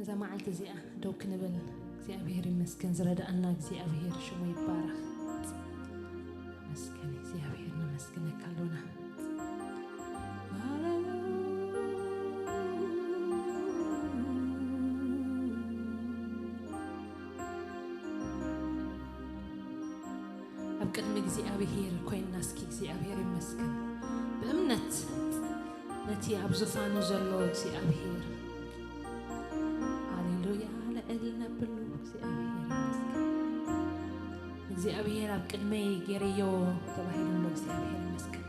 እዛ መዓልቲ እዚኣ ደው ክንብል እግዚኣብሔር ይመስገን። ዝረዳእና እግዚኣብሔር ሽሙ ይባረኽ። መስገን እግዚኣብሔር፣ ነመስግነካ ኣሎና። ኣብ ቅድሚ እግዚኣብሔር ኮይንና እስኪ እግዚኣብሔር ይመስገን ብእምነት ነቲ ኣብ ዙፋኑ ዘሎ እግዚኣብሔር ሃሌሉያ ልዕል ነብሉ። እግዚኣብሔር ይመስገን። እግዚኣብሔር ኣብ ቅድመይ ገይረዮ ተባሂሉ ኣሎ። እግዚኣብሔር ይመስገን።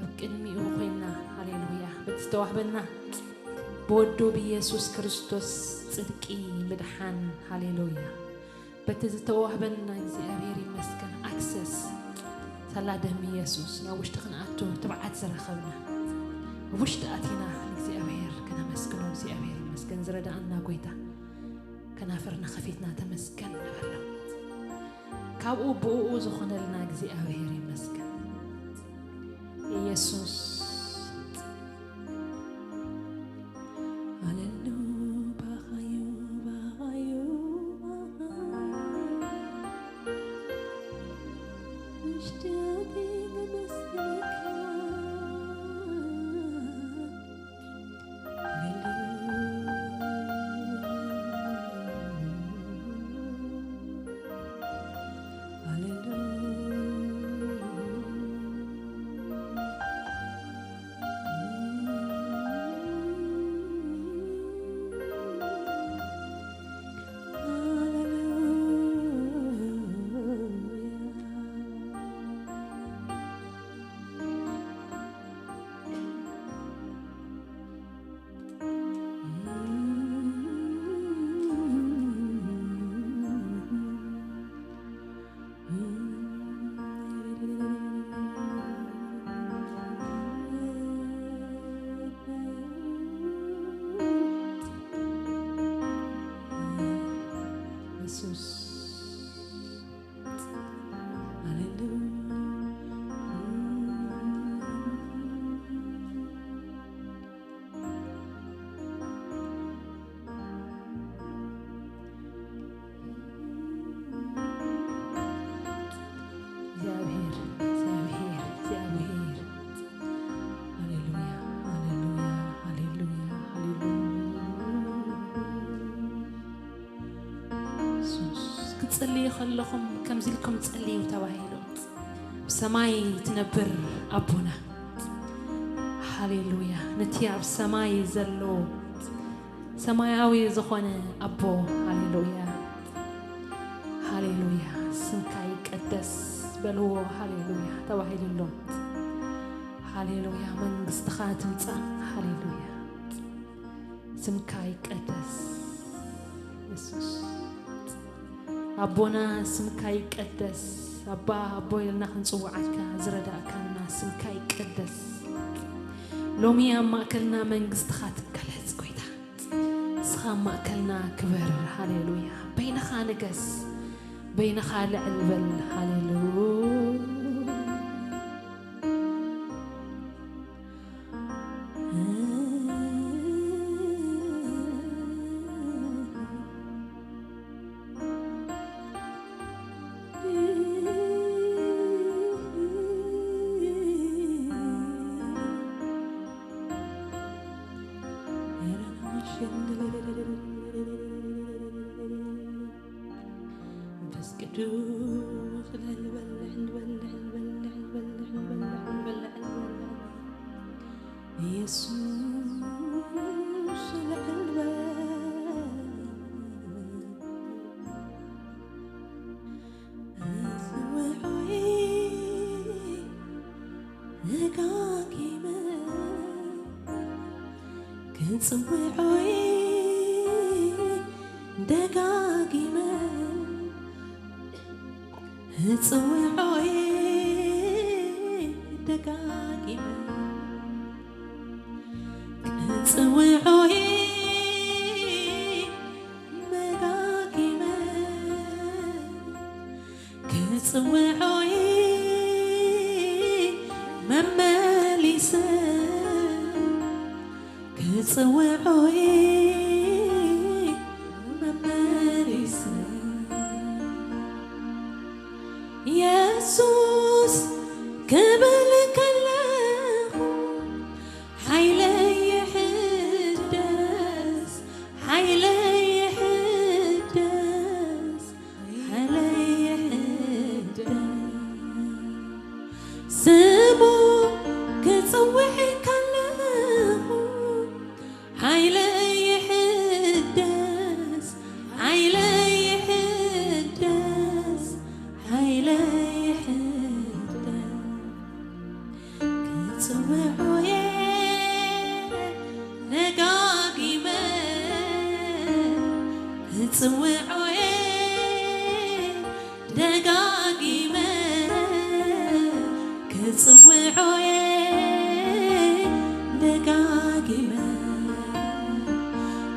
ኣብ ቅድሚኡ ኮይና ሃሌሉያ በቲ ዝተዋህበና ብወዱ ብኢየሱስ ክርስቶስ ጽድቂ ምድሓን ሃሌሉያ በቲ ዝተዋህበና እግዚኣብሔር ይመስገን። ኣክሰስ ሳላ ደም ኢየሱስ ናብ ውሽጢ ክንኣቱ ትብዓት ዝረኸብና ኣብ ውሽጢ ኣቲና እግዚኣብሔር ከነመስግኖ እግዚኣብሔር ይመስገን። ዝረዳእና ጎይታ ከናፍርና ከፊትና ተመስገን ንበሎ። ካብኡ ብኡ ዝኾነልና እግዚኣብሔር ይመስገን። ኢየሱስ ኣለሉ ባኻዩ ባኻዩ ውሽጢ ኣተይ ነመስግነካ። ክጽልዩ ከለኹም ከምዚ ኢልኩም ጸልዩ ተባሂሉ። ብሰማይ ትነብር ኣቦና፣ ሃሌሉያ። ነቲ ኣብ ሰማይ ዘሎ ሰማያዊ ዝኾነ ኣቦ፣ ሃሌሉያ፣ ሃሌሉያ። ስምካ ይቀደስ በልዎ፣ ሃሌሉያ ተባሂሉ ኣሎ። ሃሌሉያ። መንግስትኻ ትምጻእ፣ ሃሌሉያ። ስምካ ይቀደስ የሱስ። ኣቦና ስምካ ይቀደስ። ኣባ ኣቦ ኢልና ክንጽውዓካ ዝረዳእካና ስምካ ይቀደስ። ሎሚ ኣብ ማእከልና መንግስትኻ ትገለጽ ጎይታ። ንስኻ ኣብ ማእከልና ክበር። ሃሌሉያ። በይንኻ ንገስ። በይንኻ ልዕል በል። ሃሌሉያ። መንፈስ ቅዱስ ልዕል በል፣ ልዕል በል፣ ልዕል በል። ኢየሱስ ልዕል በል። ጽውዖይ ደጋጊመ ክጽውዖይ ደጋጊመ ክጽውዖይ ደጋጊመ ክጽውዖይ ደጋጊመ ክጽውዖይ መመሊሰ ክጽውዖይ የሱስ ክብል ከለኹ ሓይለይ ይሕደስ፣ ሓይለይ ይሕደስ፣ ሓይለይ ይሕደስ። ስሙ ክጽውዕ ከለኹ ሓይለይ ይሕደስ፣ ሓይለይ ይሕደስ፣ ሓይለይ ይሕደስ። ክጽውዖ እየ ደጋጊመ፣ ክጽውዖ እየ ደጋጊመ፣ ክጽውዖ እየ ደጋጊመ፣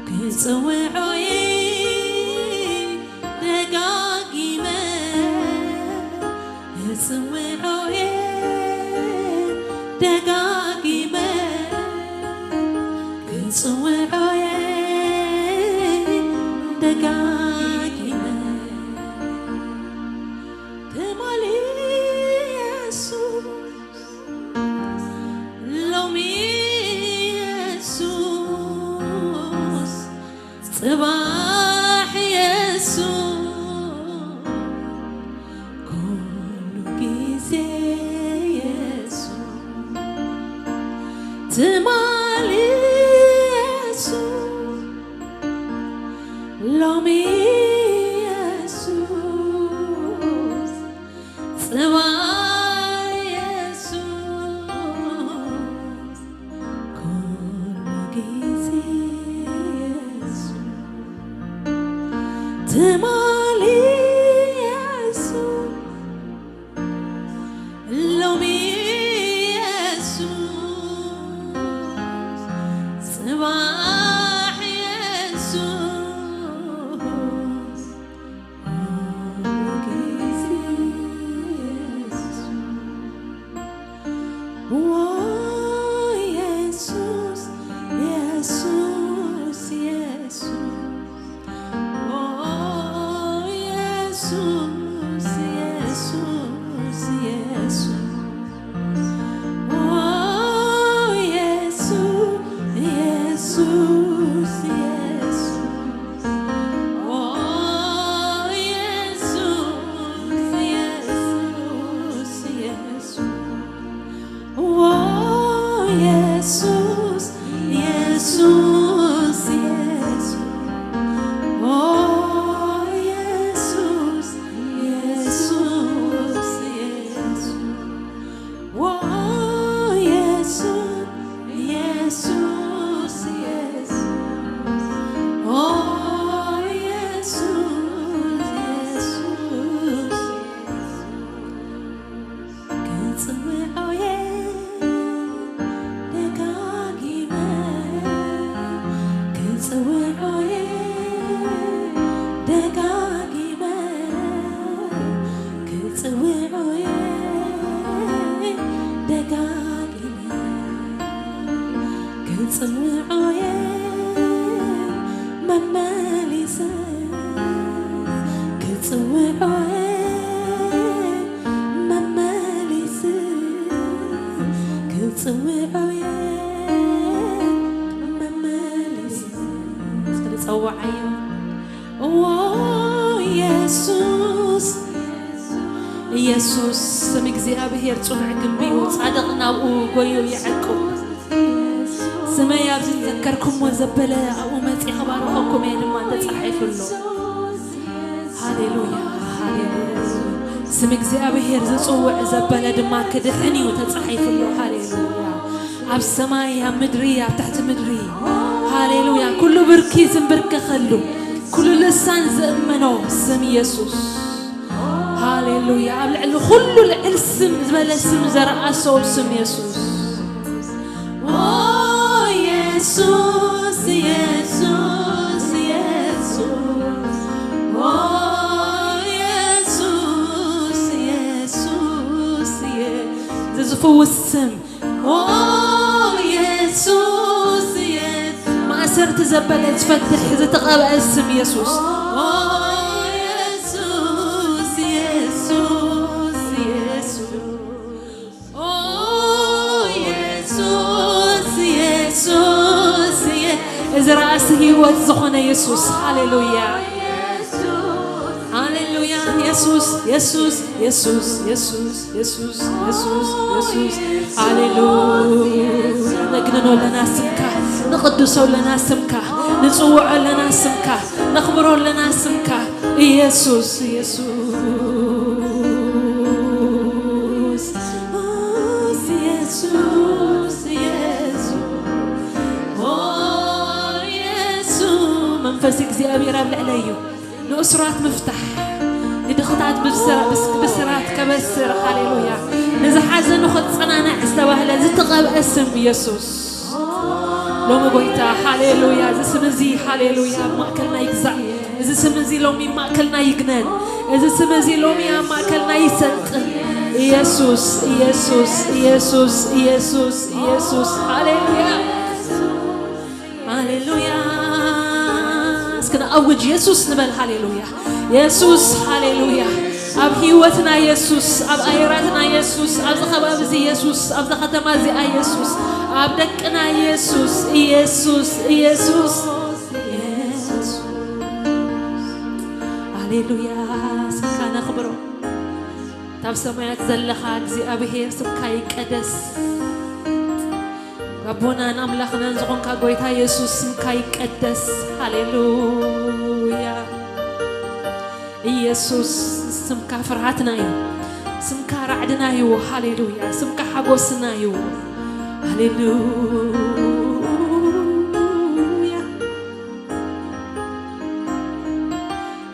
ክጽውዖ እየ ደጋጊመ፣ ክጽውዖ እየ ደጋጊመ፣ ክጽውዖ እየ ደጋጊመ። ትማሊ የሱስ፣ ሎሚ የሱስ፣ ጽባሕ የሱስ፣ ኩሉ ግዜ የሱስ። ትማሊ የሱስ፣ ሎሚ የሱስ፣ ጽባሕ የሱስ፣ ኩሉ ግዜ የሱስ። ትማሊ የሱስ፣ ሎሚ የሱስ፣ ጽባሕ የሱስ፣ ኩሉ ግዜ የሱስ። ኦ የሱስ፣ የሱስ፣ የሱስ። ኦ የሱስ፣ የሱስ፣ የሱስ። ኦ የሱስ፣ የሱስ፣ የሱስ። ኦ የሱስ፣ የሱስ፣ የሱስ። ኦ የሱስ፣ የሱስ፣ የሱስ። ኦ የሱስ፣ የሱስ፣ የሱስ። ኦ የሱስ፣ የሱስ፣ የሱስ። ኦ የሱስ፣ የሱስ፣ የሱስ። ክጽውዖ እየ ደጋጊመ፣ ክጽውዖ እየ ደጋጊመ፣ ክጽውዖ እየ ደጋጊመ፣ ክጽውዖ እየ መመሊሰ፣ ክጽውዖ እየ መመሊስ፣ ክጽውዖ እየ መመሊስ። እስኪ ንጸውዓዮ። ኦ የሱስ፣ ኢየሱስ ስም እግዚኣብሔር ጽኑዕ ግንቢ እዩ፣ ጻድቕ ናብኡ ጎዩ ይዕቁብ። ስመይ ኣብዚ ዝዘከርኩሞ ዘበለ ኣብኡ መጺእ ክባርኸኩም እየ ድማ ተጻሒፉ ኣሎ። ሃሌሉያ፣ ሃሌሉያ። ስም እግዚኣብሔር ዝጽውዕ ዘበለ ድማ ክድሕን እዩ ተጻሒፉ ኣሎ። ሃሌሉያ። ኣብ ሰማይ፣ ኣብ ምድሪ፣ ኣብ ትሕቲ ምድሪ። ሃሌሉያ። ኩሉ ብርኪ ዝንብርከኸሉ፣ ኩሉ ልሳን ዝእመኖ ስም ኢየሱስ። ሃሌሉያ። ኣብ ልዕሊ ኩሉ ልዕል ስም ዝበለ ስም ዘረኣሶ ስም ኢየሱስ። ኦ ኢየሱስ፣ ኢየሱስ፣ ኢየሱስ። ኦ ኢየሱስ፣ ኢየሱስ፣ ኢየ-፣ እዚ ዝፍውስ ስም። ኦ ኢየሱስ፣ ኢየ-፣ ማእሰርቲ ዘበለ ዝፈትሕ ዝተቐብአ ስም ኢየሱስ። ኦ ኢየሱስ፣ ኢየሱስ፣ ኢየ-፣ የሱስ፣ ሃሌሉያ፣ ሃሌሉያ። የሱስ፣ የሱስ፣ የሱስ፣ የሱስ፣ የሱስ፣ የሱስ፣ የሱስ፣ ሃሌሉያ። ነግንኖ ኣለና ስምካ፣ ንቕድሶ ኣለና ስምካ፣ ንጽውዖ ኣለና ስምካ፣ ነኽብሮ ኣለና ስምካ። ኢየሱስ፣ ኢየሱስ፣ ኢየሱስ፣ ኢየሱስ። ኦ፣ ኢየሱስ። መንፈስ እግዚኣብሔር ኣብ ልዕለይ እዩ። ንእሱራት ምፍታሕ፣ ንድኽታት ብስራ-፣ ብስ-፣ ብስራት ከበስር፣ ሃሌሉያ። ንዝሓዘኑ ከጸናንዕ ዝተባህለ ዝተቐብአ ስም ኢየሱስ። ሎሚ ጎይታ፣ ሃሌሉያ፣ እዚ ስም እዚ፣ ሃሌሉያ፣ ኣብ ማእከልና ይግዛእ። እዚ ስም እዚ ሎሚ ኣብ ማእከልና ይግነን። እዚ ስም እዚ ሎሚ ኣብ ማእከልና ይሰልጥን። ኢየሱስ፣ ኢየሱስ፣ ኢየሱስ፣ ኢየሱስ፣ ኢየሱስ፣ ሃሌሉያ። ሃሌሉያ። እስኪ ንኣውጅ፣ የሱስ ንበል። ሃሌሉያ። የሱስ፣ ሃሌሉያ። ኣብ ህይወትና የሱስ፣ ኣብ ኣየራትና የሱስ፣ ኣብዚ ከባቢ እዚ የሱስ፣ ኣብዛ ከተማ እዚኣ የሱስ፣ ኣብ ደቅና የሱስ፣ ኢየሱስ፣ ኢየሱስ፣ ኢየሱስ። ሃሌሉያ። ስምካ ነኽብሮ። ካብ ሰማያት ዘለኻ እግዚኣብሔር ስምካ ይቀደስ። ኣቦናን ኣምላኽናን ዝኾንካ ጎይታ የሱስ ስምካ ይቀደስ። ሃሌሉያ። ኢየሱስ ስምካ ፍርሃትና እዩ። ስምካ ራዕድና እዩ። ሃሌሉያ። ስምካ ሓጎስና እዩ። ሃሌሉያ።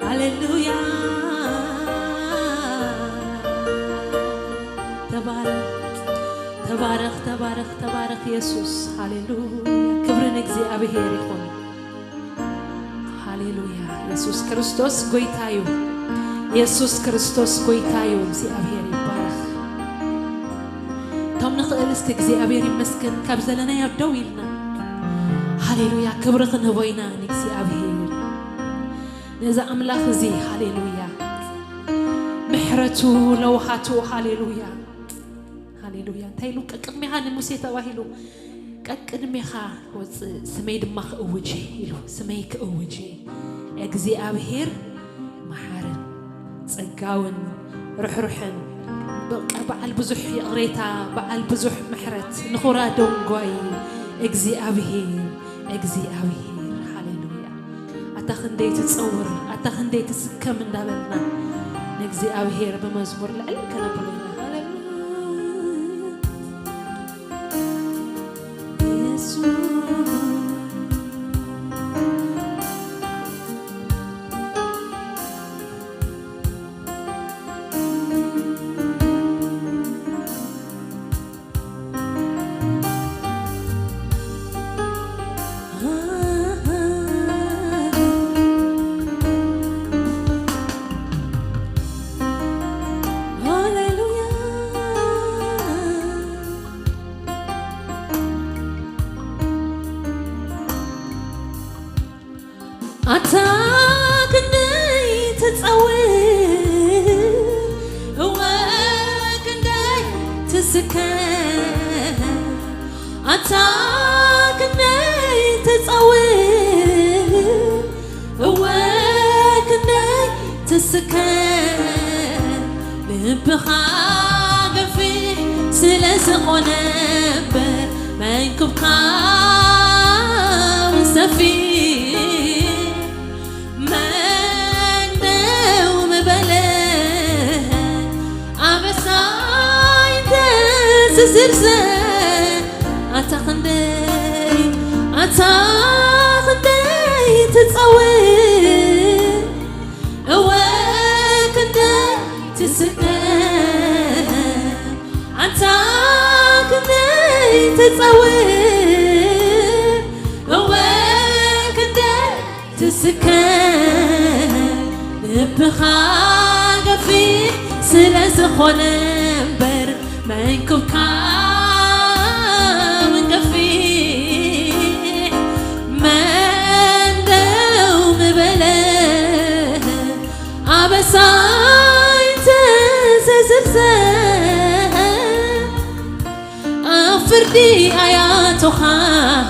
ሃሌሉያ። ተባረኽ፣ ተባረኽ፣ ተባረኽ፣ ተባረኽ የሱስ። ሃሌሉያ። ክብሪ ንእግዚኣብሔር ይኹን። ሃሌሉያ። የሱስ ክርስቶስ ጎይታ እዩ። የሱስ ክርስቶስ ጎይታ እዩ። እግዚኣብሔር ይባረኽ። እቶም ንኽእል እስቲ እግዚኣብሔር ይመስገን ካብ ዘለናዮ ደው ኢልና። ሃሌሉያ። ክብሪ ክንህቦ ኢና ንእግዚኣብሔር። ነዚ ኣምላኽ እዚ፣ ሃሌሉያ። ምሕረቱ ለውሃቱ፣ ሃሌሉያ። ሃሌሉያ። እንታይ ኢሉ? ቀቅድሜኻ ንሙሴ ተባሂሉ፣ "ቀቅድሜኻ ክወፅእ ስመይ ድማ ክእውጅ" ኢሉ፣ ስመይ ክእውጅ። እግዚኣብሔር መሓርን ጸጋውን ርሕሩሕን፣ በቃ በዓል ብዙሕ ይቕሬታ፣ በዓል ብዙሕ ምሕረት፣ ንኹራ ደንጓይ እግዚኣብሔር፣ እግዚኣብሔር። ሃሌሉያ። ኣታ ክንደይ ትጸውር፣ ኣታ ክንደይ ትስከም እንዳበልና ንእግዚኣብሔር ብመዝሙር ልዕል ከነብሎ ኢና። ሃሌሉያ። የሱስ። ሃሌሉያ። ኣታ ክንደይ ትጸውር፣ እወ ክንደይ ትስከም። ኣታ ክንደይ ትጸውር፣ እወ ክንደይ ትስከም። ልብኻ ገፊሕ ስለ ዝኾነ እምበር፣ መንክብካ እውን ሰፊሕ። መን ደው ምበለ ኣበሳይ እንተዝዝርዘር፣ ኣታ ክንደይ፣ ኣታ ክንደይ ትጸውር፣ እወ ክንደይ ትስከም። ኣታ ክንደይ ትጸውር፣ እወ ክንደይ ትስከም። ልብኻ ገፊሕ ስለ ዝኾነ እምበር፣ መንክብካ እውን ገፊሕ። መን ደው ምበለ ኣበሳይ እንተዝዝርዘር፣ ኣብ ፍርዲ ኣያቶኻን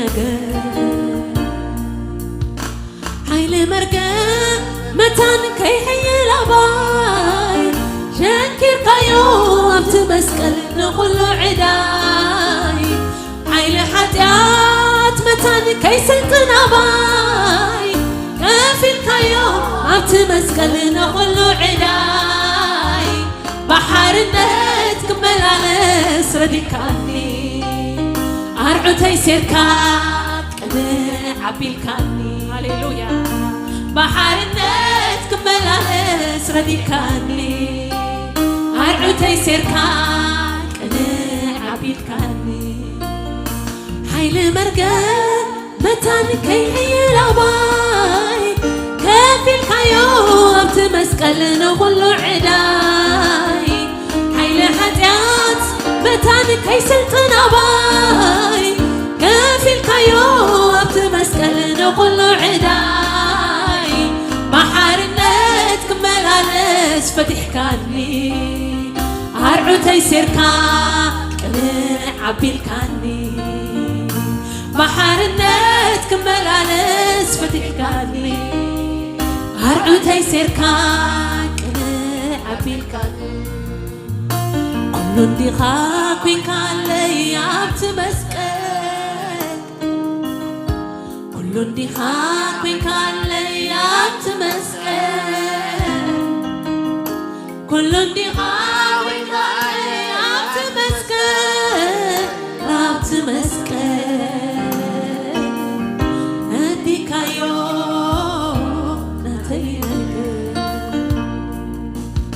ነገር ሓይሊ መርገም መታን ከይሕይል ኣባይ ሸንኪርካዮ ኣብቲ መስቀል ንኹሉ ዕዳይ ሓይሊ ሓጢኣት መታን ከይስልጥን ኣባይ ከፊልካዮ ኣብቲ መስቀል ንኹሉ ዕዳይ ብሓርነት ክመላለስ ረዲካኒ ኣርዑተይ ሴርካ ቅንዕ ኣቢልካኒ ሃሌሉያ ብሓርነት ክመላለስ ረዲካኒ ኣርዑተይ ሴርካ ቅንዕ ኣቢልካኒ ሓይሊ መርገም መታን ከይሕይል ኣባይ ከፊልካዮ ኣብቲ መስቀል ንኹሉ ዕዳይ ሓይሊ ሓጢኣት መታን ከይስልጥን ኣባይ ከፊልካዮ ኣብቲ መስቀል ንኹሉ ዕዳይ ብሓርነት ክመላለስ ፈቲሕካኒ ኣርዑተይ ሴርካ ቅንዕ ኣቢልካኒ ብሓርነት ክመላለስ ፈቲሕካኒ ኣርዑተይ ሴርካ ቅንዕ ኣቢልካኒ ኩሉ እንዲኻ ኮይንካለይ ኣብቲ መስቀል ኩሉ እንዲኻ ኮይንካለይ ኣብቲ መስቀል ኩሉ እንዲኻ ኮይንካለይ ኣብቲ መስቀል ኣብቲ መስቀል ኣዲካዮ ናተይ ነገር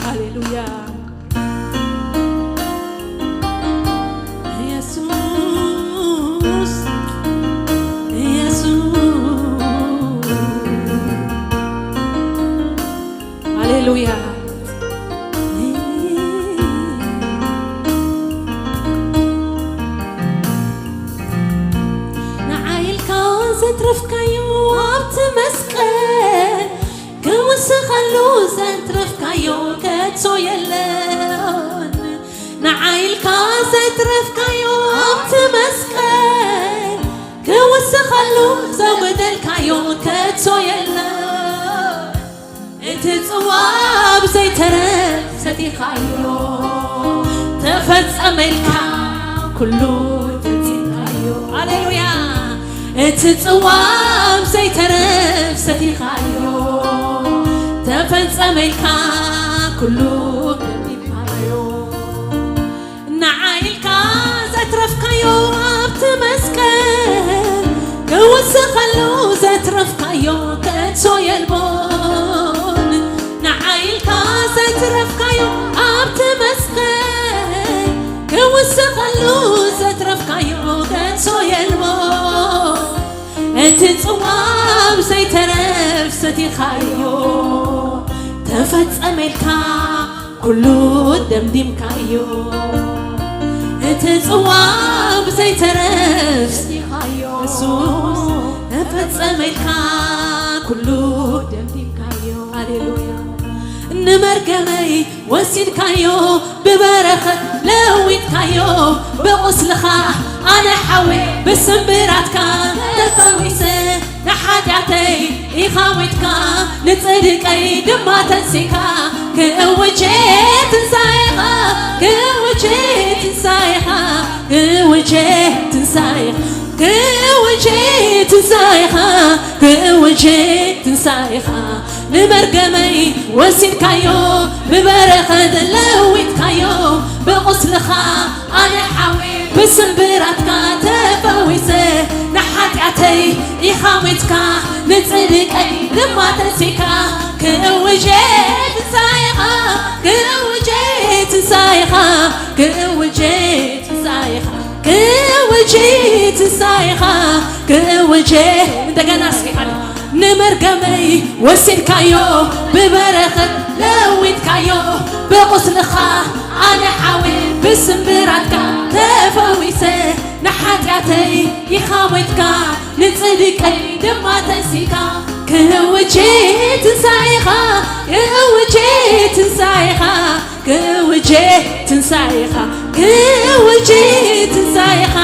ሃሌሉያ ኢየሱስ ኢየሱስ ሃሌሉያ ንዓይ ኢልካ ዘትረፍካዮ ኣብቲ መስቀል ክውስኸሉ ዘትረፍካዮ ከቶ የለን ንዓይ ኢልካ ዘትረፍካዮ ኣብቲ መስቀል ክውስኸሉ ዘጎደልካዮ ከቶ የለን እቲ ጽዋ ብዘይተረፍ ሰቲኻዮ ተፈጸመልካ ኩሉ ፈጺምካዮ ሃሌሉያ እቲ ጽዋ ብዘይተረፍ ሰቲኻዮ ተፈጸመልካ ኩሉ ፈጺምካዮ ንዓይ ኢልካ ዘትረፍካዮ ኣብቲ መስቀል ክውስኸሉ ዘትረፍካዮ ከቶ የልቦን ንዓይ ኢልካ ዘትረፍካዮ ኣብቲ መስቀል ክውስኸሉ ዘትረፍካዮ ከቶ የልቦን እቲ ጽዋ ብዘይተረፍ ሰቲኻዮ ተፈጸመልካ ኩሉ ደምዲምካዮ እቲ ጽዋ ብዘይተረፍ ሰቲኻዮ እሱ ተፈጸመልካ ኩሉ ደምዲምካዮ ሃሌሉያ ንመርገመይ ወሲድካዮ ብበረኸት ለዊጥካዮ ብቑስልኻ ኣነ ሓዊ ብስምብራትካ ተፈዊሰ ንሓጢኣተይ ኢኻ ሞይትካ ንጽድቀይ ድማ ተንሲካ ክእውጄ ትንሳኤኻ ክእውጄ ትንሳኤኻ ክእውጄ ትንሳኤኻ ክእውጄ ትንሳኤኻ ክእውጄ ትንሳኤኻ ንመርገመይ ወሲድካዮ ብበረኸት ለዊጥካዮ ብቑስልኻ ኣነ ሓዊ ብስምብራትካ ተፈዊሰ ንሓጢኣተይ ኢኻ ሞይትካ ንጽድቀይ ድማ ተንሲካ ክእውጄ ትንሳኤኻ ክእውጄ ትንሳኤኻ ክእውጄ ትንሳኤኻ ክእውጄ ትንሳኤኻ ክእውጄ እንደገና እስኪ ሓደ ንመርገመይ ወሲድካዮ ብበረኸት ለዊጥካዮ ብቑስልኻ ኣነ ሓዊ ብስምብራትካ ተፈዊሰ ንሓጢኣተይ ኢኻ ሞይትካ ንጽድቀይ ድማ ተንሲካ ክእውጄ ትንሳኤኻ ክእውጄ ትንሳኤኻ ክእውጄ ትንሳኤኻ ክእውጅ ትንሳኤኻ፣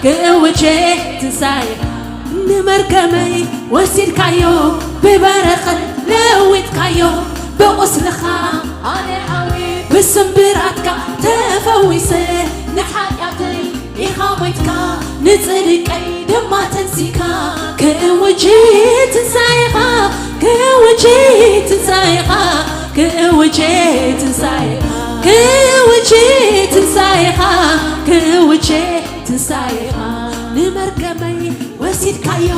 ክእውጅ ትንሳኤኻ። ንመርገመይ ወሲድካዮ፣ ብበረኸት ለዊጥካዮ። ብቑስልኻ ኣነ ሓዊ፣ ብስምብራትካ ተፈዊሰ። ንሓጢኣተይ ኢኻ ሞይትካ፣ ንጽድቀይ ድማ ተንሲካ። ክእውጅ ትንሳኤኻ፣ ክእውጅ ትንሳኤኻ፣ ክእውጅ ትንሳኤኻ፣ ክእውጅ ትንሳኤኻ፣ ክእውጅ ትንሳኤኻ። ንመርገመይ ወሲድካዮ፣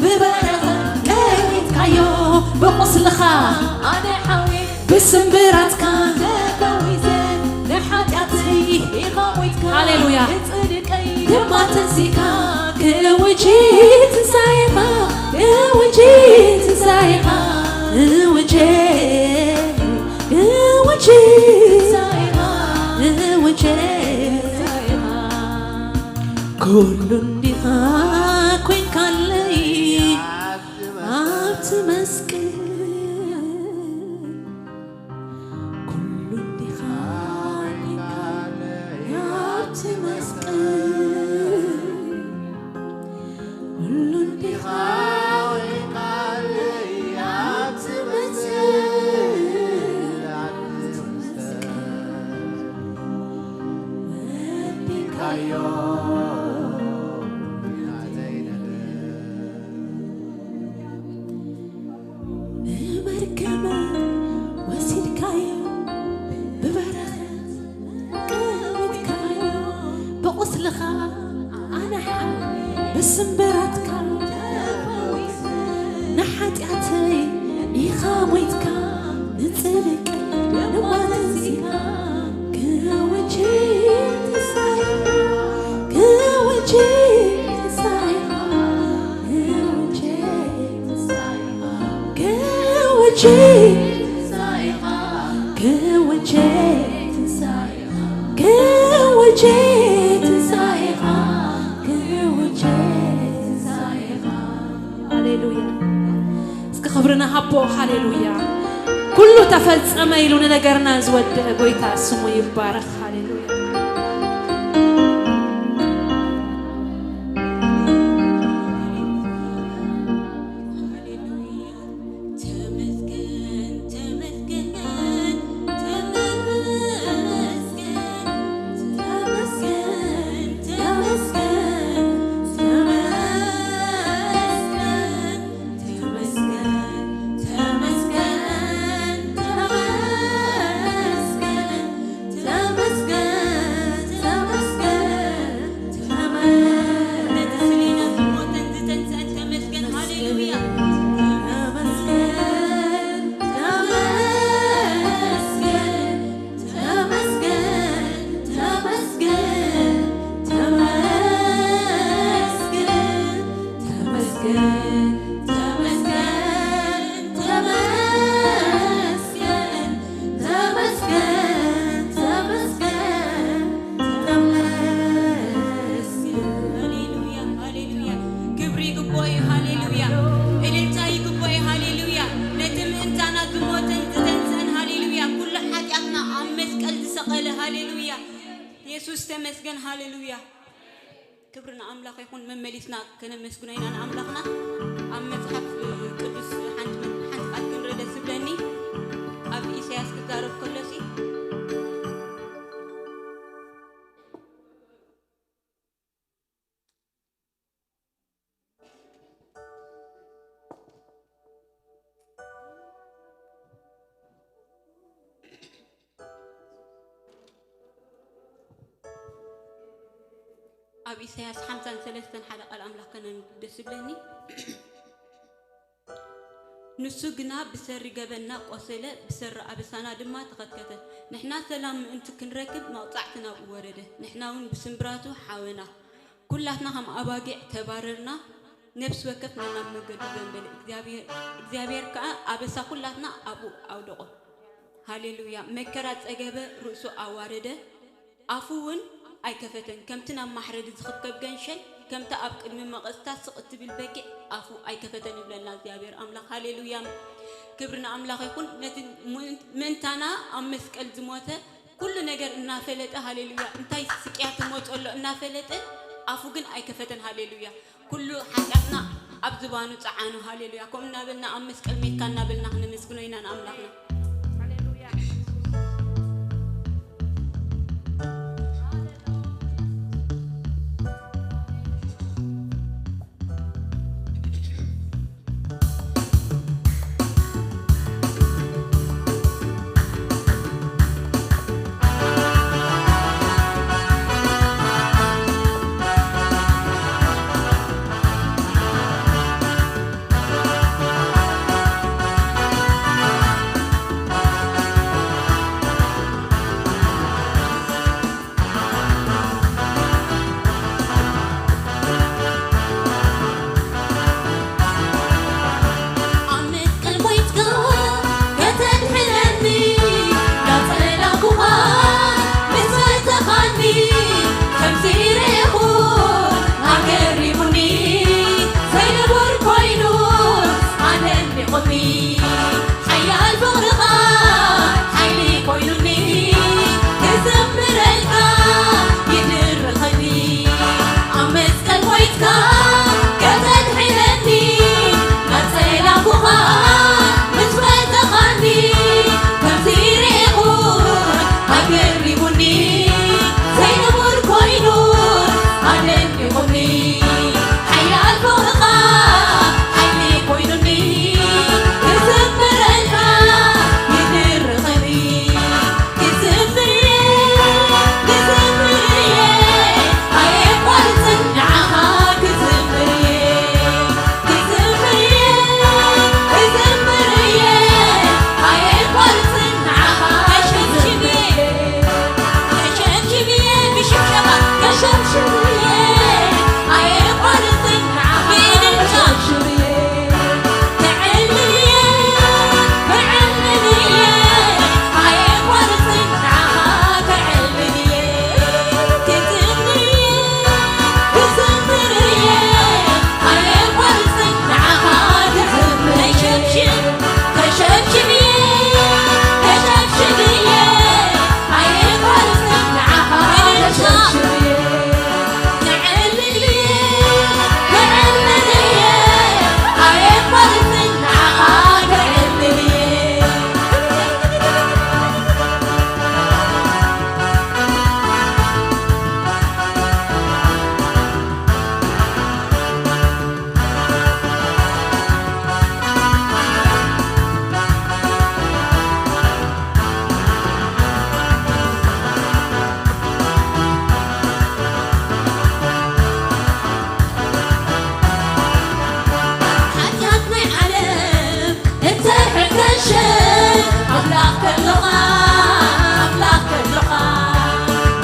ብበረኸት ለዊጥካዮ። ብቑስልኻ ኣነ ሓዊ፣ ብስምብራትካ ተፈዊሰ። ንሓጢኣተይ ኢኻ ሞይትካ፣ ሃሌሉያ። ንጽድቀይ ድማ ተንሲካ። ክእውጅ ትንሳኤኻ፣ ክእውጅ ትንሳኤኻ፣ ክእውጅ፣ ክእውጅ ትንሳኤኻ፣ ክእውጅ ትንሳኤኻ። ኩሉ እንዲኻ ኮይንካለይ ኣብቲ መስቀል፣ ኩሉ እንዲኻ ኮይንካለይ ኣብቲ መስቀል፣ ኩሉ እንዲኻ ኮይንካለይ ኣብቲ መስቀል፣ ኣብቲ መስቀል ወዲእካዮ ናተይ ነገር። ንመርገመይ ወሲድካዮ፣ ብበረኸት ቀዊጥካዮ። ብቑስልኻ ኣነ ሓዊ፣ ብስምብራትካ ንሓጢኣተይ ኢኻ ሞይትካ፣ ንጽድቀይ ድማ ተንሲኻ። ክእውጅ ትንሳኤኻ፣ ክእውጅ ትንሳኤኻ፣ ክእውጅ ትንሳኤኻ፣ ክእውጅ ትንሳኤኻ፣ ክእውጅ ትንሳኤኻ፣ ክእውጅ ትንሳኤኻ፣ ክእውጅ ትንሳኤኻ። ሃሌሉያ። እስኪ ክብሪ ንሃቦ። ሃሌሉያ። ኩሉ ተፈጸመ ኢሉ ንነገርና ዝወደአ ጎይታ ስሙ ይባረኽ። ሃሌሉያ። ተመስገን፣ ተመስገን፣ ተመስገን፣ ተመስገን፣ ተመስገን፣ ተመስገን፣ ተመስገን፣ ተመስገን፣ ተመስገን፣ ተመስገን። ነቲ ስሌና ዝሞተን ዝተንስአን ተመስገን፣ ሃሌሉያ። ተመስገን፣ ተመስገን፣ ተመስገን፣ ተመስገን፣ ተመስገን፣ ተመስገን፣ ተመስገን፣ ተመስገን። ተመስገን፣ ተመስገን፣ ተመስገን። ሃሌሉያ፣ ሃሌሉያ። ክብሪ ይግብኦ እዩ። ሃሌሉያ። እልልታ ይግብኦ እዩ። ሃሌሉያ። ነቲ ምእንታና ዝሞተን ዝተንስአን፣ ሃሌሉያ። ኩሉ ሓጢኣትና ኣብ መስቀል ዝሰቐለ፣ ሃሌሉያ። የሱስ ተመስገን፣ ሃሌሉያ። ክብሪ ንኣምላኽ ይኹን። መመሊስና ከነመስግኖ ኢና ንኣምላኽና። ኣብ መጽሓፍ ቅዱስ ሓንቲ መ-፣ ሓንቲ ቃል ክንርኢ ደስ ዝብለኒ፣ ኣብ ኢሳያስ ክዛረብ ከሎሲ፣ ኣብ ኢሳያስ ሓምሳን ሰለስተን ሓደ ቃል ኣምላኽ ከነንብብ ደስ ይብለኒ። ንሱ ግና ብሰሪ ገበንና ቆሰለ፣ ብሰሪ ኣበሳና ድማ ተኸትከተ። ንሕና ሰላም ምእንቲ ክንረክብ መቕጻዕቲ ናብኡ ወረደ። ንሕና እውን ብስምብራቱ ሓወና። ኩላትና ከም ኣባጊዕ ተባረርና፣ ነፍሲ ወከፍ ነናብ መገዱ ዘንበለ። እግዚኣብሔር፣ እግዚኣብሔር ከኣ ኣበሳ ኩላትና ኣብኡ ኣውደቖ። ሃሌሉያ። መከራ ጸገበ፣ ርእሱ ኣዋረደ፣ ኣፉ እውን ኣይከፈተን። ከምቲ ናብ ማሕረዲ ዝኽብከብ ገንሸል፣ ከምቲ ኣብ ቅድሚ መቐጽታ ስቕ እትብል በጊዕ ኣፉ ኣይከፈተን ይብለና እግዚኣብሔር ኣምላኽ። ሃሌሉያ። ክብሪ ንኣምላኽ ይኹን። ነቲ ምእን-፣ ምእንታና ኣብ መስቀል ዝሞተ ኩሉ ነገር እናፈለጠ፣ ሃሌሉያ፣ እንታይ ስቅያት ይመጾ ኣሎ እናፈለጠ፣ ኣፉ ግን ኣይከፈተን። ሃሌሉያ። ኩሉ ሓጢኣትና ኣብ ዝባኑ ጸዓኑ። ሃሌሉያ። ከምኡ እናበልና ኣብ መስቀል ሜትካ እናበልና ክነመስግኖ ኢና ንኣምላኽና። ሃሌሉያ። ኣብ መስቀል ሞይትካ ከተድሕነኒ፣ ናጸላእኩኻ ምስ ፈተኻኒ፣ ከምዚ ርኢኹን ኣገሪሙኒ፣ ዘይንቡር ኮይኑ ኣደኒቑኒ። ሓያል ፍቕርኻ ሓይሊ ኮይኑኒ፣ ክዝምረልካ ይድርኸኒ። ኣብ መስቀል ሞይትካ ከተድሕነኒ፣ ናጸላእኩኻ ምስ ፈተኻኒ፣ ከምዚ ርኢኹን ኣገሪሙኒ፣ ዘይንቡር ኮይኑ ኣደኒቑኒ። ሓያል ፍቕርኻ ሓይሊ ኮይኑኒ፣ ክዝምረልካ ይድርኸኒ። ክዝምር እየ፣ ክዝምር እየ፣ ኣየቋርጽን ንዓኻ ክዝምር እየ። ክዝምር እየ፣ ክዝምር እየ፣ ኣየቋርጽን ንዓኻ ክዝምር እየ። ከሸብሽብ እየ ብሽብሸባ፣ ከሸብሽብ እየ፣ ኣየቋርጽን ንዓኻ ከሸብሽብ እየ። ከዕልል እየ፣ ከዕልል እየ፣ ኣየቋርጽን ንዓኻ ከዕልል እየ። ክዝምር እየ፣ ክዝምር እየ፣ ኣየቋርጽን ንዓኻ ክዝምር። ከሸብሽብ፣ ከሸብሽብ እየ፣ ከሸብሽብ እየ፣ ኣየቋርጽን ንዓኻ ከሸብሽብ እየ። ክዕልል እየ፣ ክዕልል እየ፣ ኣየቋርጽን ንዓኻ ክዕልል እየ። ሓጢኣት ናይ ዓለም እንተ ሕርገሸ፣ ኣምላኽ ከሎኻ፣ ኣምላኽ ከሎኻ፣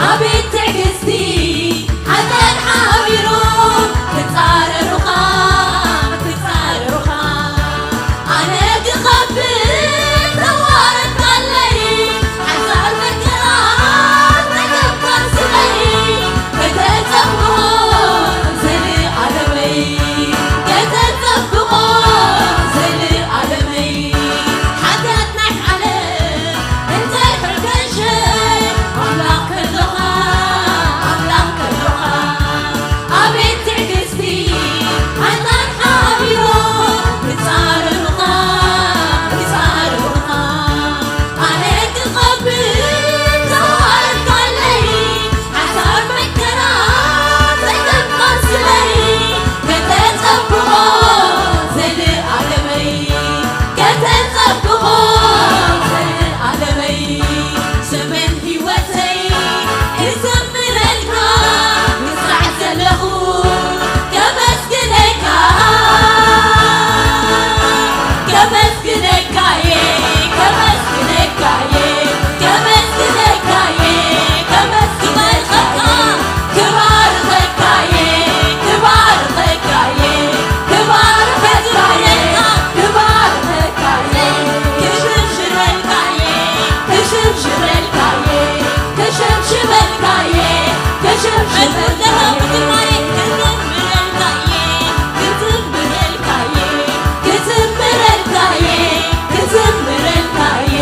ኣቤት ትዕግስቲ፣ ሓጢኣት ሓቢሩ ክጻረሩኻ፣ ክጻረሩኻ። ኣነ ክኸብር ተዋረድካለይ፣ ሓንሳብ መከራ ተገብካ ስለይ፣ ከተጸብቖ ዘለኣለመይ፣ ከተጸብቖ ዘለኣለመይ። ሓጢኣት ናይ ዓለም እንተ ሕርገሸ፣ ኣምላኽ ከሎኻ፣ ኣምላኽ ከሎኻ፣ ኣቤት ትዕግስቲ፣ ሓንሳብ ሓቢሩ ክጻረሩኻ፣ ክጻረሩኻ። ኣነ ክኸብር ተዋረድካለይ፣ ሓንሳብ መከራ ተገብካ ስለይ፣ ከተጸብቖ ዘለኣለመይ፣ ከተጸብቖ ዘለኣለመይ። ዘመን ህይወተይ ክዘምረልካ ክሳዕ ዘለኹ ከመስግነካ፣ ከመስግነካየ፣ ከመስግነካየ፣ ከመስግነካየ፣ ከመስግነካየ፣ ክባርኸካየ፣ ክባርኸካየ፣ ክባርኸካየ፣ ክባርኸካየ፣ ክሽብሽበልካየ፣ ክሽብሽበልካየ፣ ክሽብሽበልካየ፣ ክሽብሽበልካየ። ክዝምረልካየ፣ ክዝምረልካየ፣ ክዝምረልካየ።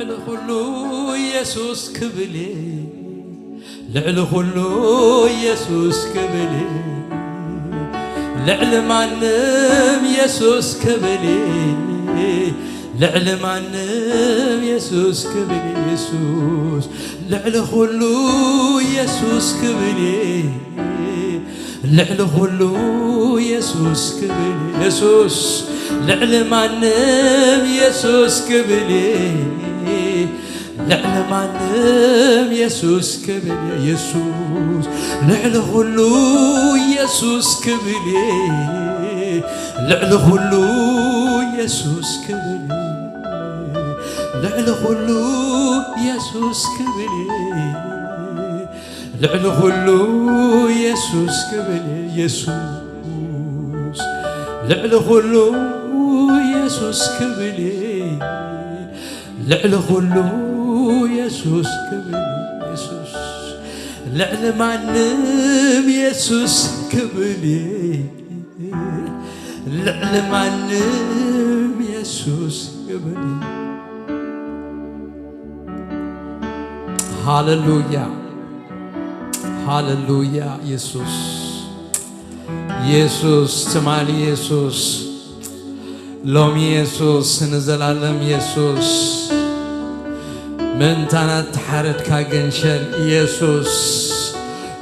ልዕሊ ኩሉ ኢየሱስ ክብል እየ፣ ልዕሊ ኩሉ ኢየሱስ ክብል እየ፣ ልዕሊ ማንም ኢየሱስ ክብል እየ፣ ልዕሊ ማንም ኢየሱስ ክብል እየ፣ ኢየሱስ ልዕሊ ኩሉ ኢየሱስ ክብል እየ። ልዕሊ ኩሉ ኢየሱስ ክብል ኢየሱስ ልዕሊ ማንም ኢየሱስ ክብል ልዕሊ ማንም ኢየሱስ ክብል ኢየሱስ ልዕሊ ኩሉ ኢየሱስ ክብል ልዕሊ ኩሉ ኢየሱስ ክብል ልዕሊ ኩሉ ኢየሱስ ክብል ልዕሊ ኩሉ ኢየሱስ ክብል ኢየሱስ ልዕሊ ኩሉ ኢየሱስ ክብል ልዕሊ ኩሉ ኢየሱስ ክብል ኢየሱስ ልዕሊ ማንም ኢየሱስ ክብል ልዕሊ ማንም ኢየሱስ ክብል ሃሌሉያ፣ ሃሌሉያ። ኢየሱስ፣ ኢየሱስ፣ ትማሊ ኢየሱስ፣ ሎሚ ኢየሱስ፣ ንዘላለም ኢየሱስ፣ ምእንታና እተሓረድካ ገንሸል ኢየሱስ፣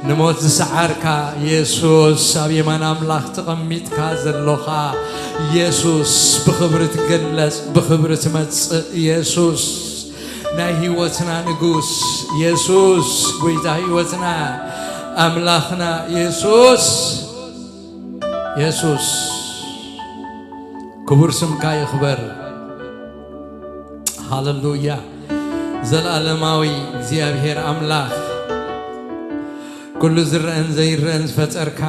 ንሞት ዝሰዓርካ ኢየሱስ፣ ኣብ የማን ኣምላኽ ተቐሚጥካ ዘሎኻ ኢየሱስ፣ ብኽብሪ ትግለጽ፣ ብኽብሪ ትመጽእ ኢየሱስ፣ ናይ ህይወትና ንጉስ ኢየሱስ፣ ጎይታ ህይወትና፣ ኣምላኽና ኢየሱስ፣ ኢየሱስ፣ ክቡር ስምካ ይኽበር። ሃሌሉያ። ዘለኣለማዊ እግዚኣብሔር ኣምላኽ፣ ኩሉ ዝረአን ዘይረአን ዝፈጠርካ፣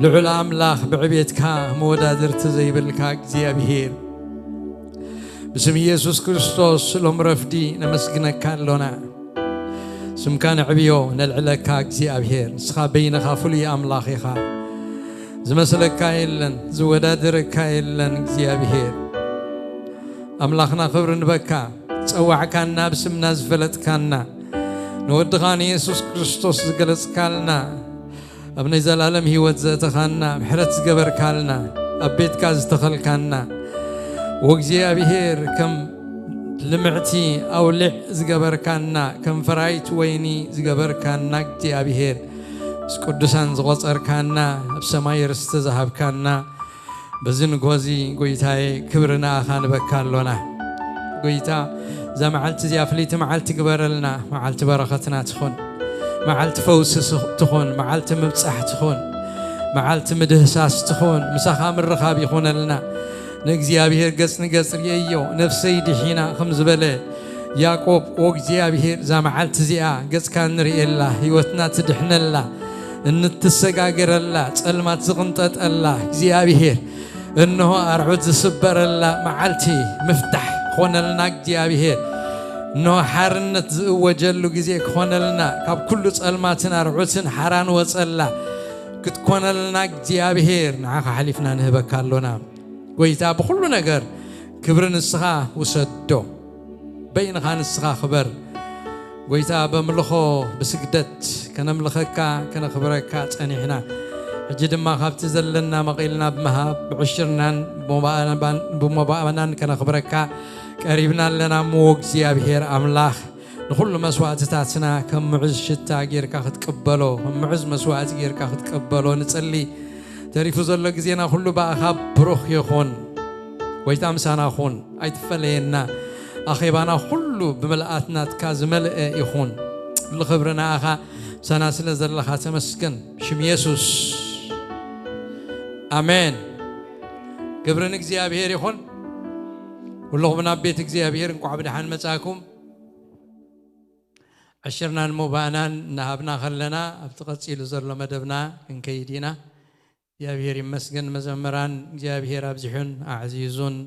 ልዑል ኣምላኽ፣ ብዕቤትካ መወዳድርቲ ዘይብልካ እግዚኣብሔር፣ ብስም ኢየሱስ ክርስቶስ ሎም ረፍዲ ነመስግነካ ኣሎና። ስምካ ነዕብዮ፣ ነልዕለካ እግዚኣብሔር። ንስኻ በይንኻ ፍሉይ ኣምላኽ ኢኻ። ዝመስለካ የለን፣ ዝወዳደረካ የለን እግዚኣብሔር። ኣምላኽና ክብሪ ንበካ። ጸዋዕካና፣ ብስምና ዝፈለጥካና፣ ንወድኻ ንየሱስ ክርስቶስ ዝገለጽካልና፣ ኣብ ናይ ዘላለም ህይወት ዘእተኻና፣ ምሕረት ዝገበርካልና፣ ኣብ ቤትካ ዝተኸልካና፣ ወእግዚኣብሔር ከም ልምዕቲ ኣውሊዕ ዝገበርካና፣ ከም ፈራይት ወይኒ ዝገበርካና እግዚኣብሔር፣ ምስ ቅዱሳን ዝቖጸርካና፣ ኣብ ሰማይ ርስቲ ዝሃብካና፣ በዚ ንግሆ እዚ ጎይታዬ ክብሪ ንኣኻ ንበካ ኣሎና። ጎይታ እዛ መዓልቲ እዚኣ ፍልይቲ መዓልቲ ግበረልና። መዓልቲ በረኸትና ትኹን፣ መዓልቲ ፈውሲ ትኹን፣ መዓልቲ ምብጻሕ ትኹን፣ መዓልቲ ምድህሳስ ትኹን፣ ምሳኻ ምርኻብ ይኹነልና። ንእግዚኣብሔር ገጽ ንገጽ ርእየዮ ነፍሰይ ድሒና ከም ዝበለ ያዕቆብ፣ ኦ እግዚኣብሔር፣ እዛ መዓልቲ እዚኣ ገጽካ ንርእየላ፣ ህይወትና ትድሕነላ፣ እንትሰጋገረላ፣ ጸልማት ዝቕንጠጠላ እግዚኣብሔር፣ እንሆ ኣርዑት ዝስበረላ መዓልቲ ምፍታሕ ክኾነልና እግዚኣብሔር፣ እንሆ ሓርነት ዝእወጀሉ ግዜ ክኾነልና፣ ካብ ኩሉ ጸልማትን ኣርዑትን ሓራ ንወጸላ ክትኮነልና እግዚኣብሔር ንዓኻ ሓሊፍና ንህበካ ኣሎና። ጎይታ ብኹሉ ነገር ክብሪ ንስኻ ውሰዶ። በይንኻ ንስኻ ክበር። ጎይታ በምልኾ ብስግደት ከነምልኸካ ከነኽብረካ ጸኒሕና። ሕጂ ድማ ካብቲ ዘለና መቒልና ብምሃብ ብዕሽርናን ብሞባእናን ከነኽብረካ ቀሪብና ኣለና እሞ እግዚኣብሔር ኣምላኽ ንኹሉ መስዋእትታትና ከም ምዑዝ ሽታ ጌርካ ክትቅበሎ፣ ከም ምዑዝ መስዋእቲ ጌርካ ክትቅበሎ ንጸሊ። ተሪፉ ዘሎ ግዜና ኩሉ ብኣኻ ብሩኽ ይኹን። ጎይታ ምሳና ኩን፣ ኣይትፈለየና። ኣኼባና ኩሉ ብምልኣት ናትካ ዝመልአ ይኹን። ኩሉ ክብሪ ንኣኻ ምሳና ስለ ዘለኻ ተመስገን። ብሽም የሱስ ኣሜን። ክብሪ ንእግዚኣብሔር ይኹን። ኩልኹም ናብ ቤት እግዚኣብሔር እንቋዕ ብደሓን መጻእኩም። ዕሽርናን ሞባእናን እናሃብና ከለና ኣብቲ ቀጺሉ ዘሎ መደብና ክንከይድ ኢና። እግዚኣብሔር ይመስገን። መዘምራን እግዚኣብሔር ኣብዚሑን ኣዕዚዙን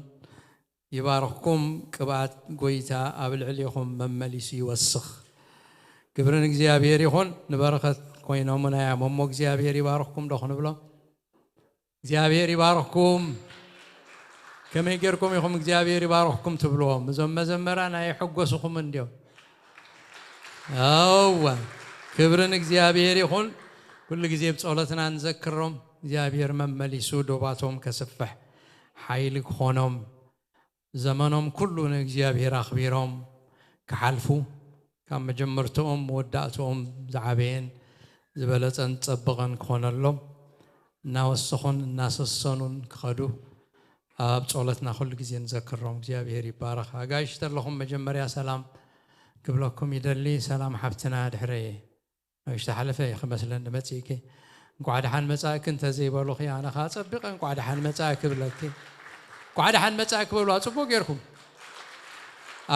ይባርኽኩም። ቅብኣት ጎይታ ኣብ ልዕሌኹም መመሊሱ ይወስኽ። ክብሪ ንእግዚኣብሔር ይኹን። ንበረኸት ኮይኖምና እዮም እሞ እግዚኣብሔር ይባርኽኩም ዶ ክንብሎም? እግዚኣብሔር ይባርኽኩም። ከመይ ጌርኩም ኢኹም እግዚኣብሔር ይባርኽኩም ትብልዎም? እዞም መዘመራን ኣይሕጎስኹምን እንዲዮም? እወ፣ ክብሪ ንእግዚኣብሔር ይኹን። ኩሉ ግዜ ብጸሎትና ንዘክሮም፣ እግዚኣብሔር መመሊሱ ዶባቶም ከስፍሕ፣ ሓይሊ ክኾኖም፣ ዘመኖም ኩሉ ንእግዚኣብሔር ኣኽቢሮም ክሓልፉ፣ ካብ መጀመርትኦም መወዳእትኦም ዝዓበየን ዝበለጸን ዝጸበቐን ክኾነሎም፣ እናወሰኹን እናሰሰኑን ክኸዱ፣ ኣብ ጸሎትና ኩሉ ግዜ ንዘክሮም። እግዚኣብሔር ይባረኽ። ኣጋይሽ ተለኹም መጀመርያ ሰላም ክብለኩም ይደሊ። ሰላም ሓብትና ድሕረየ። ኣጋይሽ ተሓለፈ እዩ ክመስለኒ መጺእኪ። እንኳዕ ደሓን መጻእኪ እንተዘይበሉኺ፣ ኣነ ኸዓ ጸቢቐ እንኳዕ ደሓን መጻእኪ ክብለኪ። እንኳዕ ደሓን መጻእኪ በሉ፣ ጽቡቕ ጌርኩም።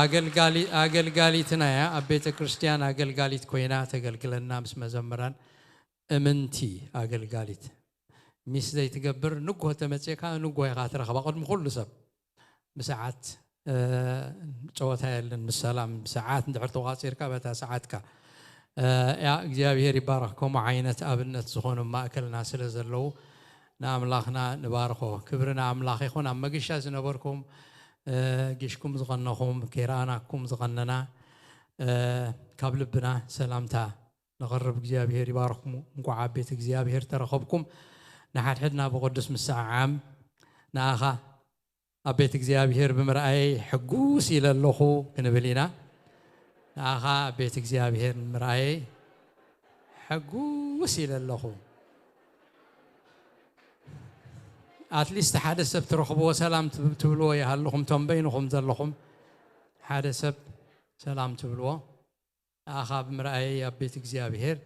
ኣገልጋሊ-፣ ኣገልጋሊትና እያ። ኣብ ቤተ ክርስቲያን ኣገልጋሊት ኮይና ተገልግለና ምስ መዘምራን። እምንቲ ኣገልጋሊት። ሚስ ዘይትገብር ንጎ ተመጺእካ ንጎ ኢኻ ትረኽባ ቅድሚ ኩሉ ሰብ። ብሰዓት፣ እ፣ ጨወታ የለን፣ ምስ ሰላም ብሰዓት እንድሕር ተቋጺርካ በታ ሰዓትካ። እ፣ ያ እግዚኣብሔር ይባረኽ። ከምኡ ዓይነት ኣብነት ዝኾኑ ማእከልና ስለ ዘለዉ ንኣምላኽና ንባርኾ። ክብሪ ንኣምላኽ ይኹን። ኣብ መገሻ ዝነበርኩም፣ እ፣ ጊሽኩም ዝቐነኹም፣ ከይረኣናኩም ዝቐነና፣ እ፣ ካብ ልብና ሰላምታ ነቕርብ። እግዚኣብሔር ይባርኽኩም። እንቋዕ ኣብ ቤት እግዚኣብሔር ተረኸብኩም። ንሓድሕድና ብቕዱስ ምስዓዓም ንኣኻ ኣብ ቤት እግዚኣብሔር ብምርኣየይ ሕጉስ ኢለ ኣለኹ ክንብል ኢና። ንኣኻ ኣብ ቤት እግዚኣብሔር ምርኣየይ ሕጉስ ኢለ ኣለኹ። ኣትሊስት ሓደ ሰብ ትረኽብዎ ሰላም ትብ-፣ ትብልዎ ይሃልኹም፣ ቶም በይንኹም ዘለኹም ሓደ ሰብ ሰላም ትብልዎ። ንኣኻ ብምርኣየይ ኣብ ቤት እግዚኣብሔር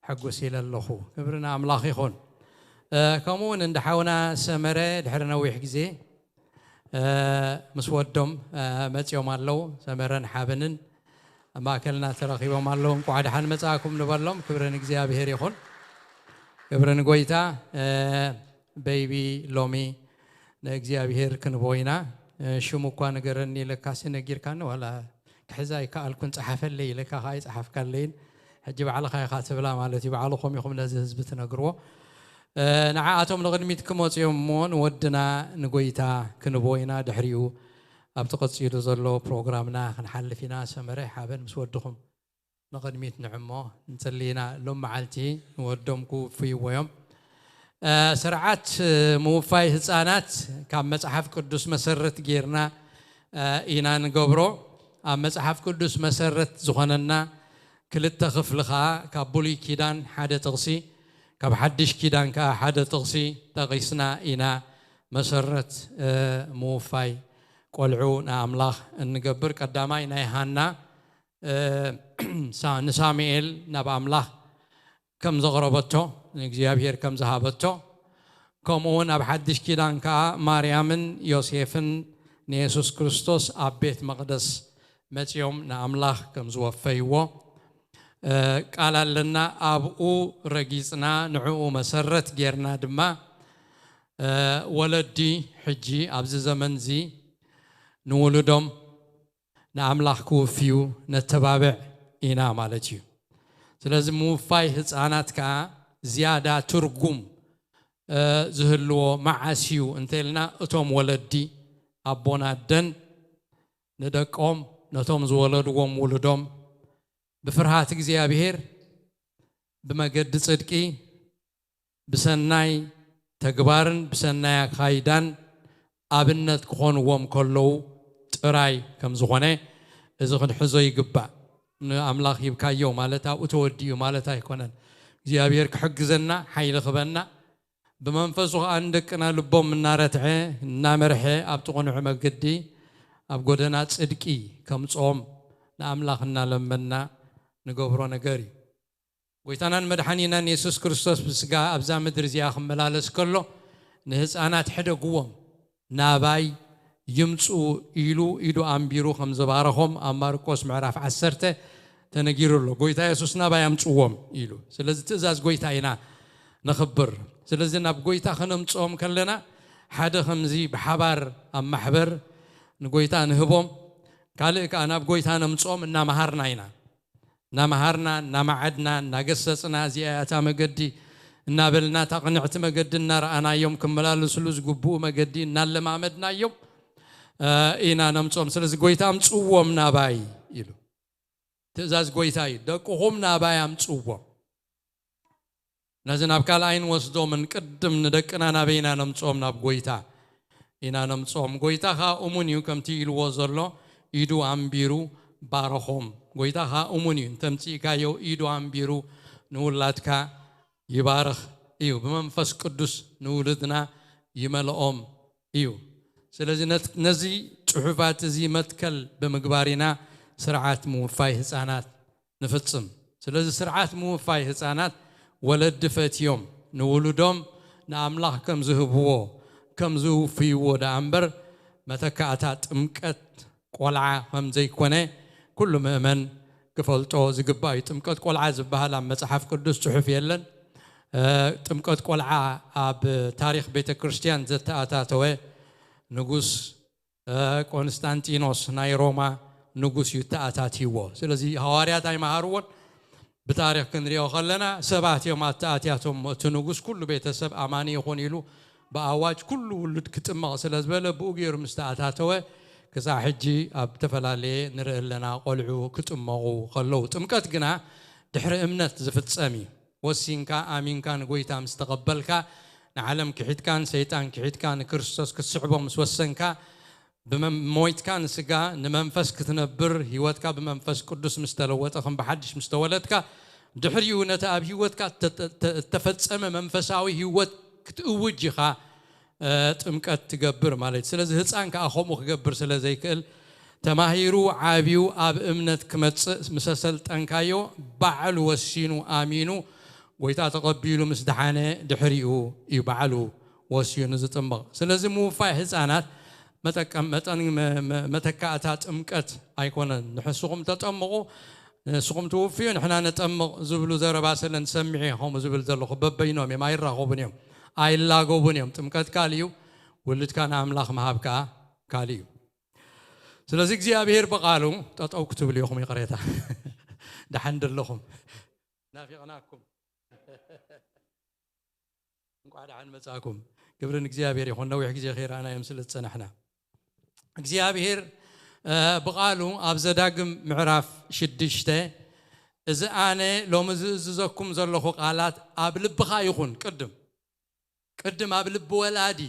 ሕጉስ ኢለ ኣለኹ። ክብሪ ንኣምላኽ ይኹን። እ፣ ከምኡ እውን እንዳ ሓውና ሰመረ ድሕሪ ነዊሕ ግዜ፣ እ፣ ምስ ወዶም፣ እ፣ መጺኦም ኣለዉ። ሰመረን ሓበንን ኣብ ማእከልና ተረኺቦም ኣለዉ። እንቋዕ ደሓን መጻእኩም ንበሎም። ክብሪ ንእግዚኣብሔር ይኹን። ክብሪ ንጎይታ። እ፣ በይቢ ሎሚ ንእግዚኣብሔር ክንቦ ኢና። እ፣ ሽሙ እኳ ንገረኒ ኢለካሲ ነጊርካኒ ዋላ ክሕዛ ኣይከኣልኩን፣ ጸሓፈለይ ኢለካ ከኣ ኣይጸሓፍካለይን። ሕጂ ባዕልኻ ኢኻ ትብላ ማለት እዩ። ባዕልኹም ኢኹም ነዚ ህዝቢ ትነግርዎ። እ፣ ንዓኣቶም ንቕድሚት ክመጹ እዮም እሞ ንወድና ንጎይታ ክንቦ ኢና። ድሕሪኡ ኣብቲ ቀጺሉ ዘሎ ፕሮግራምና ክንሓልፍ ኢና። ሰመረ ሓበን ምስ ወድኹም ንቕድሚት ንዕሞ ንጽሊ ኢና። ሎም መዓልቲ ንወዶም ክውፍይዎ እዮም። እ፣ ስርዓት፣ እ፣ ምውፋይ ህጻናት ካብ መጽሓፍ ቅዱስ መሰረት ጌርና፣ እ፣ ኢና ንገብሮ። ኣብ መጽሓፍ ቅዱስ መሰረት ዝኾነና ክልተ ክፍሊ ከኣ ካብ ብሉይ ኪዳን ሓደ ጥቕሲ፣ ካብ ሓድሽ ኪዳን ከኣ ሓደ ጥቕሲ ጠቒስና ኢና መሰረት፣ እ፣ ምውፋይ ቆልዑ ንኣምላኽ እንገብር። ቀዳማይ ናይ ሃና፣ እ፣ ሳ-፣ ንሳሙኤል ናብ ኣምላኽ ከም ዘቕረበቶ፣ ንእግዚኣብሔር ከም ዝሃበቶ፣ ከምኡ እውን ኣብ ሓድሽ ኪዳን ከኣ ማርያምን ዮሴፍን ንየሱስ ክርስቶስ ኣብ ቤት መቕደስ መጺኦም ንኣምላኽ ከም ዝወፈይዎ፣ እ፣ ቃል ኣለና። ኣብኡ ረጊጽና፣ ንዕኡ መሰረት ጌርና ድማ፣ እ፣ ወለዲ ሕጂ ኣብዚ ዘመንዚ ንውሉዶም ንኣምላኽ ክውፍዩ ነተባብዕ ኢና ማለት እዩ። ስለዚ ምውፋይ ህፃናት ከዓ ዝያዳ ትርጉም፣ እ፣ ዝህልዎ መዓስ እዩ እንተኢልና፣ እቶም ወለዲ፣ ኣቦን ኣደን ንደቆም፣ ነቶም ዝወለድዎም ውሉዶም ብፍርሃት እግዚኣብሔር፣ ብመገዲ ጽድቂ፣ ብሰናይ ተግባርን ብሰናይ ኣካይዳን ኣብነት ክኾንዎም ከለዉ ጥራይ ከም ዝኾነ እዚ ክንሕዞ ይግባእ። ንኣምላኽ ሂብካዮ ማለት ኣብኡ ተወዲኡ ማለት ኣይኮነን። እግዚኣብሔር ክሕግዘና፣ ሓይሊ ክበና፣ ብመንፈሱ ኸኣ ንደቅና ልቦም እናረትዐ፣ እናመርሐ ኣብቲ ቅኑዕ መገዲ፣ ኣብ ጎደና ጽድቂ ከምጽኦም ንኣምላኽ እናለመንና ንገብሮ ነገር እዩ። ጎይታናን መድሓኒናን የሱስ ክርስቶስ ብስጋ ኣብዛ ምድሪ እዚኣ ክመላለስ ከሎ፣ ንህፃናት ሕደግዎም፣ ናባይ ይምፅኡ ኢሉ ኢዱ ኣንቢሩ ከም ዝባረኾም ኣብ ማርቆስ ምዕራፍ ዓሰርተ ተነጊሩ ኣሎ። ጎይታ የሱስ ናባይ ኣምፅዎም ኢሉ። ስለዚ ትእዛዝ ጎይታ ኢና ነኽብር። ስለዚ ናብ ጎይታ ከነምፅኦም ከለና፣ ሓደ ከምዚ ብሓባር ኣብ ማሕበር ንጎይታ ንህቦም፣ ካልእ ከኣ ናብ ጎይታ ነምፅኦም እናመሃርና ኢና። እናመሃርና፣ እናመዓድና፣ እናገሰጽና፣ እዚኣ እያ እታ መገዲ፣ እናበልና እታ ቅንዕቲ መገዲ እናረኣናዮም ክመላለስሉ ዝግብኡ መገዲ እናለማመድናዮም ኢና ነምጾም። ስለዚ ጎይታ ኣምጽዎም ናባይ ኢሉ ትእዛዝ ጎይታ እዩ። ደቅኹም ናባይ ኣምጽዎም። ነዚ ናብ ካልኣይ ንወስዶምን ቅድም ንደቅና ናበይ ኢና ነምጽኦም? ናብ ጎይታ ኢና ነምጽኦም። ጎይታ ኸኣ እሙን እዩ፣ ከምቲ ኢልዎ ዘሎ ኢዱ ኣንቢሩ ባረኾም። ጎይታ ኸኣ እሙን እዩ፣ እንተምጽእካዮ ኢዱ ኣንቢሩ ንውላድካ ይባርኽ እዩ። ብመንፈስ ቅዱስ ንውሉድና ይመልኦም እዩ። ስለዚ ነት- ነዚ ጽሑፋት እዚ መትከል ብምግባር ኢና ስርዓት ምውፋይ ህፃናት ንፍጽም። ስለዚ ስርዓት ምውፋይ ህፃናት ወለዲ ፈትዮም ንውሉዶም ንኣምላኽ ከም ዝህብዎ ከም ዝውፍይዎ ደኣ እምበር መተካእታ ጥምቀት ቆልዓ ከም ዘይኮነ ኩሉ ምእመን ክፈልጦ ዝግባእ እዩ። ጥምቀት ቆልዓ ዝበሃል ኣብ መጽሓፍ ቅዱስ ጽሑፍ የለን። ጥምቀት ቆልዓ ኣብ ታሪኽ ቤተ ክርስቲያን ዘተኣታተወ ንጉስ ቆንስታንጢኖስ ናይ ሮማ ንጉስ እዩ ተኣታትይዎ። ስለዚ ሃዋርያት ኣይመሃርዎን። ብታሪኽ ክንሪኦ ከለና ሰባት እዮም ኣተኣትያቶም። እቲ ንጉስ ኩሉ ቤተሰብ ኣማኒ ይኹን ኢሉ ብኣዋጅ ኩሉ ውሉድ ክጥመቕ ስለ ዝበለ ብኡ ገይሩ ምስ ተኣታተወ ክሳዕ ሕጂ ኣብ ዝተፈላለየ ንርኢ ኣለና። ቆልዑ ክጥመቑ ከለዉ ጥምቀት ግና ድሕሪ እምነት ዝፍጸም እዩ። ወሲንካ ኣሚንካ ንጎይታ ምስ ተቐበልካ ንዓለም ክሒድካ ንሰይጣን ክሒድካ ንክርስቶስ ክትስዕቦ ምስ ወሰንካ ብመም- ሞይትካ ንስጋ ንመንፈስ ክትነብር ህይወትካ ብመንፈስ ቅዱስ ምስ ተለወጠ ከም ብሓድሽ ምስ ተወለድካ ድሕሪኡ ነቲ ኣብ ህይወትካ እተ- እተ- እተፈጸመ መንፈሳዊ ህይወት ክትእውጅ ኢኻ። ጥምቀት ትገብር ማለት እዩ። ስለዚ ህፃን ከዓ ከምኡ ክገብር ስለ ዘይክእል ተማሂሩ ዓብዩ ኣብ እምነት ክመፅእ ምስ ኣሰልጠንካዮ ባዕሉ ወሲኑ ኣሚኑ ጎይታ ተቐቢሉ ምስ ደሓነ ድሕሪኡ እዩ ባዕሉ ወሲኑ ዝጥምቕ። ስለዚ ምውፋይ ህፃናት መጠቀም መጠን መተካእታ ጥምቀት ኣይኮነን። ንሕስኹም ተጠምቑ ንስኹም ትውፍዩ ንሕና ነጠምቕ ዝብሉ ዘረባ ስለ ንሰምዕ እየ ከምኡ ዝብል ዘለኹ። በበይኖም እዮም፣ ኣይራኸቡን እዮም፣ ኣይላገቡን እዮም። ጥምቀት ካልእ እዩ፣ ውልድካ ንኣምላኽ ምሃብ ከኣ ካልእ እዩ። ስለዚ እግዚኣብሔር ብቓሉ ጠጠው ክትብሉ ኢኹም። ይቕሬታ ደሓን ደለኹም ናፊቕናኩም። እንኳዕ ደሓን መጻእኩም። ክብሪ ንእግዚኣብሔር ይኹን። ነዊሕ ግዜ ከይረኣናዮም ስለ ዝጸናሕና እግዚኣብሔር ብቓሉ ኣብ ዘዳግም ምዕራፍ ሽዱሽተ እዚ ኣነ ሎሚ ዝእዝዘኩም ዘለኹ ቃላት ኣብ ልብኻ ይኹን። ቅድም ቅድም ኣብ ልቢ ወላዲ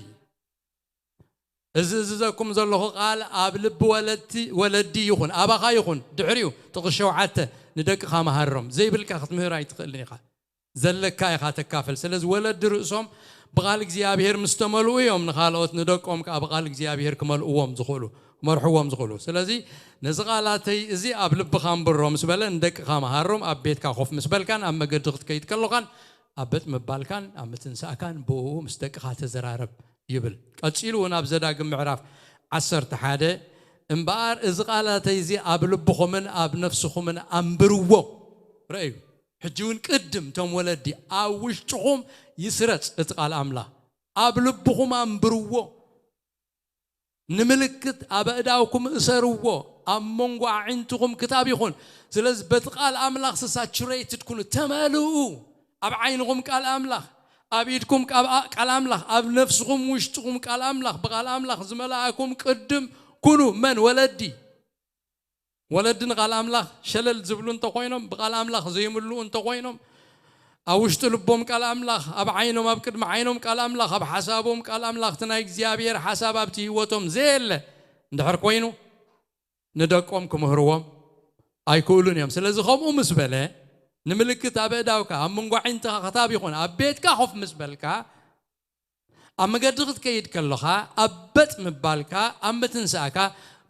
እዚ እዝዘኩም ዘለኹ ቃል ኣብ ልቢ ወለድቲ ወለዲ ይኹን ኣባኻ ይኹን። ድሕሪኡ ጥቕስ ሸውዓተ ንደቅኻ መሃሮም ዘይብልካ ክትምህር ኣይትኽእልን ኢኻ። ዘለካ ኢኻ ተካፍል። ስለዚ ወለዲ ርእሶም ብቓል እግዚኣብሔር ምስ ተመልኡ እዮም ንኻልኦት ንደቆም ከዓ ብቓል እግዚኣብሔር ክመልእዎም ዝኽእሉ ክመርሕዎም ዝኽእሉ። ስለዚ ነዚ ቃላተይ እዚ ኣብ ልብኻ እንብሮ ምስ በለ ንደቅኻ መሃሮም ኣብ ቤትካ ኮፍ ምስ በልካን ኣብ መገዲ ክትከይድ ከለኻን ኣብ በጥ ምባልካን ኣብ ምትንሳእካን ብኡ ምስ ደቅኻ ተዘራረብ ይብል። ቀጺሉ እውን ኣብ ዘዳግም ምዕራፍ ዓሰርተ ሓደ እምበኣር እዚ ቃላተይ እዚ ኣብ ልብኹምን ኣብ ነፍስኹምን ኣንብርዎ። ረእዩ ሕጂ እውን ቅድም እቶም ወለዲ ኣብ ውሽጥኹም ይስረጽ እቲ ቃል ኣምላኽ ኣብ ልብኹም ኣንብርዎ። ንምልክት ኣብ ኣእዳውኩም እሰርዎ፣ ኣብ መንጎ ኣዒንትኹም ክታብ ይኹን። ስለዚ በቲ ቃል ኣምላኽ ሳቹሬትድ ኩኑ፣ ተመልኡ። ኣብ ዓይንኹም ቃል ኣምላኽ፣ ኣብ ኢድኩም ቃል ኣምላኽ፣ ኣብ ነፍስኹም ውሽጥኹም ቃል ኣምላኽ። ብቃል ኣምላኽ ዝመልኣኩም ቅድም ኩኑ። መን? ወለዲ። ወለዲ ንቃል ኣምላኽ ሸለል ዝብሉ እንተኾይኖም፣ ብቃል ኣምላኽ ዘይምልኡ እንተኾይኖም፣ ኣብ ውሽጢ ልቦም ቃል ኣምላኽ፣ ኣብ ዓይኖም፣ ኣብ ቅድሚ ዓይኖም ቃል ኣምላኽ፣ ኣብ ሓሳቦም ቃል ኣምላኽ፣ እቲ ናይ እግዚኣብሔር ሓሳብ ኣብቲ ህይወቶም ዘየለ እንድሕር ኮይኑ ንደቆም ክምህርዎም ኣይክእሉን እዮም። ስለዚ ከምኡ ምስ በለ ንምልክት ኣብ እዳውካ ኣብ መንጎ ዓይንትኻ ክታብ ይኹን ኣብ ቤትካ ኮፍ ምስ በልካ ኣብ መገዲ ክትከይድ ከለኻ ኣብ በጥ ምባልካ ኣብ ምትንሳእካ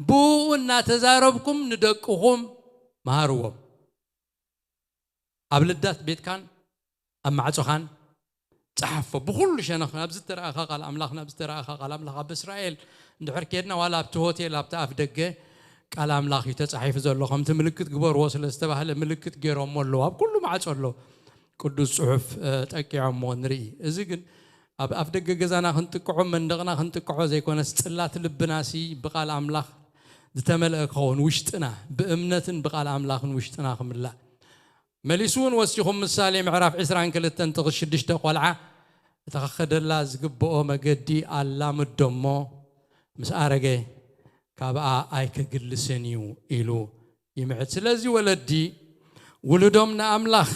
ብኡ እናተዛረብኩም ንደቅኹም መሃርዎም። ኣብ ልዳት ቤትካን ኣብ ማዕጾኻን ጸሓፎ። ብኹሉ ሸነኽ ናብ ዝተረኣኻ ቃል ኣምላኽ ናብ ዝተረኣኻ ቃል ኣምላኽ ኣብ እስራኤል እንድሕር ኬድና ዋላ ኣብቲ ሆቴል ኣብቲ ኣፍ ደገ ቃል ኣምላኽ እዩ ተጻሒፉ ዘሎ። ከምቲ ምልክት ግበርዎ ስለ ዝተባህለ ምልክት ገይሮሞ ኣለዉ። ኣብ ኩሉ ማዕጾ ኣሎ ቅዱስ ጽሑፍ ጠቂዖሞ ንርኢ። እዚ ግን ኣብ ኣፍ ደገ ገዛና ክንጥቅዖ መንደቕና ክንጥቅዖ ዘይኮነስ ጽላት ልብናሲ ብቃል ኣምላኽ ዝተመልአ ክኸውን ውሽጥና ብእምነትን ብቃል ኣምላኽን ውሽጥና ክምላእ መሊሱ እውን ወሲኹም ምሳሌ ምዕራፍ ዕስራን ክልተን ጥቕስ ሽዱሽተ ቆልዓ እታ ክኸደላ ዝግብኦ መገዲ ኣላምዶ እሞ ምስ ኣረገ ካብኣ ኣይክግልስን እዩ ኢሉ ይምዕድ። ስለዚ ወለዲ ውሉዶም ንኣምላኽ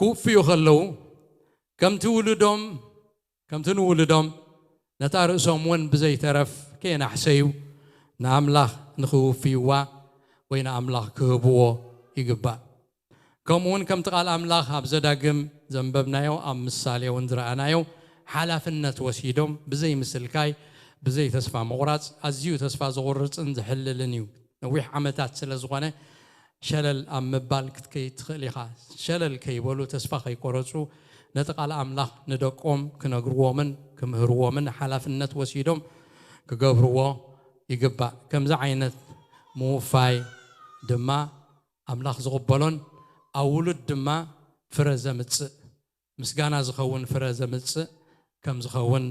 ክውፍዩ ከለዉ ከምቲ ውሉዶም ከምቲ ንውሉዶም ነታ ርእሶም እውን ብዘይተረፍ ከየናሕሰዩ ንኣምላኽ ንኽውፍይዋ ወይ ንኣምላኽ ክህብዎ ይግባእ። ከምኡ እውን ከምቲ ቃል ኣምላኽ ኣብ ዘዳግም ዘንበብናዮ ኣብ ምሳሌ እውን ዝረኣናዮ ሓላፍነት ወሲዶም ብዘይ ምስልካይ ብዘይ ተስፋ ምቑራፅ ኣዝዩ ተስፋ ዝቑርፅን ዝሕልልን እዩ። ነዊሕ ዓመታት ስለ ዝኾነ ሸለል ኣብ ምባል ክትከይድ ትኽእል ኢኻ። ሸለል ከይበሉ ተስፋ ከይቆረፁ ነቲ ቃል ኣምላኽ ንደቆም ክነግርዎምን ክምህርዎምን ሓላፍነት ወሲዶም ክገብርዎ ይግባእ። ከምዚ ዓይነት ምውፋይ ድማ ኣምላኽ ዝቕበሎን ኣብ ውሉድ ድማ ፍረ ዘምጽእ ምስጋና ዝኸውን ፍረ ዘምጽእ ከም ዝኸውን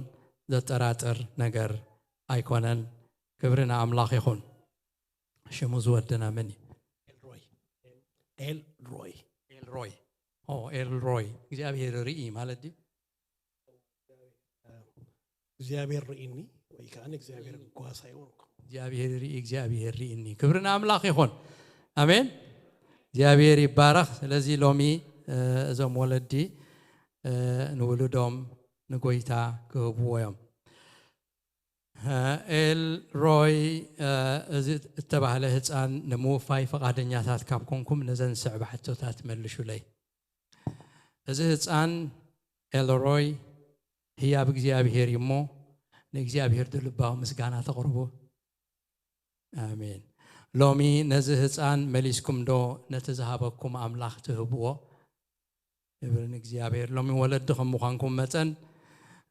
ዘጠራጥር ነገር ኣይኮነን። ክብሪ ንኣምላኽ ይኹን። ሽሙ ዝወደና መን እዩ? ኤልሮይ። ኤልሮይ። ኤልሮይ። ኦ፣ ኤልሮይ እግዚኣብሔር ርኢ ማለት ድዩ? እግዚኣብሔር ርኢኒ ወይ ከዓ እግዚኣብሔር ጓሳ ይወንኩ። እግዚኣብሔር ርኢ፣ እግዚኣብሔር ርኢኒ። ክብሪ ንኣምላኽ ይኹን። ኣሜን። እግዚኣብሔር ይባረኽ። ስለዚ ሎሚ እዞም ወለዲ ንውሉዶም ንጎይታ ክህብዎ እዮም። ኤል ሮይ እዚ እተባህለ ህፃን ንምውፋይ ፈቓደኛታት ካብ ኮንኩም ነዘን ዝስዕባ ሕቶታት መልሹለይ። እዚ ህፃን ኤልሮይ ህያብ እግዚኣብሔር እዩ እሞ ንእግዚኣብሔር ዶ ልባዊ ምስጋና ተቕርቡ? ኣሜን። ሎሚ ነዚ ህፃን መሊስኩም ዶ ነቲ ዝሃበኩም ኣምላኽ ትህብዎ? ክብሪ ንእግዚኣብሔር። ሎሚ ወለዲ ከም ምዃንኩም መጠን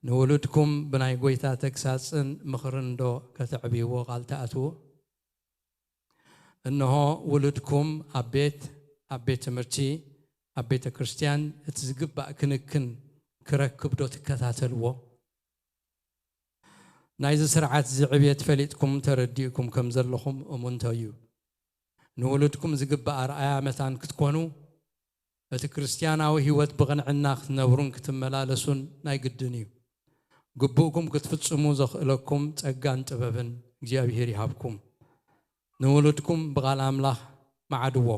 ንውሉድኩም ብናይ ጎይታ ተግሳፅን ምኽርን ዶ ከተዕብይዎ ቃል ትኣትዉ? እንሆ ውሉድኩም ኣብ ቤት፣ ኣብ ቤት ትምህርቲ፣ ኣብ ቤተ ክርስቲያን እቲ ዝግባእ ክንክን ክረክብ ዶ ትከታተልዎ? ናይዚ ስርዓት እዚ ዕብየት ፈሊጥኩም ተረዲእኩም ከም ዘለኹም እሙንቶ እዩ። ንውሉድኩም ዝግባእ ኣርኣያ መታን ክትኮኑ እቲ ክርስትያናዊ ህይወት ብቕንዕና ክትነብሩን ክትመላለሱን ናይ ግድን እዩ። ግቡእኩም ክትፍጽሙ ዘኽእለኩም ጸጋን ጥበብን እግዚኣብሔር ይሃብኩም። ንውሉድኩም ብቓል ኣምላኽ መዓድዎ።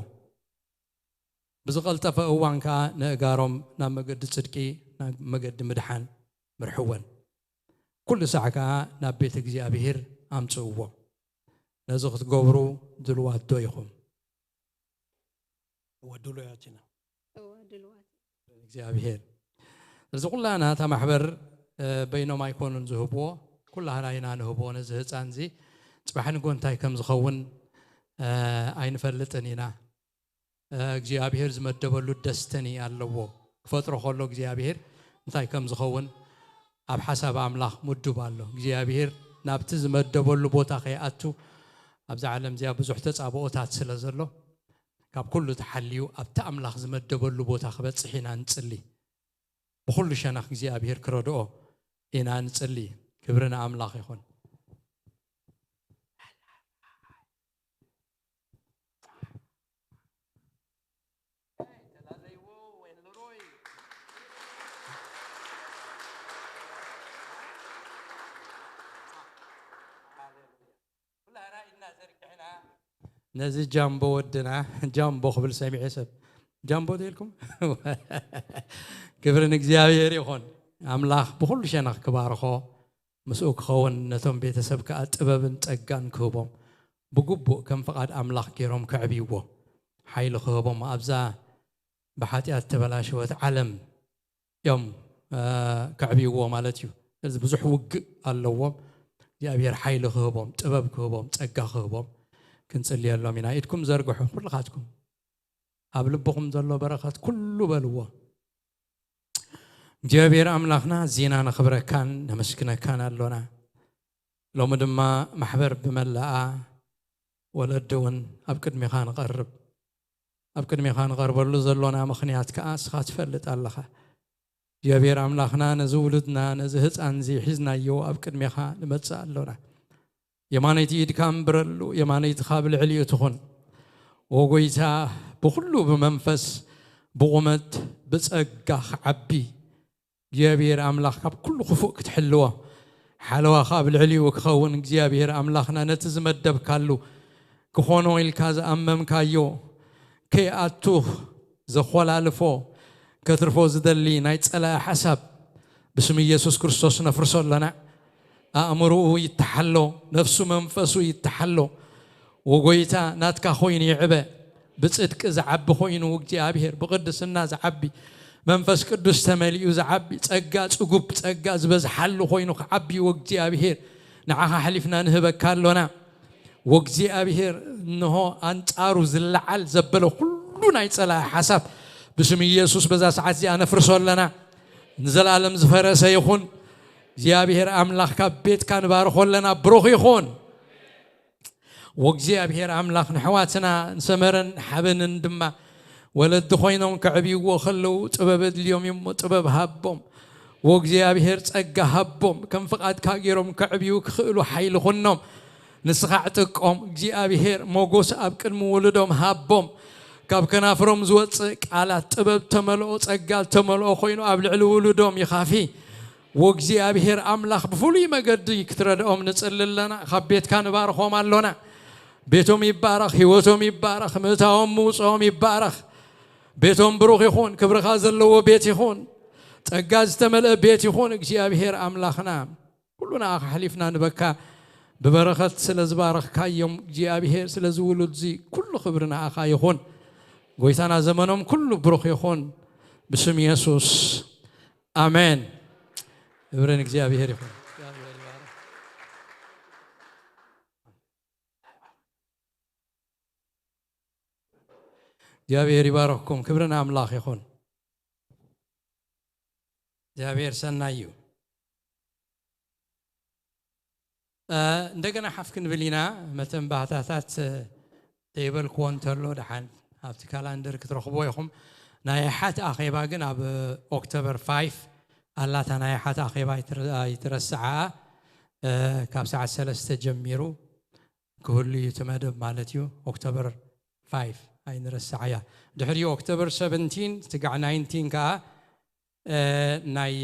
ብዝቐልጠፈ እዋን ከኣ ነእጋሮም ናብ መገዲ ጽድቂ፣ ናብ መገዲ ምድሓን ምርሕወን። ኩሉ ሳዕ ከኣ ናብ ቤት እግዚኣብሔር ኣምጽእዎ። ነዚ ክትገብሩ ድልዋት ዶ ኢኹም? እወ ድሉያት ኢና። እወ ድልዋት። እግዚኣብሔር እዚ ኩላና እታ ማሕበር በይኖም ኣይኮኑን ዝህብዎ፣ ኩላህና ኢና ንህብዎ። ነዚ ህፃን እዚ ፅባሕ ንጎ እንታይ ከም ዝኸውን ኣይንፈልጥን ኢና። እግዚኣብሔር ዝመደበሉ ደስተኒ ኣለዎ። ክፈጥሮ ከሎ እግዚኣብሔር እንታይ ከም ዝኸውን ኣብ ሓሳብ ኣምላኽ ምዱብ ኣሎ። እግዚኣብሔር ናብቲ ዝመደበሉ ቦታ ከይኣቱ ኣብዛ ዓለም እዚኣ ብዙሕ ተፃብኦታት ስለ ዘሎ ካብ ኩሉ ተሓልዩ ኣብቲ ኣምላኽ ዝመደበሉ ቦታ ክበፅሕ ኢና ንፅሊ። ብኹሉ ሸነኽ እግዚኣብሔር ክረድኦ ኢና ንፅሊ። ክብሪ ንኣምላኽ ይኹን። ነዚ ጃምቦ ወድና ጃምቦ ክብል ሰሚዐ ሰብ ጃምቦ ተልኩም ክብሪ ንእግዚኣብሔር ይኹን። ኣምላኽ ብኹሉ ሸነኽ ክባርኾ ምስኡ ክኸውን ነቶም ቤተሰብ ከኣ ጥበብን ጸጋን ክህቦም ብግቡእ ከም ፍቓድ ኣምላኽ ገይሮም ከዕብይዎ ሓይሊ ክህቦም ኣብዛ ብሓጢኣት ተበላሸወት ዓለም እዮም ከዕብይዎ ማለት እዩ። ስለዚ ብዙሕ ውግእ ኣለዎም። እግዚኣብሔር ሓይሊ ክህቦም፣ ጥበብ ክህቦም፣ ጸጋ ክህቦም ክንጽልየሎም ኢና። ኢድኩም ዘርግሑ ኩልኻትኩም ኣብ ልብኹም ዘሎ በረኸት ኩሉ በልዎ። እግዚኣብሔር ኣምላኽና ዚና ነኽብረካን ነመስግነካን ኣሎና። ሎሚ ድማ ማሕበር ብመላኣ ወለዲ እውን ኣብ ቅድሚኻ ንቐርብ። ኣብ ቅድሚኻ ንቐርበሉ ዘሎና ምኽንያት ከኣ እስኻ ትፈልጥ ኣለኻ። እግዚኣብሔር ኣምላኽና ነዚ ውሉድና ነዚ ህፃንዚ ሒዝናዮ ኣብ ቅድሜኻ ንመፅእ ኣሎና። የማነይቲ ኢድካ እንብረሉ፣ የማነይትኻ ብልዕሊኡ ትኹን። ወጎይታ ብኹሉ ብመንፈስ ብቑመት ብጸጋ ክዓቢ እግዚኣብሔር ኣምላኽ ካብ ኩሉ ክፉእ ክትሕልዎ ሓለዋኻ ኣብ ልዕሊኡ ክኸውን እግዚኣብሔር ኣምላኽና ነቲ ዝመደብካሉ ክኾኖ ኢልካ ዝኣመምካዮ ከይኣቱ ዘኾላልፎ ከትርፎ ዝደሊ ናይ ጸላኢ ሓሳብ ብስም ኢየሱስ ክርስቶስ ነፍርሶ ኣለና። ኣእምሮኡ ይተሓሎ፣ ነፍሱ መንፈሱ ይተሓሎ። ወጎይታ ናትካ ኮይኑ ይዕበ። ብጽድቂ ዝዓቢ ኮይኑ እግዚኣብሔር፣ ብቅድስና ዝዓቢ፣ መንፈስ ቅዱስ ተመሊኡ ዝዓቢ፣ ጸጋ ጽጉብ ጸጋ ዝበዝሓሉ ኮይኑ ክዓቢ ወእግዚኣብሔር ንዓኻ ኣሕሊፍና ንህበካ ኣሎና። ወእግዚኣብሔር እንሆ ኣንጻሩ ዝለዓል ዘበለ ኩሉ ናይ ጸላኢ ሓሳብ ብስም ኢየሱስ በዛ ሰዓት እዚኣ ነፍርሶ ኣለና። ንዘለኣለም ዝፈረሰ ይኹን። እግዚኣብሔር ኣምላኽ ካብ ቤትካ ንባርኾ ኣለና። ብሩኽ ይኹን። ወእግዚኣብሔር ኣምላኽ ንሕዋትና ንሰመረን ሓበንን ድማ ወለዲ ኮይኖም ከዕብይዎ ከለዉ ጥበብ ኣድልዮም እዩሞ ጥበብ ሃቦም። ወእግዚኣብሔር ጸጋ ሃቦም ከም ፍቓድካ ገይሮም ከዕብዩ ክኽእሉ ሓይሊ ኩኖም። ንስኻ ዕጥቀም እግዚኣብሔር ሞጎስ ኣብ ቅድሚ ውሉዶም ሃቦም። ካብ ከናፍሮም ዝወጽእ ቃላት ጥበብ ተመልኦ ጸጋ ተመልኦ ኮይኑ ኣብ ልዕሊ ውሉዶም ይኻፊ። ወእግዚኣብሔር ኣምላኽ ብፍሉይ መገዲ ክትረድኦም ንጽሊ ኣለና። ካብ ቤትካ ንባርኾም ኣሎና። ቤቶም ይባረኽ፣ ህይወቶም ይባረኽ፣ ምእታዎም ምውፅኦም ይባረኽ። ቤቶም ብሩኽ ይኹን፣ ክብርኻ ዘለዎ ቤት ይኹን፣ ጸጋ ዝተመልአ ቤት ይኹን። እግዚኣብሔር ኣምላኽና ኩሉ ንኣኻ ሓሊፍና ንበካ ብበረኸት ስለ ዝባረኽካዮም እግዚኣብሔር ስለዚ ውሉድ እዚ ኩሉ ክብሪ ንኣኻ ይኹን። ጎይታና ዘመኖም ኩሉ ብሩኽ ይኹን ብስም የሱስ ኣሜን። ክብሪ ንእግዚኣብሔር ይኹን። እግዚኣብሔር ይባረኽኩም። ክብሪ ንኣምላኽ ይኹን። እግዚኣብሔር ሰናይ እዩ። እንደገና ሓፍ ክንብል ኢና። መተን ባህታታት ዘይበልክዎ እንተሎ ደሓን ኣብቲ ካላንደር ክትረኽብዎ ኢኹም። ናይ ሓት ኣኼባ ግን ኣብ ኦክቶበር ፋይፍ ኣላታ። ናይ ሓት ኣኼባ ኣይትረስዓ። ካብ ሰዓት ሰለስተ ጀሚሩ ክህሉ እዩ እቲ መደብ ማለት እዩ። ኦክቶበር ፋይፍ ኣይንረስዓያ። ድሕሪኡ ኦክቶበር ሰቨንቲን ስጋዕ ናይንቲን ከዓ ናይ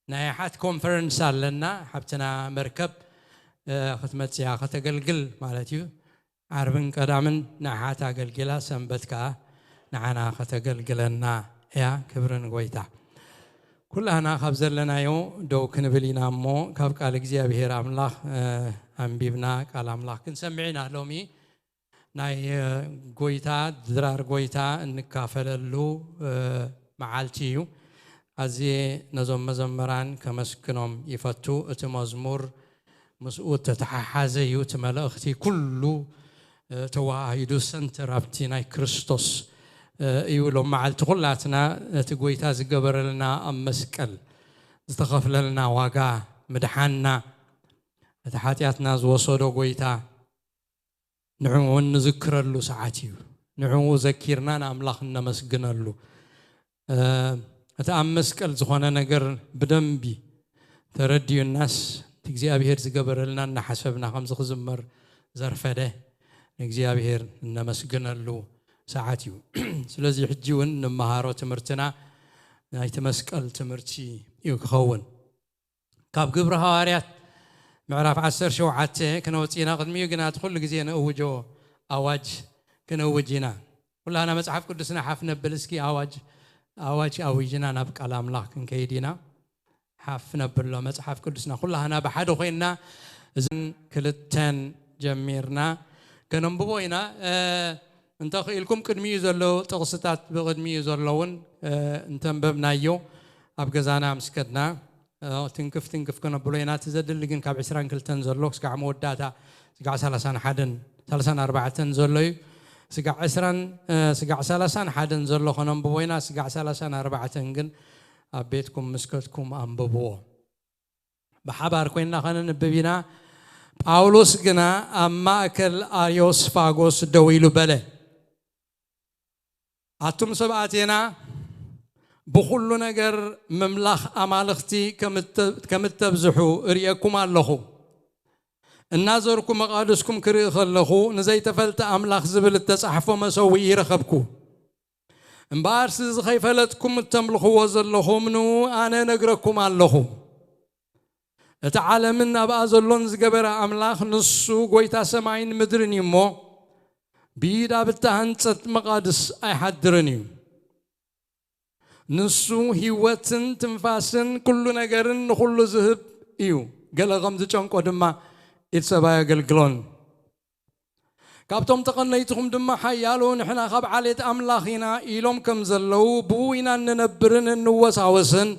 ናይ ሓት ኮንፈረንስ ኣለና። ሓብትና መርከብ ክትመፅያ ከተገልግል ማለት እዩ። ዓርብን ቀዳምን ንሓት ኣገልግላ ሰንበት ከዓ ንዓና ከተገልግለና እያ። ክብርን ጎይታ ኩላህና ካብ ዘለናዮ ደው ክንብል ኢና እሞ ካብ ቃል እግዚኣብሔር ኣምላኽ ኣንቢብና ቃል ኣምላኽ ክንሰምዕ ኢና። ሎሚ ናይ ጎይታ ድራር ጎይታ እንካፈለሉ መዓልቲ እዩ። ኣዝየ ነዞም መዘመራን ከመስግኖም ይፈቱ። እቲ መዝሙር ምስኡ ተተሓሓዘ እዩ። እቲ መልእኽቲ ኩሉ ተዋሃሂዱ ሰንተር ኣብቲ ናይ ክርስቶስ እዩ። ሎም መዓልቲ ኩላትና ነቲ ጎይታ ዝገበረልና ኣብ መስቀል ዝተኸፍለልና ዋጋ ምድሓንና እቲ ሓጢኣትና ዝወሰዶ ጎይታ ንዕኡ እንዝክረሉ ሰዓት እዩ። ንዕኡ ዘኪርና ንኣምላኽ እነመስግነሉ። እቲ ኣብ መስቀል ዝኾነ ነገር ብደንቢ ተረዲኡናስ እቲ እግዚኣብሔር ዝገበረልና እናሓሰብና ከምዚ ክዝመር ዘርፈደ ንእግዚኣብሔር እነመስግነሉ ሰዓት እዩ። ስለዚ ሕጂ እውን እንመሃሮ ትምህርትና ናይቲ መስቀል ትምህርቲ እዩ ክኸውን። ካብ ግብሪ ሃዋርያት ምዕራፍ ዓሰርተ ሸውዓተ ክነውፅእ ኢና። ቅድሚኡ ግና እቲ ኩሉ ግዜ ነእውጆ ኣዋጅ ክነውጅ ኢና። ኩላና መፅሓፍ ቅዱስና ሓፍ ነብል እስኪ። ኣዋጅ ኣዋጅ ኣዊጅና ናብ ቃል ኣምላኽ ክንከይድ ኢና። ሓፍ ነብሎ መፅሓፍ ቅዱስና ኩላህና ብሓደ ኮይንና እዝን ክልተን ጀሚርና ከነንብቦ ኢና። እንተኽኢልኩም ቅድሚኡ ዘለዉ ጥቕስታት ብቕድሚኡ ዘለውን እንተንበብናዮ ኣብ ገዛና ምስ ከድና ትንክፍ ትንክፍ ከነብሎ ኢና። እቲ ዘድሊ ግን ካብ ዕስራን ክልተን ዘሎ ክስጋዕ መወዳእታ ስጋዕ ሰላሳን ሓደን ሰላሳን ኣርባዕተን ዘሎ እዩ። ስጋዕ ዕስራን ስጋዕ ሰላሳን ሓደን ዘሎ ከነንብቦ ኢና። ስጋዕ ሰላሳን ኣርባዕተን ግን ኣብ ቤትኩም ምስ ከድኩም ኣንብብዎ። ብሓባር ኮይንና ከነንብብ ኢና። ጳውሎስ ግና ኣብ ማእከል ኣርዮስፋጎስ ደው ኢሉ በለ፣ ኣቱም ሰብ ኣቴና፣ ብኹሉ ነገር ምምላኽ ኣማልኽቲ ከም እተ-፣ ከም እተብዝሑ እርእየኩም ኣለኹ። እናዘርኩ መቓድስኩም ክርኢ ከለኹ፣ ንዘይተፈልጠ ኣምላኽ ዝብል እተጻሕፎ መሰውኢ ረኸብኩ። እምበኣርሲ፣ እዚ ኸይፈለጥኩም እተምልኽዎ ዘለኹም፣ ንኡ ኣነ እነግረኩም ኣለኹ። እቲ ዓለምን ኣብኣ ዘሎን ዝገበረ ኣምላኽ፣ ንሱ ጐይታ ሰማይን ምድርን እዩ እሞ፣ ብኢድ ኣብ እተሃንጸት መቓድስ ኣይሓድርን እዩ። ንሱ ህይወትን ትንፋስን ኩሉ ነገርን ንኹሉ ዝህብ እዩ። ገለ ከም ዝጨንቆ ድማ ኢድ ሰብ ኣየገልግሎን። ካብቶም ተቐነይትኹም ድማ ሓያሎ፣ ንሕና ካብ ዓሌት ኣምላኽ ኢና ኢሎም ከም ዘለዉ፣ ብኡ ኢና እንነብርን እንወሳወስን፣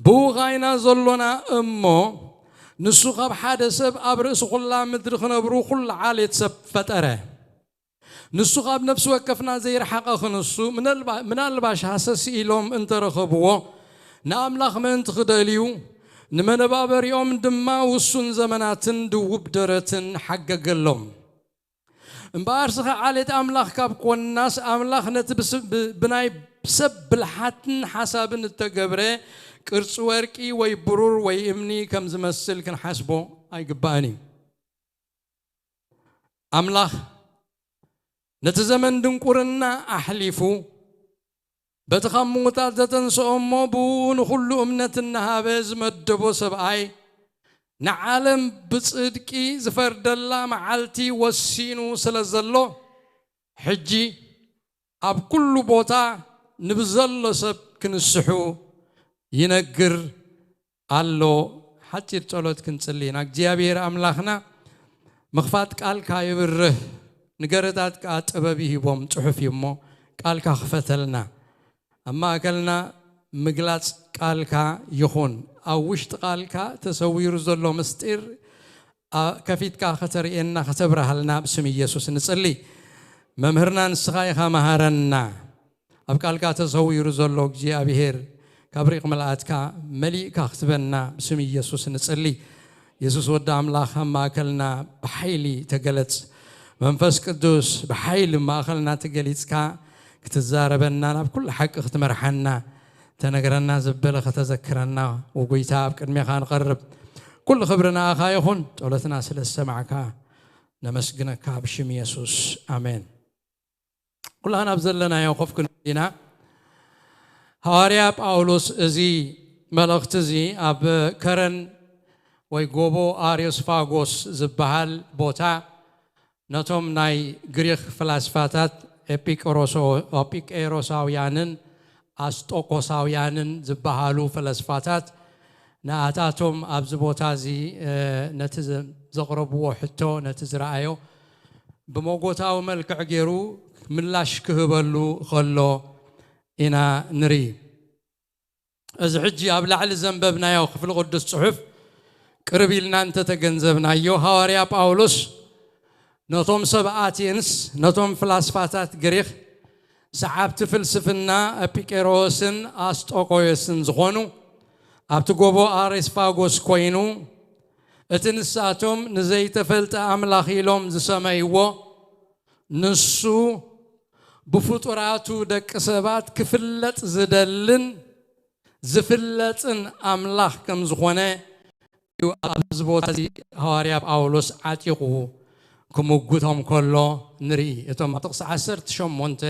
ብኡ ኸኣ ኢና ዘሎና እሞ፣ ንሱ ካብ ሓደ ሰብ ኣብ ርእሲ ኹላ ምድሪ ክነብሩ ኩሉ ዓሌት ሰብ ፈጠረ። ንሱ ካብ ነፍሲ ወከፍና ዘይረሓቐ ክንሱ፣ ምናልባ-፣ ምናልባሽ ሃሰስ ኢሎም እንተረኸብዎ፣ ንኣምላኽ ምእንቲ ክደልዩ፣ ንመነባበሪኦም ድማ ውሱን ዘመናትን ድውብ ደረትን ሓገገሎም። እምበኣር ስኻ ዓሌት ኣምላኽ ካብ ኮንናስ፣ ኣምላኽ ነቲ ብስ-፣ ብ-፣ ብናይ ሰብ ብልሓትን ሓሳብን እተገብረ ቅርጺ ወርቂ ወይ ብሩር ወይ እምኒ ከም ዝመስል ክንሓስቦ ኣይግባእን እዩ። ኣምላኽ ነቲ ዘመን ድንቁርና ኣሕሊፉ፣ በቲ ካብ ምዉታት ዘተንስኦ እሞ ብኡ ንኹሉ እምነት እናሃበ ዝመደቦ ሰብኣይ፣ ንዓለም ብጽድቂ ዝፈርደላ መዓልቲ ወሲኑ ስለ ዘሎ፣ ሕጂ ኣብ ኩሉ ቦታ ንብዘሎ ሰብ ክንስሑ ይነግር ኣሎ። ሓጺር ጸሎት ክንጽሊ ኢና። እግዚኣብሔር ኣምላኽና፣ ምኽፋት ቃልካ ይብርህ፣ ንገረታት ከኣ ጥበብ ይሂቦም፣ ጽሑፍ እዩ እሞ፣ ቃልካ ክፈተልና። ኣብ ማእከልና ምግላጽ ቃልካ ይኹን። ኣብ ውሽጢ ቃልካ ተሰዊሩ ዘሎ ምስጢር፣ ኣ-፣ ከፊትካ ከተርእየና፣ ከተብርሃልና ብስም ኢየሱስ ንጽሊ። መምህርና ንስኻ ኢኻ፣ መሃረና። ኣብ ቃልካ ተሰዊሩ ዘሎ እግዚኣብሔር፣ ካብ ሪቕ ምልኣትካ መሊእካ ክትበና ብስም ኢየሱስ ንጽሊ። የሱስ ወዲ ኣምላኽ፣ ኣብ ማእከልና ብሓይሊ ተገለጽ። መንፈስ ቅዱስ፣ ብሓይሊ ማእከልና ተገሊጽካ ክትዛረበና፣ ናብ ኩሉ ሓቂ ክትመርሓና፣ ተነግረና ዘበለ ከተዘክረና፣ ወጎይታ ኣብ ቅድሜኻ ንቐርብ። ኩሉ ክብሪ ንኣኻ ይኹን። ጸሎትና ስለ ዝሰማዕካ ነመስግነካ ብሽም የሱስ። ኣሜን። ኩላህና ኣብ ዘለናዮ ኮፍ ክንብል ኢና። ሃዋርያ ጳውሎስ እዚ መልእኽቲ እዚ ኣብ ከረን ወይ ጎቦ ኣርዮስፋጎስ ዝበሃል ቦታ ነቶም ናይ ግሪኽ ፍላስፋታት ኤጲቆሮሶ-፣ ኤጲቄሮሳውያንን ኣስጦቆሳውያንን ዝበሃሉ ፈለስፋታት ንኣታቶም ኣብዚ ቦታ እዚ፣ እ፣ ነቲ ዘ-፣ ዘቕረብዎ ሕቶ፣ ነቲ ዝረኣዮ ብመጎታዊ መልክዕ ገይሩ ምላሽ ክህበሉ ከሎ ኢና ንርኢ። እዚ ሕጂ ኣብ ላዕሊ ዘንበብናዮ ክፍሊ ቅዱስ ጽሑፍ ቅርብ ኢልና እንተተገንዘብናዮ፣ ሃዋርያ ጳውሎስ ነቶም ሰብ ኣቴንስ፣ ነቶም ፍላስፋታት ግሪኽ፣ ሰዓብቲ ፍልስፍና ኤጲቄሮስን ኣስጦቆዮስን ዝኾኑ፣ ኣብቲ ጎቦ ኣሬስፋጎስ ኮይኑ፣ እቲ ንሳቶም ንዘይተፈልጠ ኣምላኽ ኢሎም ዝሰመይዎ፣ ንሱ ብፍጡራቱ ደቂ ሰባት ክፍለጥ ዝደልን ዝፍለጥን ኣምላኽ ከም ዝኾነ እዩ ኣብዚ ቦታ እዚ ሃዋርያ ጳውሎስ ዓጢቑ ክምጉቶም ከሎ ንርኢ። እቶም ኣብ ጥቕሲ ዓሰርተ ሸሞንተ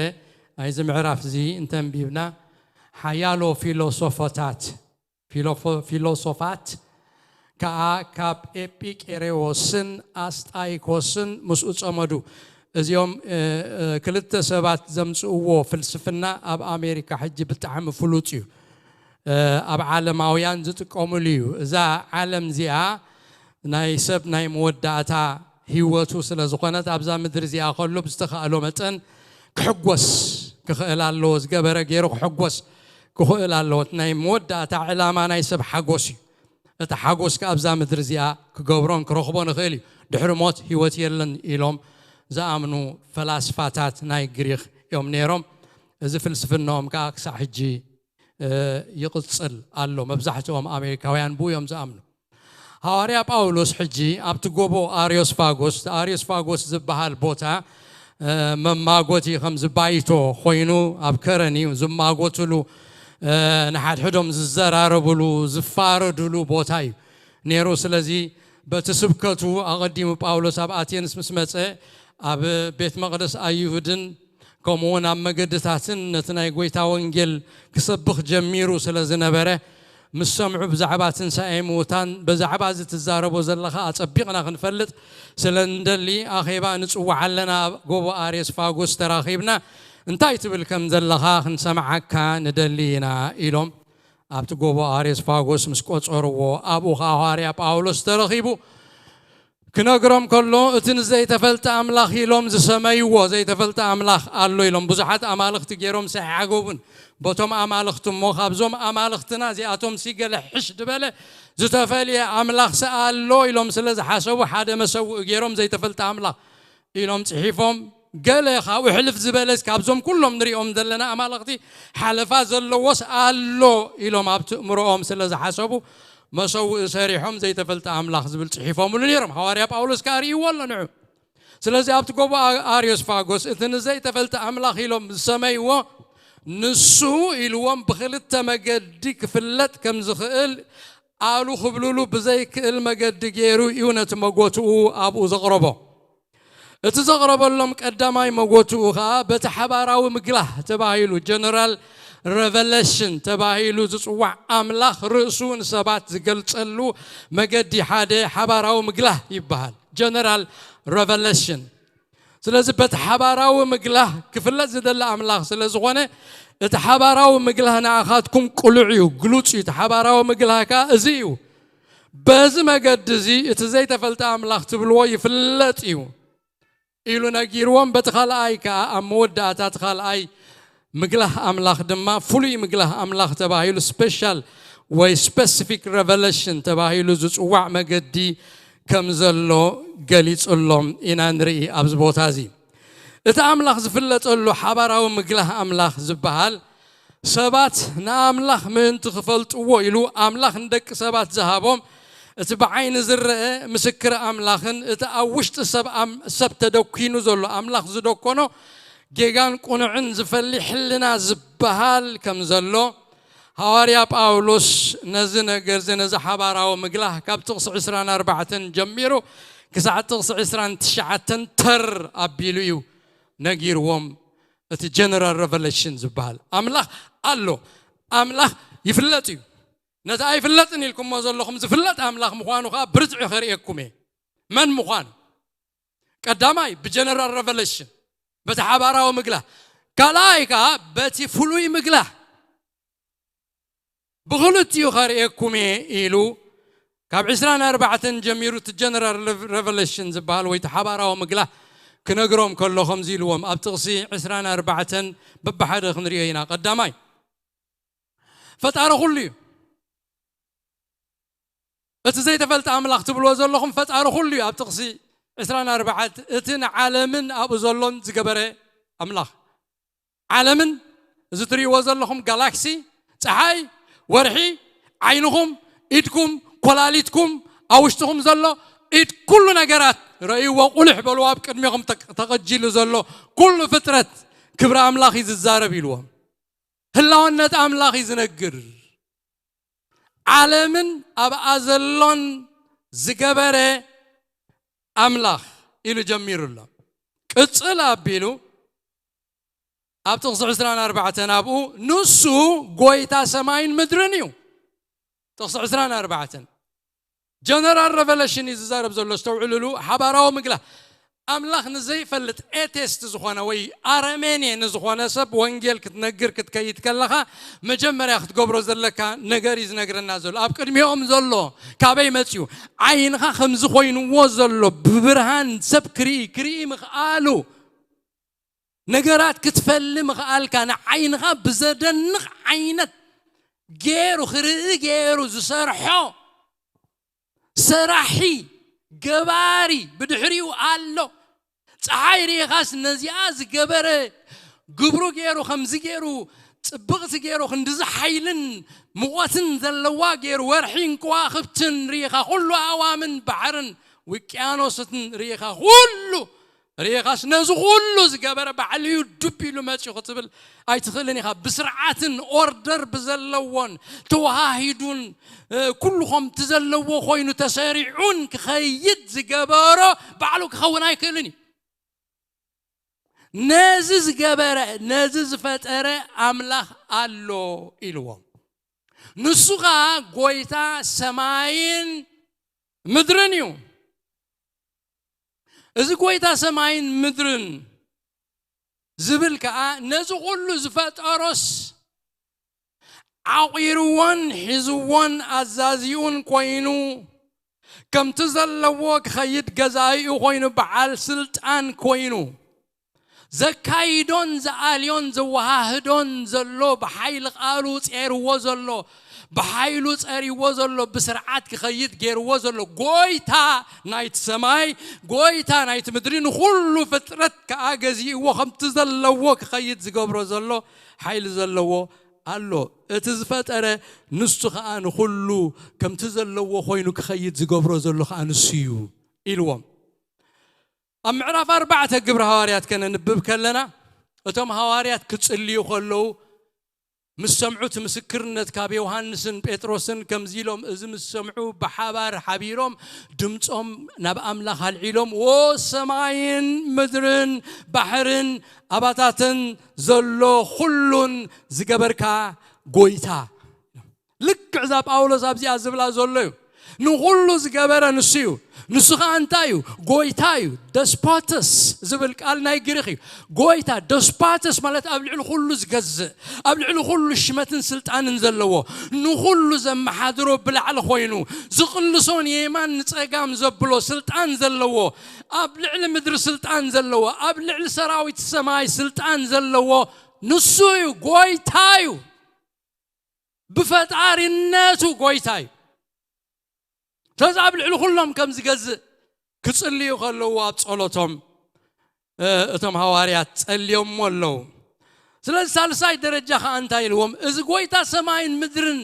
ናይዚ ምዕራፍ እዚ እንተንቢብና፣ ሓያሎ ፊሎሶፎታት፣ ፊሎፎ-፣ ፊሎሶፋት ከኣ ካብ ኤጲቄሬዎስን ኣስጣይኮስን ምስኡ ጸመዱ። እዚኦም፣ እ፣ እ፣ ክልተ ሰባት ዘምጽእዎ ፍልስፍና ኣብ ኣሜሪካ ሕጂ ብጣዕሚ ፍሉጥ እዩ። እ፣ ኣብ ዓለማውያን ዝጥቀሙሉ እዩ። እዛ ዓለም እዚኣ ናይ ሰብ ናይ መወዳእታ ህይወቱ ስለ ዝኾነት፣ ኣብዛ ምድሪ እዚኣ ከሎ ብዝተኻእሎ መጠን ክሕጎስ ክኽእል ኣለዎ። ዝገበረ ገይሩ ክሕጎስ ክኽእል ኣለዎ። እቲ ናይ መወዳእታ ዕላማ ናይ ሰብ ሓጎስ እዩ። እቲ ሓጎስ ከኣ ኣብዛ ምድሪ እዚኣ ክገብሮን ክረኽቦን ይኽእል እዩ። ድሕሪ ሞት ህይወት የለን ኢሎም ዝኣምኑ ፈላስፋታት ናይ ግሪኽ እዮም ነይሮም። እዚ ፍልስፍናኦም ከኣ ክሳዕ ሕጂ፣ እ፣ ይቕጽል ኣሎ። መብዛሕትኦም ኣሜሪካውያን ብኡ እዮም ዝኣምኑ። ሃዋርያ ጳውሎስ ሕጂ ኣብቲ ጎቦ ኣርዮስፋጎስ፣ ኣርዮስፋጎስ ዝበሃል ቦታ፣ እ፣ መማጎቲ ከምዚ ባይቶ ኮይኑ ኣብ ከረን እዩ ዝማጎትሉ፣ እ፣ ንሓድሕዶም ዝዘራረብሉ፣ ዝፋረድሉ ቦታ እዩ ነይሩ። ስለዚ በቲ ስብከቱ ኣቐዲሙ ጳውሎስ ኣብ ኣቴንስ ምስ መጸ፣ ኣብ ቤት መቕደስ ኣይሁድን ከምኡ እውን ኣብ መገድታትን ነቲ ናይ ጐይታ ወንጌል ክሰብኽ ጀሚሩ ስለ ዝነበረ፣ ምስ ሰምዑ ብዛዕባ ትንሳኤ ምዉታን፣ ብዛዕባ እዚ ትዛረቦ ዘለኻ ኣጸቢቕና ክንፈልጥ ስለ እንደሊ፣ ኣኼባ ንጽውዓ ኣለና፣ ኣብ ጎቦ ኣሬስፋጎስ ተራኺብና እንታይ ትብል ከም ዘለኻ ክንሰምዓካ ንደሊ ኢና ኢሎም ኣብቲ ጎቦ ኣሬስፋጎስ ምስ ቆጸርዎ፣ ኣብኡ ኸኣ ሃዋርያ ጳውሎስ ተረኺቡ። ክነግሮም ከሎ፣ እቲ ንዘይተፈልጠ ኣምላኽ ኢሎም ዝሰመይዎ ዘይተፈልጠ ኣምላኽ ኣሎ ኢሎም። ብዙሓት ኣማልኽቲ ገይሮም ሰዓገቡን፣ በቶም ኣማልኽቲ እሞ፣ ካብዞም ኣማልኽትና እዚኣቶም ሲ ገለ ሕሽ ዝበለ ዝተፈልየ ኣምላኽ ሲ ኣሎ ኢሎም ስለ ዝሓሰቡ፣ ሓደ መሰውኢ ገይሮም ዘይተፈልጠ ኣምላኽ ኢሎም ጽሒፎም። ገለ ካብኡ ሕልፍ ዝበለስ ካብዞም ኩሎም ንሪኦም ዘለና ኣማልኽቲ ሓለፋ ዘለዎስ ኣሎ ኢሎም ኣብ ትእምሮኦም ስለ ዝሓሰቡ፣ መሰውኢ ሰሪሖም ዘይተፈልጠ ኣምላኽ ዝብል ጽሒፎምሉ ነይሮም። ሃዋርያ ጳውሎስ ከኣ ርእይዎ ኣሎ ንዑ። ስለዚ ኣብቲ ጎቦ ኣ-፣ ኣርዮስፋጎስ እቲ ንዘይተፈልጠ ኣምላኽ ኢሎም ዝሰመይዎ፣ ንሱ ኢልዎም ብኽልተ መገዲ ክፍለጥ ከም ዝኽእል ኣሉ ክብልሉ ብዘይክእል መገዲ ገይሩ እዩ ነቲ መጎትኡ ኣብኡ ዘቕረቦ። እቲ ዘቕረበሎም ቀዳማይ መጎትኡ ኸኣ በቲ ሓባራዊ ምግላህ ተባሂሉ፣ ጀነራል ረቨለሽን ተባሂሉ ዝጽዋዕ፣ ኣምላኽ ርእሱ ንሰባት ዝገልጸሉ መገዲ ሓደ ሓባራዊ ምግላህ ይበሃል። ጀነራል ረቨለሽን። ስለዚ በቲ ሓባራዊ ምግላህ ክፍለጥ ዝደሊ ኣምላኽ ስለ ዝኾነ፣ እቲ ሓባራዊ ምግላህ ንኣኻትኩም ቅሉዕ እዩ፣ ግሉጽ እዩ። እቲ ሓባራዊ ምግላህ ከኣ እዚ እዩ። በዚ መገዲ እዚ እቲ ዘይተፈልጠ ኣምላኽ ትብልዎ ይፍለጥ እዩ ኢሉ ነጊርዎም። በቲ ካልኣይ ከኣ፣ ኣብ መወዳእታ እቲ ካልኣይ ምግላህ ኣምላኽ ድማ ፍሉይ ምግላህ ኣምላኽ ተባሂሉ፣ ስፔሻል ወይ ስፔሲፊክ ረቨለሽን ተባሂሉ ዝጽዋዕ መገዲ ከም ዘሎ ገሊጹሎም ኢና ንርኢ ኣብዚ ቦታ እዚ። እቲ ኣምላኽ ዝፍለጠሉ ሓባራዊ ምግላህ ኣምላኽ ዝበሃል፣ ሰባት ንኣምላኽ ምእንቲ ክፈልጥዎ ኢሉ ኣምላኽ ንደቂ ሰባት ዝሃቦም፣ እቲ ብዓይኒ ዝረአ ምስክር ኣምላኽን እቲ ኣብ ውሽጢ ሰብ ኣም-፣ ሰብ ተደኲኑ ዘሎ ኣምላኽ ዝደኮኖ ጌጋን ቁኑዕን ዝፈሊ ሕልና ዝበሃል ከም ዘሎ፣ ሃዋርያ ጳውሎስ ነዚ ነገር እዚ፣ ነዚ ሓባራዊ ምግላህ ካብ ጥቕሲ ዕስራን ኣርባዕተን ጀሚሩ ክሳዕ ጥቕሲ ዕስራን ትሽዓተን ተር ኣቢሉ እዩ ነጊርዎም። እቲ ጀነራል ረቨለሽን ዝበሃል ኣምላኽ ኣሎ፣ ኣምላኽ ይፍለጥ እዩ። ነቲ ኣይፍለጥን ኢልኩሞ ዘለኹም ዝፍለጥ ኣምላኽ ምዃኑ ኸኣ ብርትዒ ከርእየኩም እየ። መን ምዃኑ? ቀዳማይ ብጀነራል ረቨለሽን፣ በቲ ሓባራዊ ምግላህ። ካልኣይ ከኣ በቲ ፍሉይ ምግላህ። ብኽልቲኡ ከርእየኩም እየ ኢሉ ካብ ዕስራን ኣርባዕተን ጀሚሩ እቲ ጀነራል ረቨ-፣ ረቨለሽን ዝበሃል ወይ እቲ ሓባራዊ ምግላህ ክነግሮም ከሎ ከምዚ ኢልዎም፣ ኣብ ጥቕሲ ዕስራን ኣርባዕተን በብሓደ ክንርእዮ ኢና። ቀዳማይ፣ ፈጣሪ ኩሉ እዩ። እቲ ዘይተፈልጠ ኣምላኽ ትብልዎ ዘለኹም ፈጣሪ ኩሉ እዩ። ኣብ ጥቕሲ ዕስራን ኣርባዕተን እቲ ንዓለምን ኣብኡ ዘሎን ዝገበረ ኣምላኽ። ዓለምን፣ እዚ ትርእይዎ ዘለኹም ጋላክሲ፣ ጸሓይ፣ ወርሒ፣ ዓይንኹም፣ ኢድኩም፣ ኮላሊትኩም፣ ኣብ ውሽጥኹም ዘሎ ኢድ ኩሉ ነገራት ረእይዎ፣ ቁልሕ በልዎ፣ ኣብ ቅድሜኹም ተቅ-፣ ተቐጂሉ ዘሎ ኩሉ ፍጥረት ክብሪ ኣምላኽ እዩ ዝዛረብ ኢልዎም። ህላውነት ኣምላኽ እዩ ዝነግር። ዓለምን ኣብኣ ዘሎን ዝገበረ ኣምላኽ ኢሉ ጀሚሩ ኣሎ። ቅጽል ኣቢሉ ኣብ ጥቕሲ ዕስራን ኣርባዕተን ኣብኡ ንሱ ጎይታ ሰማይን ምድርን እዩ። ጥቕሲ ዕስራን ኣርባዕተን ጀነራል ረቨለሽን እዩ ዝዛረብ ዘሎ። ዝተውዕልሉ ሓባራዊ ምግላ ኣምላኽ ንዘይፈልጥ ኤቴስት ዝኾነ ወይ ኣረሜኔ ንዝኾነ ሰብ ወንጌል ክትነግር ክትከይድ ከለኻ መጀመርያ ክትገብሮ ዘለካ ነገር እዩ ዝነግረና ዘሎ። ኣብ ቅድሚኦም ዘሎ ካበይ መጽዩ? ዓይንኻ ከምዚ ኮይንዎ ዘሎ ብብርሃን ሰብ ክርኢ፣ ክርኢ ምኽኣሉ፣ ነገራት ክትፈሊ ምኽኣልካ፣ ንዓይንኻ ብዘደንቕ ዓይነት ገይሩ ክርኢ ገይሩ ዝሰርሖ ሰራሒ ገባሪ ብድሕሪኡ ኣሎ። ጸሓይ ርኢኻስ ነዚኣ ዝገበረ ግብሩ ገይሩ ከምዚ ገይሩ ጽብቕቲ ገይሩ ክንድዚ ሓይልን ሙቐትን ዘለዋ ገይሩ ወርሒን ከዋኽብትን ርኢኻ ኩሉ ኣእዋምን ባሕርን ውቅያኖስን ርኢኻ ኩሉ ርኢኻስ ነዚ ኩሉ ዝገበረ ባዕሉ እዩ ዱብ ኢሉ መፂኡ ክትብል ኣይትኽእልን ኢኻ። ብስርዓትን ኦርደር ብዘለዎን ተወሃሂዱን፣ እ፣ ኩሉ ከምቲ ዘለዎ ኮይኑ ተሰሪዑን ክኸይድ ዝገበሮ ባዕሉ ክኸውን ኣይክእልን እዩ። ነዚ ዝገበረ፣ ነዚ ዝፈጠረ ኣምላኽ ኣሎ ኢልዎም። ንሱ ኸኣ ጎይታ ሰማይን ምድርን እዩ። እዚ ጎይታ ሰማይን ምድርን ዝብል ከኣ ነዚ ኩሉ ዝፈጠሮስ ዓቑርዎን ሒዝዎን ኣዛዚኡን ኮይኑ፣ ከምቲ ዘለዎ ክኸይድ ገዛኢኡ ኮይኑ፣ በዓል ስልጣን ኮይኑ፣ ዘካይዶን ዝኣልዮን ዘወሃህዶን ዘሎ፣ ብሓይሊ ቃሉ ጼርዎ ዘሎ፣ ብሓይሉ ጸሪዎ ዘሎ፣ ብስርዓት ክኸይድ ጌርዎ ዘሎ፣ ጎይታ ናይቲ ሰማይ፣ ጎይታ ናይቲ ምድሪ፣ ንኹሉ ፍጥረት ከኣ ገዚእዎ ከምቲ ዘለዎ ክኸይድ ዝገብሮ ዘሎ ሓይሊ ዘለዎ ኣሎ። እቲ ዝፈጠረ ንሱ ከኣ ንኹሉ ከምቲ ዘለዎ ኮይኑ ክኸይድ ዝገብሮ ዘሎ ከኣ ንሱ እዩ ኢልዎም። ኣብ ምዕራፍ ኣርባዕተ ግብሪ ሃዋርያት ከነንብብ ከለና፣ እቶም ሃዋርያት ክጽልዩ ከለዉ፣ ምስ ሰምዑ እቲ ምስክርነት ካብ ዮሃንስን ጴጥሮስን ከምዚ ኢሎም፣ እዚ ምስ ሰምዑ ብሓባር ሓቢሮም ድምጾም ናብ ኣምላኽ ኣልዒሎም፣ "ዎ ሰማይን ምድርን ባሕርን ኣባታተን ዘሎ ኩሉን ዝገበርካ ጎይታ!" ልክዕ እዛ ጳውሎስ ኣብዚኣ ዝብላ ዘሎ እዩ። ንኹሉ ዝገበረ ንሱ እዩ። ንሱ ኸኣ እንታይ እዩ? ጎይታ እዩ። ደስፖተስ ዝብል ቃል ናይ ግሪኽ እዩ። ጎይታ፣ ደስፖተስ ማለት ኣብ ልዕሊ ኩሉ ዝገዝእ፣ ኣብ ልዕሊ ኩሉ ሽመትን ስልጣንን ዘለዎ፣ ንኹሉ ዘመሓድሮ ብላዕሊ ኮይኑ፣ ዝቕልሶ ንየማን ንጸጋም ዘብሎ ስልጣን ዘለዎ፣ ኣብ ልዕሊ ምድሪ ስልጣን ዘለዎ፣ ኣብ ልዕሊ ሰራዊት ሰማይ ስልጣን ዘለዎ ንሱ እዩ። ጎይታ እዩ። ብፈጣሪነቱ ጎይታ እዩ። ስለዚ ኣብ ልዕሊ ኩሎም ከም ዝገዝእ ክጽልዩ ከለዉ ኣብ ጸሎቶም፣ እ፣ እቶም ሃዋርያት ጸልዮሞ ኣለዉ። ስለዚ ሳልሳይ ደረጃ ከኣ እንታይ ኢልዎም? እዚ ጎይታ ሰማይን ምድርን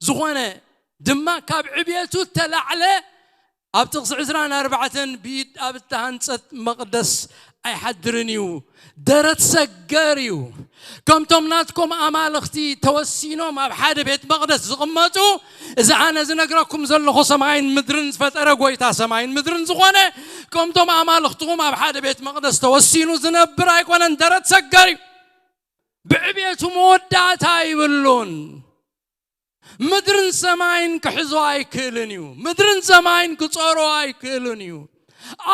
ዝኾነ ድማ ካብ ዕብየቱ እተላዕለ ኣብ ጥቕሲ ዕስራን ኣርባዕተን ብኢድ ኣብ እተሃንጸት መቕደስ ኣይሓድርን እዩ። ደረት ሰገር እዩ። ከምቶም ናትኩም ኣማልኽቲ ተወሲኖም ኣብ ሓደ ቤት መቕደስ ዝቕመጡ፣ እዚ ኣነ ዝነግረኩም ዘለኹ ሰማይን ምድርን ዝፈጠረ ጎይታ ሰማይን ምድርን ዝኾነ፣ ከምቶም ኣማልኽትኹም ኣብ ሓደ ቤት መቕደስ ተወሲኑ ዝነብር ኣይኮነን። ደረት ሰገር እዩ። ብዕብየቱ መወዳእታ ይብሉን። ምድርን ሰማይን ክሕዞ ኣይክእልን እዩ። ምድርን ሰማይን ክጾሮ ኣይክእልን እዩ።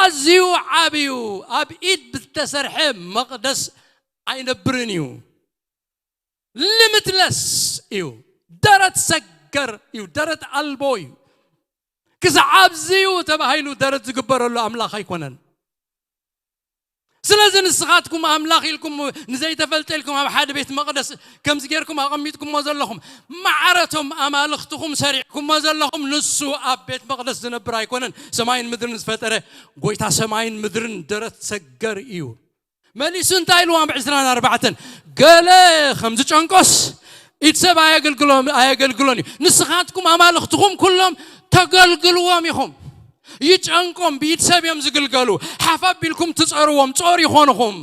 ኣዝዩ ዓብዩ፣ ኣብ ኢድ ብዝተሰርሐ መቕደስ ኣይነብርን እዩ። ሊሚትለስ እዩ። ደረት ሰገር እዩ። ደረት ኣልቦ እዩ። ክሳዕ ኣብዚ እዩ ተባሂሉ ደረት ዝግበረሉ ኣምላኽ ኣይኮነን። ስለዚ ንስኻትኩም ኣምላኽ ኢልኩም ንዘይተፈልጠ ኢልኩም ኣብ ሓደ ቤት መቕደስ ከምዚ ጌርኩም ኣቐሚጥኩሞ ዘለኹም፣ ማዕረቶም ኣማልኽትኹም ሰሪዕኩሞ ዘለኹም፣ ንሱ ኣብ ቤት መቕደስ ዝነብር ኣይኮነን። ሰማይን ምድርን ዝፈጠረ ጎይታ ሰማይን ምድርን ደረት ሰገር እዩ። መሊሱ እንታይ ኢልዎም? ዕስራን ኣርባዕተን፣ ገለ ከም ዝጨንቆስ ኢድ ሰብ ኣየገልግሎም፣ ኣየገልግሎን እዩ። ንስኻትኩም ኣማልኽትኹም ኩሎም ተገልግልዎም ኢኹም። ይጨንቆም፣ ብኢድ ሰብ እዮም ዝግልገሉ። ሓፍ ኣቢልኩም ትጸርዎም፣ ጾር ይኾንኹም።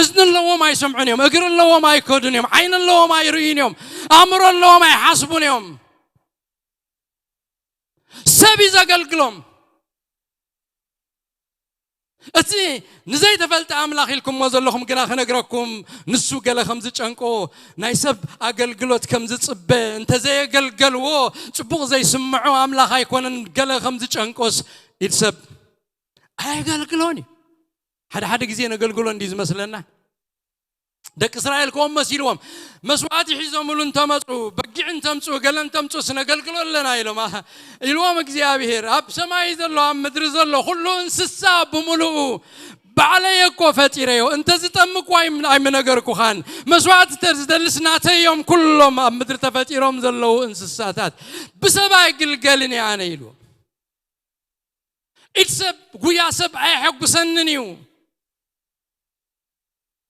እዝኒ ኣለዎም ኣይሰምዑን እዮም፣ እግሪ ኣለዎም ኣይከዱን እዮም፣ ዓይኒ ኣለዎም ኣይርእዩን እዮም፣ ኣእምሮ ኣለዎም ኣይሓስቡን እዮም። ሰብ እዩ ዘገልግሎም። እቲ ንዘይተፈልጠ ኣምላኽ ኢልኩሞ ዘለኹም ግና ክነግረኩም፣ ንሱ ገለ ከም ዝጨንቆ፣ ናይ ሰብ ኣገልግሎት ከም ዝጽበ፣ እንተዘየገልገልዎ ጽቡቕ ዘይስምዖ ኣምላኽ ኣይኮነን። ገለ ከም ዝጨንቆስ ኢድ ሰብ ኣየገልግሎን እዩ። ሓደ ሓደ ግዜ ነገልግሎ እንዲ ዝመስለና። ደቂ እስራኤል ከምኡ መሲልዎም፣ መስዋዕቲ ሒዞምሉ እንተመጹ፣ በጊዕ እንተምጹ፣ ገለ እንተምጹ ስነገልግሎ ኣለና ኢሎም፣ ኣህ፣ ኢልዎም እግዚኣብሔር። ኣብ ሰማይ ዘሎ ኣብ ምድሪ ዘሎ ኩሉ እንስሳ ብምሉኡ ባዕለየ እኮ ፈጢረዮ፣ እንተ ዝጠምቁ ኣይም-፣ ኣይምነገርኩኻን። መስዋዕቲ እንተ ዝደልስ ናተይ እዮም ኩሎም ኣብ ምድሪ ተፈጢሮም ዘለዉ እንስሳታት። ብሰብ ኣይግልገልን እየ ኣነ ኢልዎም። ኢድ ሰብ፣ ጉያ ሰብ ኣየሐጉሰንን እዩ።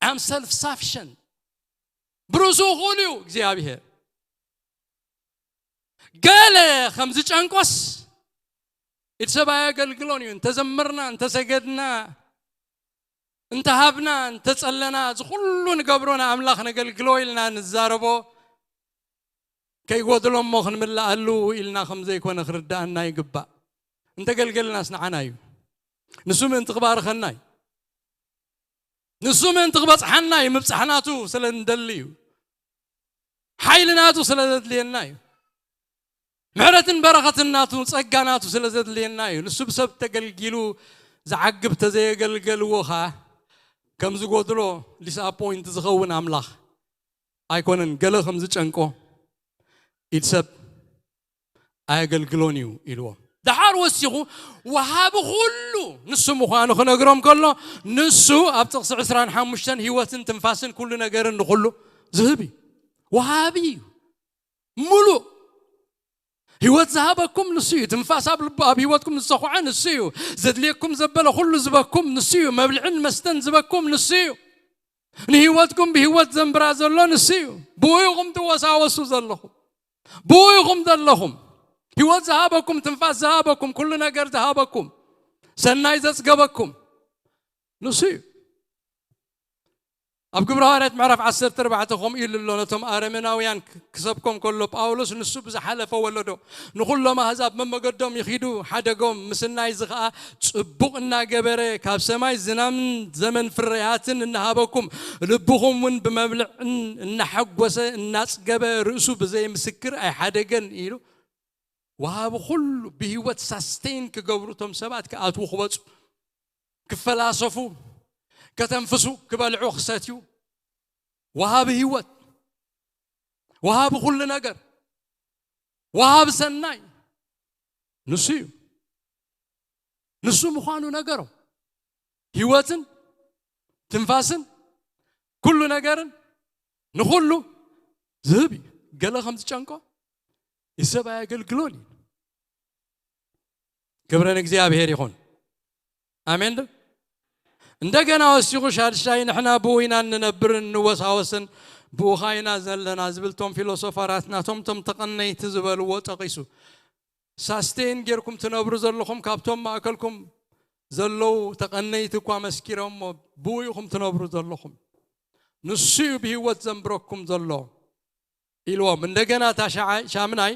I'm self sufficient። ብርእሱ እኹል እዩ እግዚኣብሔር። ገለ ከም ዝጨንቆስ ኢድ ሰብ ኣየገልግሎን እዩ። እንተዘመርና፣ እንተሰገድና፣ እንተሃብና እንተጸለና፣ እዚ ኩሉ ንገብሮ ንኣምላኽ ነገልግሎ ኢልና ንዛረቦ፣ ከይጎድሎ እሞ ክንምልኣሉ ኢልና ከም ዘይኮነ ክርድኣና ይግባእ። እንተገልገልናስ ንዓና እዩ። ንሱ ምእንቲ ክባርኸና እዩ። ንሱ ምእንቲ ክበጽሓና እዩ። ምብጻሕ ናቱ ስለ እንደሊ እዩ። ሓይሊ ናቱ ስለ ዘድልየና እዩ። ምሕረትን በረኸትን ናቱ፣ ጸጋ ናቱ ስለ ዘድልየና እዩ። ንሱ ብሰብ ተገልጊሉ ዝዓግብ ተዘየገልገልዎ ኸኣ ከም ዝጎድሎ ዲስኣፖይንት ዝኸውን ኣምላኽ ኣይኮነን። ገለ ከም ዝጨንቆ ኢድ ሰብ ኣየገልግሎን እዩ ኢልዎም። ደሓር ወሲኹ ወሃቢ ኩሉ ንሱ ምዃኑ ክነግሮም ከሎ፣ ንሱ ኣብ ጥቕሲ ዕስራን ሓሙሽተን ህይወትን ትንፋስን ኩሉ ነገርን ንኹሉ ዝህብ እዩ። ወሃቢ እዩ። ሙሉእ ህይወት ዝሃበኩም ንሱ እዩ። ትንፋስ ኣብ ልቡ ኣብ ህይወትኩም ዝሰኹዐ ንሱ እዩ። ዘድልየኩም ዘበለ ኩሉ ዝበኩም ንሱ እዩ። መብልዕን መስተን ዝበኩም ንሱ እዩ። ንህይወትኩም ብህይወት ዘንብራ ዘሎ ንሱ እዩ። ብኡ ኢኹም ትወሳወሱ ዘለኹም። ብኡ ኢኹም ዘለኹም። ህይወት ዝሃበኩም፣ ትንፋስ ዝሃበኩም፣ ኩሉ ነገር ዝሃበኩም፣ ሰናይ ዘጽገበኩም ንሱ እዩ። ኣብ ግብረ ሃዋርያት ምዕራፍ ዓሰርተ ኣርባዕተ ከምኡ ኢሉ ኣሎ፣ ነቶም ኣረመናውያን ክ-፣ ክሰብኮም ከሎ ጳውሎስ፣ ንሱ ብዝሓለፈ ወለዶ ንኹሎም ኣህዛብ መመገዶም ይኺዱ ሓደጎም፣ ምስናይ እዚ ኸኣ ጽቡቕ እናገበረ፣ ካብ ሰማይ ዝናምን ዘመን ፍርያትን እናሃበኩም፣ ልብኹም እውን ብመብልዕን እናሐጎሰ እናጽገበ፣ ርእሱ ብዘይ ምስክር ኣይሓደገን ኢሉ። ወሃቢ ኩሉ ብህይወት ሳስቴን ክገብሩ፣ እቶም ሰባት ክኣትዉ ክበጹ፣ ክፈላሰፉ፣ ከተንፍሱ፣ ክበልዑ ክሰትዩ፣ ወሃቢ ህይወት፣ ወሃቢ ኩሉ ነገር፣ ወሃቢ ሰናይ ንሱ እዩ። ንሱ ምዃኑ ነገሮም። ህይወትን ትንፋስን ኩሉ ነገርን ንኹሉ ዝህብ እዩ። ገለ ከም ዝጨንቆ፣ እዚ ሰብ ኣየገልግሎን እዩ። ክብሪ ንእግዚኣብሔር ይኹን። ኣሜን ዶ? እንደገና ወሲኹ ሻድሻይ፣ ንሕና ብኡ ኢና እንነብርን እንወሳወስን፣ ብኡ ኸኣ ኢና ዘለና ዝብል፣ እቶም ፊሎሶፋራት ናቶም፣ እቶም ተቐነይቲ ዝበልዎ ጠቒሱ። ሳስቴን ጌርኩም ትነብሩ ዘለኹም፣ ካብቶም ማእከልኩም ዘለዉ ተቐነይቲ እኳ መስኪሮም እሞ፣ ብኡ ኢኹም ትነብሩ ዘለኹም። ንሱ እዩ ብህይወት ዘንብረኩም ዘሎ ኢልዎም። እንደገና እታ ሻዓ-፣ ሻምናይ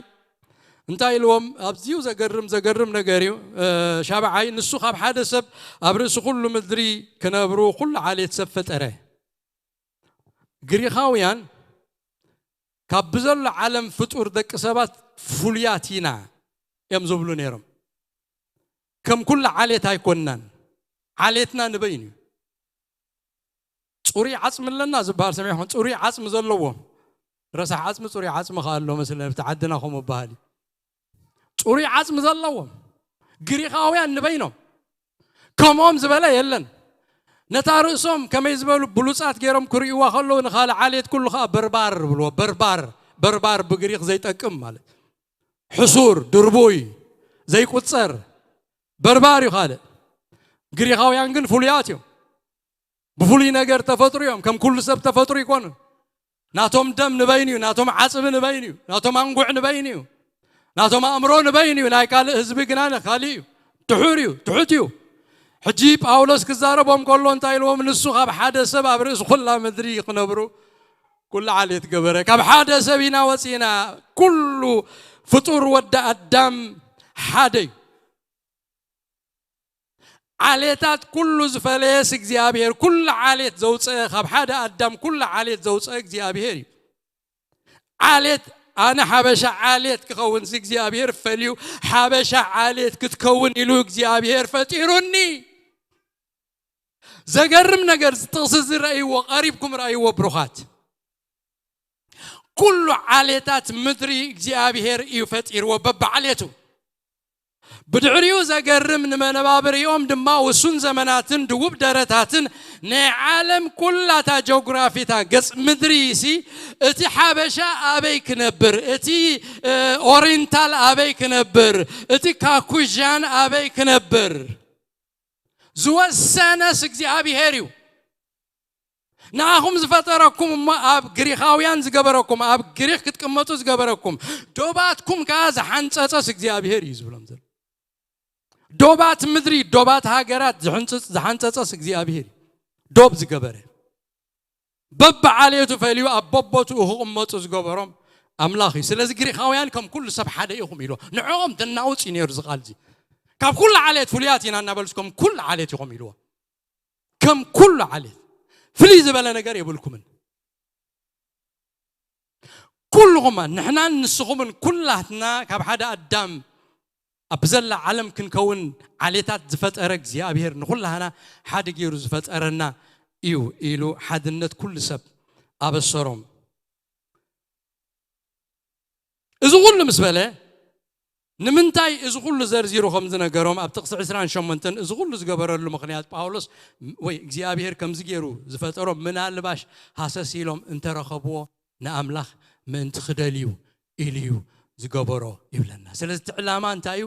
እንታይ ኢልዎም? ኣዝዩ ዘገርም፣ ዘገርም ነገር እዩ። እ፣ ሻብዓይ፣ ንሱ ካብ ሓደ ሰብ ኣብ ርእሲ ኩሉ ምድሪ ክነብሩ ኩሉ ዓሌት ሰብ ፈጠረ። ግሪኻውያን ካብ ብዘሎ ዓለም ፍጡር ደቂ ሰባት ፍሉያት ኢና እዮም ዝብሉ ነይሮም። ከም ኩሉ ዓሌት ኣይኮንናን። ዓሌትና ንበይኑ እዩ። ጽሩይ ዓጽሚ ኣለና ዝበሃል ሰሚዕኹም? ጽሩይ ዓጽሚ ዘለዎም። ረሳሕ ዓጽሚ፣ ጽሩይ ዓጽሚ ከኣ ኣሎ መስለኒ፣ ኣብቲ ዓድና ከምኡ ይበሃል እዩ። ጽሩይ ዓጽሚ ዘለዎም ግሪኻውያን ንበይኖም። ከምኦም ዝበለ የለን። ነታ ርእሶም ከመይ ዝበሉ ብሉጻት ገይሮም ክርእይዋ ከለዉ፣ ንኻልእ ዓሌት ኩሉ ከኣ በርባር ብልዎ። በርባር፣ በርባር ብግሪኽ ዘይጠቅም ማለት፣ ሕሱር፣ ድርቡይ፣ ዘይቁጸር በርባር እዩ ካልእ። ግሪኻውያን ግን ፍሉያት እዮም። ብፍሉይ ነገር ተፈጥሩ እዮም። ከም ኩሉ ሰብ ተፈጥሩ ይኮኑን። ናቶም ደም ንበይኑ እዩ፣ ናቶም ዓጽቢ ንበይኑ እዩ፣ ናቶም ኣንጉዕ ንበይኑ እዩ፣ ናቶም ኣእምሮ ንበይኑ እዩ። ናይ ካልእ ህዝቢ ግና ካልእ እዩ። ድሑር እዩ፣ ትሑት እዩ። ሕጂ ጳውሎስ ክዛረቦም ከሎ እንታይ ኢልዎም? ንሱ ካብ ሓደ ሰብ ኣብ ርእሲ ኩላ ምድሪ ክነብሩ ኩሉ ዓሌት ገበረ። ካብ ሓደ ሰብ ኢና ወጺና። ኩሉ ፍጡር ወዲ ኣዳም ሓደ እዩ። ዓሌታት ኩሉ ዝፈለየስ እግዚኣብሔር፣ ኩሉ ዓሌት ዘውፀአ፣ ካብ ሓደ ኣዳም ኩሉ ዓሌት ዘውፀአ እግዚኣብሔር እዩ። ዓሌት፣ ኣነ ሓበሻ ዓሌት ክኸውን ዚ እግዚኣብሔር ፈልዩ፣ ሓበሻ ዓሌት ክትከውን ኢሉ እግዚኣብሔር ፈጢሩኒ። ዘገርም ነገር፣ እዚ ጥቕሲ እዚ ረእይዎ፣ ቀሪብኩም ረእይዎ ብሩኻት። ኩሉ ዓሌታት ምድሪ እግዚኣብሔር እዩ ፈጢርዎ በብዓሌቱ። ብድሕሪኡ ዘገርም፣ ንመነባብርኦም ድማ ውሱን ዘመናትን ድውብ ደረታትን ናይ ዓለም ኩላታ ጀኦግራፊታ ገጽ ምድሪ ሲ፣ እቲ ሓበሻ ኣበይ ክነብር፣ እቲ፣ እ፣ ኦሪንታል ኣበይ ክነብር፣ እቲ ካኩዣን ኣበይ ክነብር ዝወሰነስ እግዚኣብሔር እዩ። ንኣኹም ዝፈጠረኩም እሞ ኣብ ግሪኻውያን ዝገበረኩም፣ ኣብ ግሪኽ ክትቅመጡ ዝገበረኩም፣ ዶባትኩም ከኣ ዝሓንጸጸስ እግዚኣብሔር እዩ ዝብሎም ዘሎ። ዶባት ምድሪ፣ ዶባት ሃገራት ዝሕንጽጽ-፣ ዝሓንጸጸስ እግዚኣብሔር እዩ። ዶብ ዝገበረ፣ በብዓሌቱ ፈልዩ ኣብ በቦትኡ ክቕመጡ ዝገበሮም ኣምላኽ እዩ። ስለዚ ግሪኻውያን ከም ኩሉ ሰብ ሓደ ኢኹም ኢልዎ። ንዕኦም ተናውጽ እዩ ነይሩ እዚ ቃል እዚ። ካብ ኩሉ ዓሌት ፍሉያት ኢና እናበልስ ከም ኩሉ ዓሌት ኢኹም ኢልዎ። ከም ኩሉ ዓሌት ፍልይ ዝበለ ነገር የብልኩምን። ኩልኹም ንሕናን ንስኹምን ኩላትና ካብ ሓደ ኣዳም ኣብ ዘላ ዓለም ክንከውን ዓሌታት ዝፈጠረ እግዚኣብሔር ንኹላህና ሓደ ገይሩ ዝፈጠረና እዩ ኢሉ ሓድነት ኩሉ ሰብ ኣበሰሮም። እዚ ኩሉ ምስ በለ ንምንታይ እዚ ኩሉ ዘርዚሩ ከም ዝነገሮም ኣብ ጥቕሲ ዕስራን ሸሞንተን እዚ ኩሉ ዝገበረሉ ምኽንያት ጳውሎስ ወይ እግዚኣብሔር ከምዚ ገይሩ ዝፈጠሮም ምናልባሽ ሃሰስ ኢሎም እንተረኸብዎ ንኣምላኽ ምእንቲ ክደልዩ ኢሉ እዩ ዝገበሮ ይብለና። ስለዚ እቲ ዕላማ እንታይ እዩ?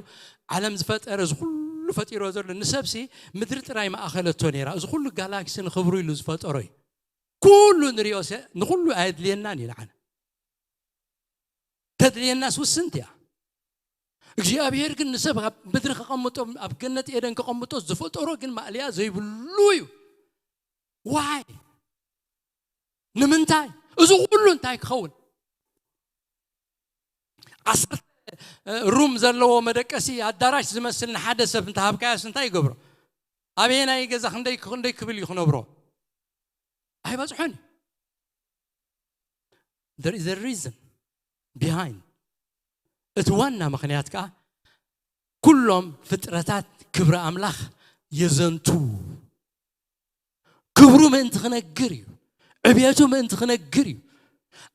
ዓለም ዝፈጠረ እዚ ኩሉ ፈጢሮ ዘሎ ንሰብሲ ምድሪ ጥራይ ማእኸለቶ ነይራ። እዚ ኩሉ ጋላክሲ ንኽብሩ ኢሉ ዝፈጠሮ እዩ። ኩሉ ንሪኦ ሰ ንኹሉ ኣየድልየናን እዩ ንዓና። ተድልየናስ ውስንቲ እያ። እግዚኣብሔር ግን ንሰብ ኣብ ምድሪ ከቐምጦ ኣብ ገነት ኤደን ከቐምጦ ዝፈጠሮ ግን ማእለያ ዘይብሉ እዩ። ዋይ ንምንታይ እዚ ኩሉ እንታይ ክኸውን? ዓሰርተ ሩም ዘለዎ መደቀሲ ኣዳራሽ ዝመስል ንሓደ ሰብ እንተሃብካዮስ እንታይ ይገብሮ? ኣበየናይ ገዛ ክንደይ ክንደይ ክብል እዩ ክነብሮ? ኣይበጽሖን እዩ። There is a reason behind። እቲ ዋና ምኽንያት ከዓ ኩሎም ፍጥረታት ክብሪ ኣምላኽ የዘንቱ። ክብሩ ምእንቲ ክነግር እዩ። ዕብየቱ ምእንቲ ክነግር እዩ።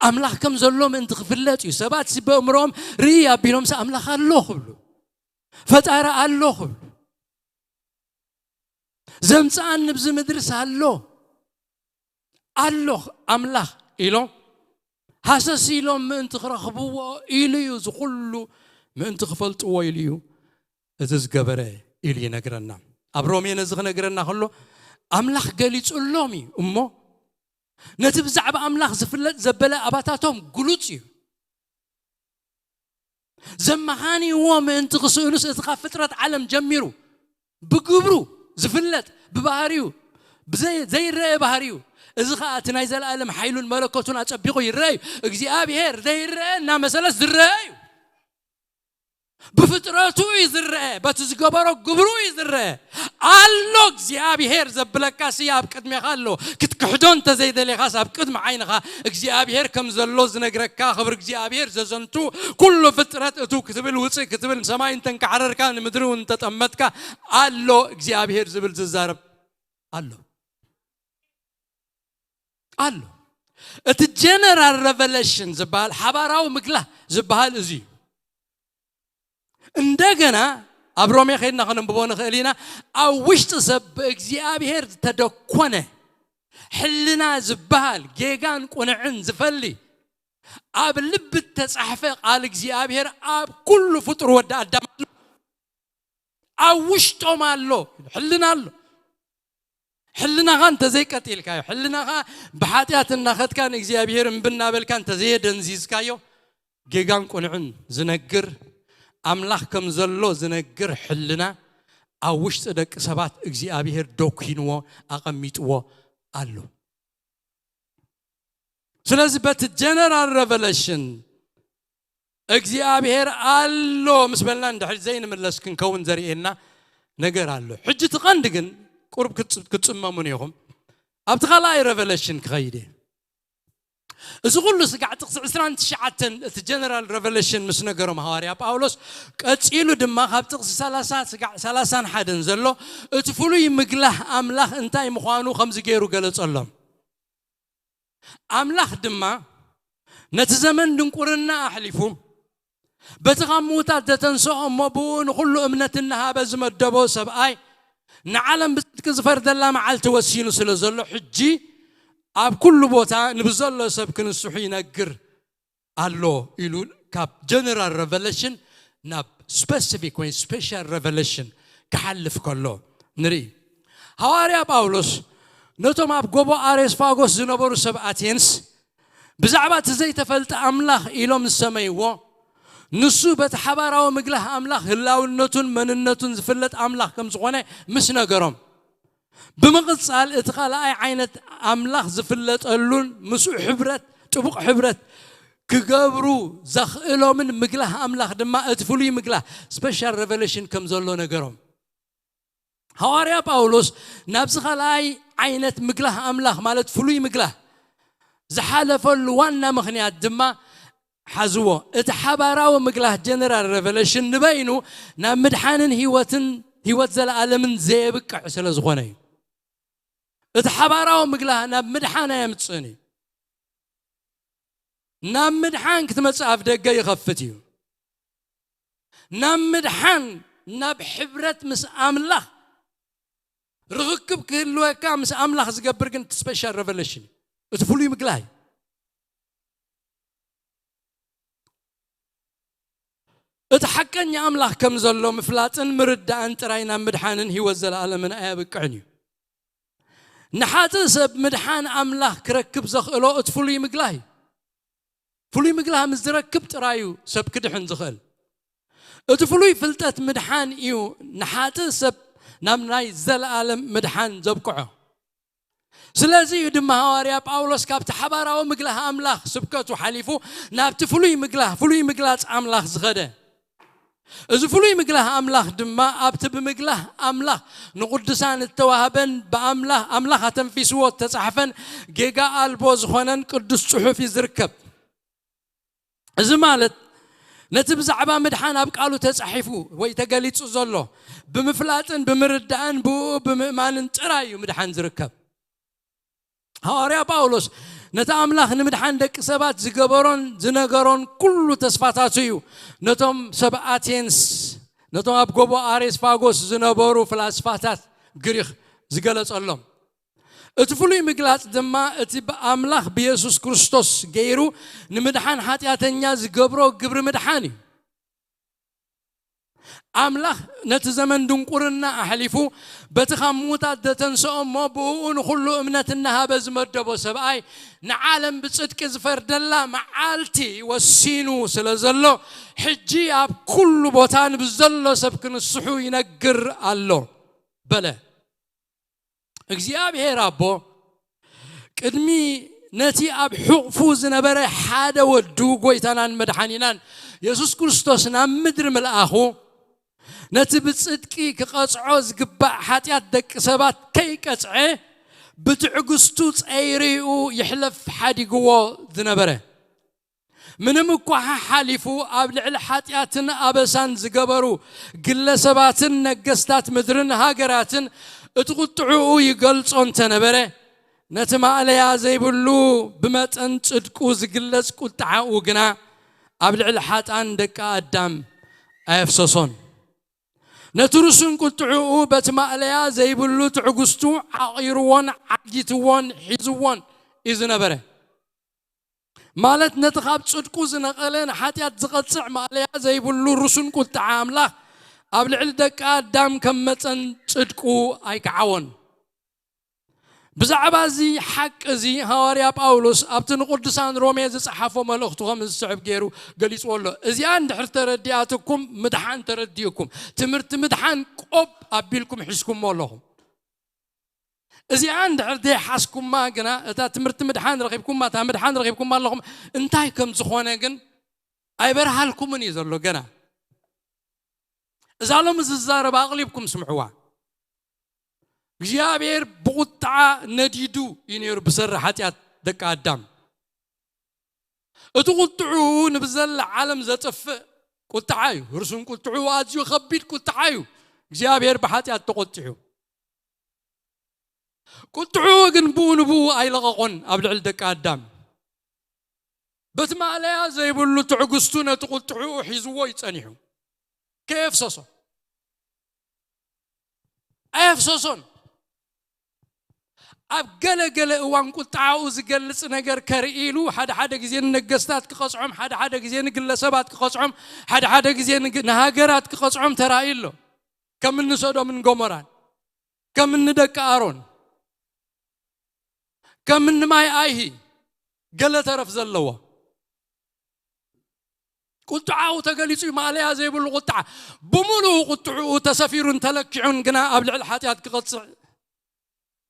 ኣምላኽ ከም ዘሎ ምእንቲ ክፍለጥ እዩ። ሰባት ሲ በእምሮኦም ርኢ ኣቢሎምሲ ኣምላኽ ኣሎ ክብሉ፣ ፈጣሪ ኣሎ ክብሉ፣ ዘምፅኣን ንብዚ ምድርስ ኣሎ ኣሎ ኣምላኽ ኢሎም ሃሰስ ኢሎም ምእንቲ ክረኽብዎ ኢሉ እዩ። እዚ ኩሉ ምእንቲ ክፈልጥዎ ኢሉ እዩ እዚ ዝገበረ ኢሉ ይነግረና። ኣብ ሮሜ ነዚ ክነግረና ከሎ ኣምላኽ ገሊጹሎም እዩ እሞ ነቲ ብዛዕባ ኣምላኽ ዝፍለጥ ዘበለ ኣባታቶም ግሉጽ እዩ። ዘመኻንይዎ ምእንቲ ክስእኑስ እቲ ካብ ፍጥረት ዓለም ጀሚሩ ብግብሩ ዝፍለጥ ብባህሪኡ ብዘይ- ዘይረአ ባህሪኡ እዚ ኸዓ እቲ ናይ ዘለኣለም ሓይሉን መለኮቱን ኣጸቢቑ ይረአ እዩ። እግዚኣብሔር ዘይረአ እናመሰለስ ዝረአ እዩ። ብፍጥረቱ እዩ ዝረአ፣ በቲ ዝገበሮ ግብሩ እዩ ዝረአ። ኣሎ እግዚኣብሔር ዘብለካ ስያ ኣብ ቅድሜኻ ኣሎ። ክትክሕዶ እንተዘይደሌኻስ ኣብ ቅድሚ ዓይንኻ እግዚኣብሔር ከም ዘሎ ዝነግረካ ክብሪ እግዚኣብሔር ዘዘንቱ ኩሉ ፍጥረት እቱ ክትብል ውፅእ ክትብል ሰማይ እንተንካዕረርካ ንምድሪ እውን እንተጠመጥካ ኣሎ እግዚኣብሔር ዝብል ዝዛረብ ኣሎ ኣሎ። እቲ ጀነራል ሬቨሌሽን ዝበሃል ሓባራዊ ምግላህ ዝበሃል እዚ እዩ። እንደገና ኣብ ሮሜ ከይድና ከነንብቦ ንኽእል ኢና። ኣብ ውሽጢ ሰብ ብእግዚኣብሔር ዝተደኮነ ሕልና ዝበሃል ጌጋን ቁንዕን ዝፈሊ ኣብ ልቢ እተጻሕፈ ቃል እግዚኣብሔር ኣብ ኩሉ ፍጡር ወዲ ኣዳም ኣሎ። ኣብ ውሽጦም ኣሎ። ሕልና ኣሎ። ሕልናኻ እንተዘይቀጢልካዮ ሕልናኻ ብሓጢኣት እናኸድካ ንእግዚኣብሔር እምቢ እናበልካ እንተዘየደንዚዝካዮ ጌጋን ቁንዕን ዝነግር ኣምላኽ ከም ዘሎ ዝነግር ሕልና ኣብ ውሽጢ ደቂ ሰባት እግዚኣብሔር ደኪንዎ ኣቐሚጥዎ ኣሎ። ስለዚ በቲ ጀነራል ሬቨሌሽን እግዚኣብሔር ኣሎ ምስ በልና እንድሕር ዘይንምለስ ክንከውን ዘርእየና ነገር ኣሎ። ሕጂ እቲ ቀንዲ ግን ቁሩብ ክትጽ- ክትጽመሙን ኢኹም። ኣብቲ ካልኣይ ሬቨሌሽን ክኸይድ እየ። እዚ ኩሉ ስጋዕ ጥቕሲ ዕስራን ትሽዓተን እቲ ጀነራል ሬቨሌሽን ምስ ነገሮም ሃዋርያ ጳውሎስ ቀጺሉ ድማ ካብ ጥቕሲ ሰላሳ ስጋዕ ሰላሳን ሓደን ዘሎ እቲ ፍሉይ ምግላህ ኣምላኽ እንታይ ምዃኑ ከምዚ ገይሩ ገለጸሎም። ኣምላኽ ድማ ነቲ ዘመን ድንቁርና ኣሕሊፉ በቲ ካብ ምዉታት ዘተንስኦ እሞ ብኡ ንኹሉ እምነት እናሃበ ዝመደቦ ሰብኣይ ንዓለም ብጽድቂ ዝፈርደላ መዓልቲ ወሲኑ ስለ ዘሎ ሕጂ ኣብ ኩሉ ቦታ ንብዘሎ ሰብ ክንስሑ ይነግር ኣሎ ኢሉ ካብ ጀነራል ሬቨሌሽን ናብ ስፐሲፊክ ወይ ስፔሻል ሬቨሌሽን ክሓልፍ ከሎ ንርኢ። ሃዋርያ ጳውሎስ ነቶም ኣብ ጎቦ ኣሬስፋጎስ ዝነበሩ ሰብ ኣቴንስ ብዛዕባ እቲ ዘይተፈልጠ ኣምላኽ ኢሎም ዝሰመይዎ ንሱ በቲ ሓባራዊ ምግላህ ኣምላኽ ህላውነቱን መንነቱን ዝፍለጥ ኣምላኽ ከም ዝኾነ ምስ ነገሮም ብምቕጻል እቲ ካልኣይ ዓይነት ኣምላኽ ዝፍለጠሉን ምስኡ ሕብረት ጥቡቕ ሕብረት ክገብሩ ዘኽእሎምን ምግላህ ኣምላኽ ድማ እቲ ፍሉይ ምግላህ special revelation ከም ዘሎ ነገሮም። ሃዋርያ ጳውሎስ ናብዚ ካልኣይ ዓይነት ምግላህ ኣምላኽ ማለት ፍሉይ ምግላህ ዝሓለፈሉ ዋና ምኽንያት ድማ ሓዝዎ። እቲ ሓባራዊ ምግላህ general revelation ንበይኑ ናብ ምድሓንን ህይወትን ህይወት ዘለኣለምን ዘየብቅዕ ስለ ዝኾነ እዩ። እቲ ሓባራዊ ምግላህ ናብ ምድሓን ኣየምጽእን እዩ። ናብ ምድሓን ክትመጽእ ኣፍ ደገ ይኸፍት እዩ። ናብ ምድሓን ናብ ሕብረት ምስ ኣምላኽ ርኽክብ ክህልወካ ምስ ኣምላኽ ዝገብር ግን እቲ special revelation እዩ። እቲ ፍሉይ ምግላህ እዩ። እቲ ሓቀኛ ኣምላኽ ከም ዘሎ ምፍላጥን ምርዳእን ጥራይ ናብ ምድሓንን ህይወት ዘለኣለምን ኣየብቅዕን እዩ። ንሓጥእ ሰብ ምድሓን ኣምላኽ ክረክብ ዘኽእሎ እቲ ፍሉይ ምግላህ እዩ። ፍሉይ ምግላህ ምስ ዝረክብ ጥራይ እዩ ሰብ ክድሕን ዝኽእል። እቲ ፍሉይ ፍልጠት ምድሓን እዩ ንሓጥእ ሰብ ናብ ናይ ዘለኣለም ምድሓን ዘብቅዖ። ስለዚ እዩ ድማ ሃዋርያ ጳውሎስ ካብቲ ሓባራዊ ምግላህ ኣምላኽ ስብከቱ ሓሊፉ ናብቲ ፍሉይ ምግላህ ፍሉይ ምግላጽ ኣምላኽ ዝኸደ። እዚ ፍሉይ ምግላህ ኣምላኽ ድማ ኣብቲ ብምግላህ ኣምላኽ ንቕዱሳን እተዋህበን ብኣምላኽ ኣምላኽ ኣተንፊስዎ እተጻሕፈን ጌጋ ኣልቦ ዝኾነን ቅዱስ ጽሑፍ እዩ ዝርከብ። እዚ ማለት ነቲ ብዛዕባ ምድሓን ኣብ ቃሉ ተጻሒፉ ወይ ተገሊጹ ዘሎ ብምፍላጥን ብምርዳእን ብኡ ብምእማንን ጥራይ እዩ ምድሓን ዝርከብ። ሃዋርያ ጳውሎስ ነቲ ኣምላኽ ንምድሓን ደቂ ሰባት ዝገበሮን ዝነገሮን ኩሉ ተስፋታቱ እዩ ነቶም ሰብ ኣቴንስ ነቶም ኣብ ጎቦ ኣሬስፋጎስ ዝነበሩ ፍላስፋታት ግሪኽ ዝገለጸሎም። እቲ ፍሉይ ምግላጽ ድማ እቲ ብኣምላኽ ብየሱስ ክርስቶስ ገይሩ ንምድሓን ሓጢኣተኛ ዝገብሮ ግብሪ ምድሓን እዩ። ኣምላኽ ነቲ ዘመን ድንቁርና ኣሕሊፉ በቲ ካብ ምዉታት ዘተንስኦ እሞ ብእኡ ንኹሉ እምነት እናሃበ ዝመደቦ ሰብኣይ ንዓለም ብጽድቂ ዝፈርደላ መዓልቲ ወሲኑ ስለ ዘሎ ሕጂ ኣብ ኩሉ ቦታ ንብዘሎ ሰብ ክንስሑ ይነግር ኣሎ በለ። እግዚኣብሔር ኣቦ ቅድሚ ነቲ ኣብ ሕቕፉ ዝነበረ ሓደ ወዱ ጎይታናን መድሓኒናን የሱስ ክርስቶስ ናብ ምድሪ ምልኣኹ ነቲ ብጽድቂ ክቐጽዖ ዝግባእ ሓጢኣት ደቂ ሰባት ከይቀጽዐ ብትዕግስቱ ጸይሪኡ ይሕለፍ ሓዲግዎ ዝነበረ ምንም እኳ ሓሓሊፉ ኣብ ልዕሊ ሓጢኣትን ኣበሳን ዝገበሩ ግለሰባትን ነገስታት ምድርን ሃገራትን እቲ ቁጥዕኡ ይገልጾ እንተነበረ ነቲ ማእለያ ዘይብሉ ብመጠን ጽድቁ ዝግለጽ ቁጥዓኡ ግና ኣብ ልዕሊ ሓጣን ደቂ ኣዳም ኣየፍሰሶን። ነቲ ርሱን ቁጥዕኡ በቲ ማእለያ ዘይብሉ ትዕግስቱ ዓቒርዎን ዓጊትዎን ሒዝዎን እዩ ዝነበረ። ማለት ነቲ ካብ ጽድቁ ዝነቐለ ንሓጢኣት ዝቐጽዕ ማእለያ ዘይብሉ ርሱን ቁጥዓ ኣምላኽ ኣብ ልዕሊ ደቂ ኣዳም ከም መጠን ጽድቁ ኣይከዓዎን። ብዛዕባ እዚ ሓቂ እዚ ሃዋርያ ጳውሎስ ኣብቲ ንቅዱሳን ሮሜ ዝጸሓፎ መልእኽቱ ከም ዝስዕብ ገይሩ ገሊጽዎ ኣሎ። እዚኣ እንድሕር ተረዲኣትኩም ምድሓን ተረዲእኩም ትምህርቲ ምድሓን ቆብ ኣቢልኩም ሒዝኩሞ ኣለኹም። እዚኣ እንድሕር ዘይሓዝኩማ ግና እታ ትምህርቲ ምድሓን ረኺብኩማ እታ ምድሓን ረኺብኩማ ኣለኹም እንታይ ከም ዝኾነ ግን ኣይበርሃልኩምን እዩ ዘሎ ገና። እዛ ሎም ዝዛረብ ኣቕሊብኩም ስምዕዋ። እግዚኣብሔር ብቁጣዓ ነዲዱ እዩ ነይሩ ብሰሪ ሓጢኣት ደቂ ኣዳም። እቲ ቁጥዑ ንብዘላ ዓለም ዘጥፍእ ቁጣዓ እዩ። ርሱን ቁጥዑ ኣዝዩ ከቢድ ቁጣዓ እዩ። እግዚኣብሔር ብሓጢኣት ተቆጢዑ። ቁጥዑ ግን ብኡ ንብኡ ኣይለቐቆን ኣብ ልዕሊ ደቂ ኣዳም። በቲ ማእለያ ዘይብሉ ትዕግስቱ ነቲ ቁጥዑ ሒዝዎ ይጸኒሑ። ከየፍሰሶ ኣየፍሰሶን። ኣብ ገለ ገለ እዋን ቁጣዓኡ ዝገልጽ ነገር ከርኢ ኢሉ ሓደ ሓደ ግዜ ንነገስታት ክቐጽዖም፣ ሓደ ሓደ ግዜ ንግለሰባት ክቐጽዖም፣ ሓደ ሓደ ግዜ ንግ- ንሃገራት ክቐጽዖም ተራእዩ ኣሎ። ከም እኒ ሶዶምን ጎሞራን፣ ከም እኒ ደቂ ኣሮን፣ ከም እኒ ማይ ኣይሂ ገለ ተረፍ ዘለዎ ቁጥዓኡ ተገሊጹ እዩ። ማእለያ ዘይብሉ ቁጥዓ ብምሉኡ ቁጥዕኡ ተሰፊሩን ተለኪዑን ግና ኣብ ልዕሊ ሓጢኣት ክቐጽዕ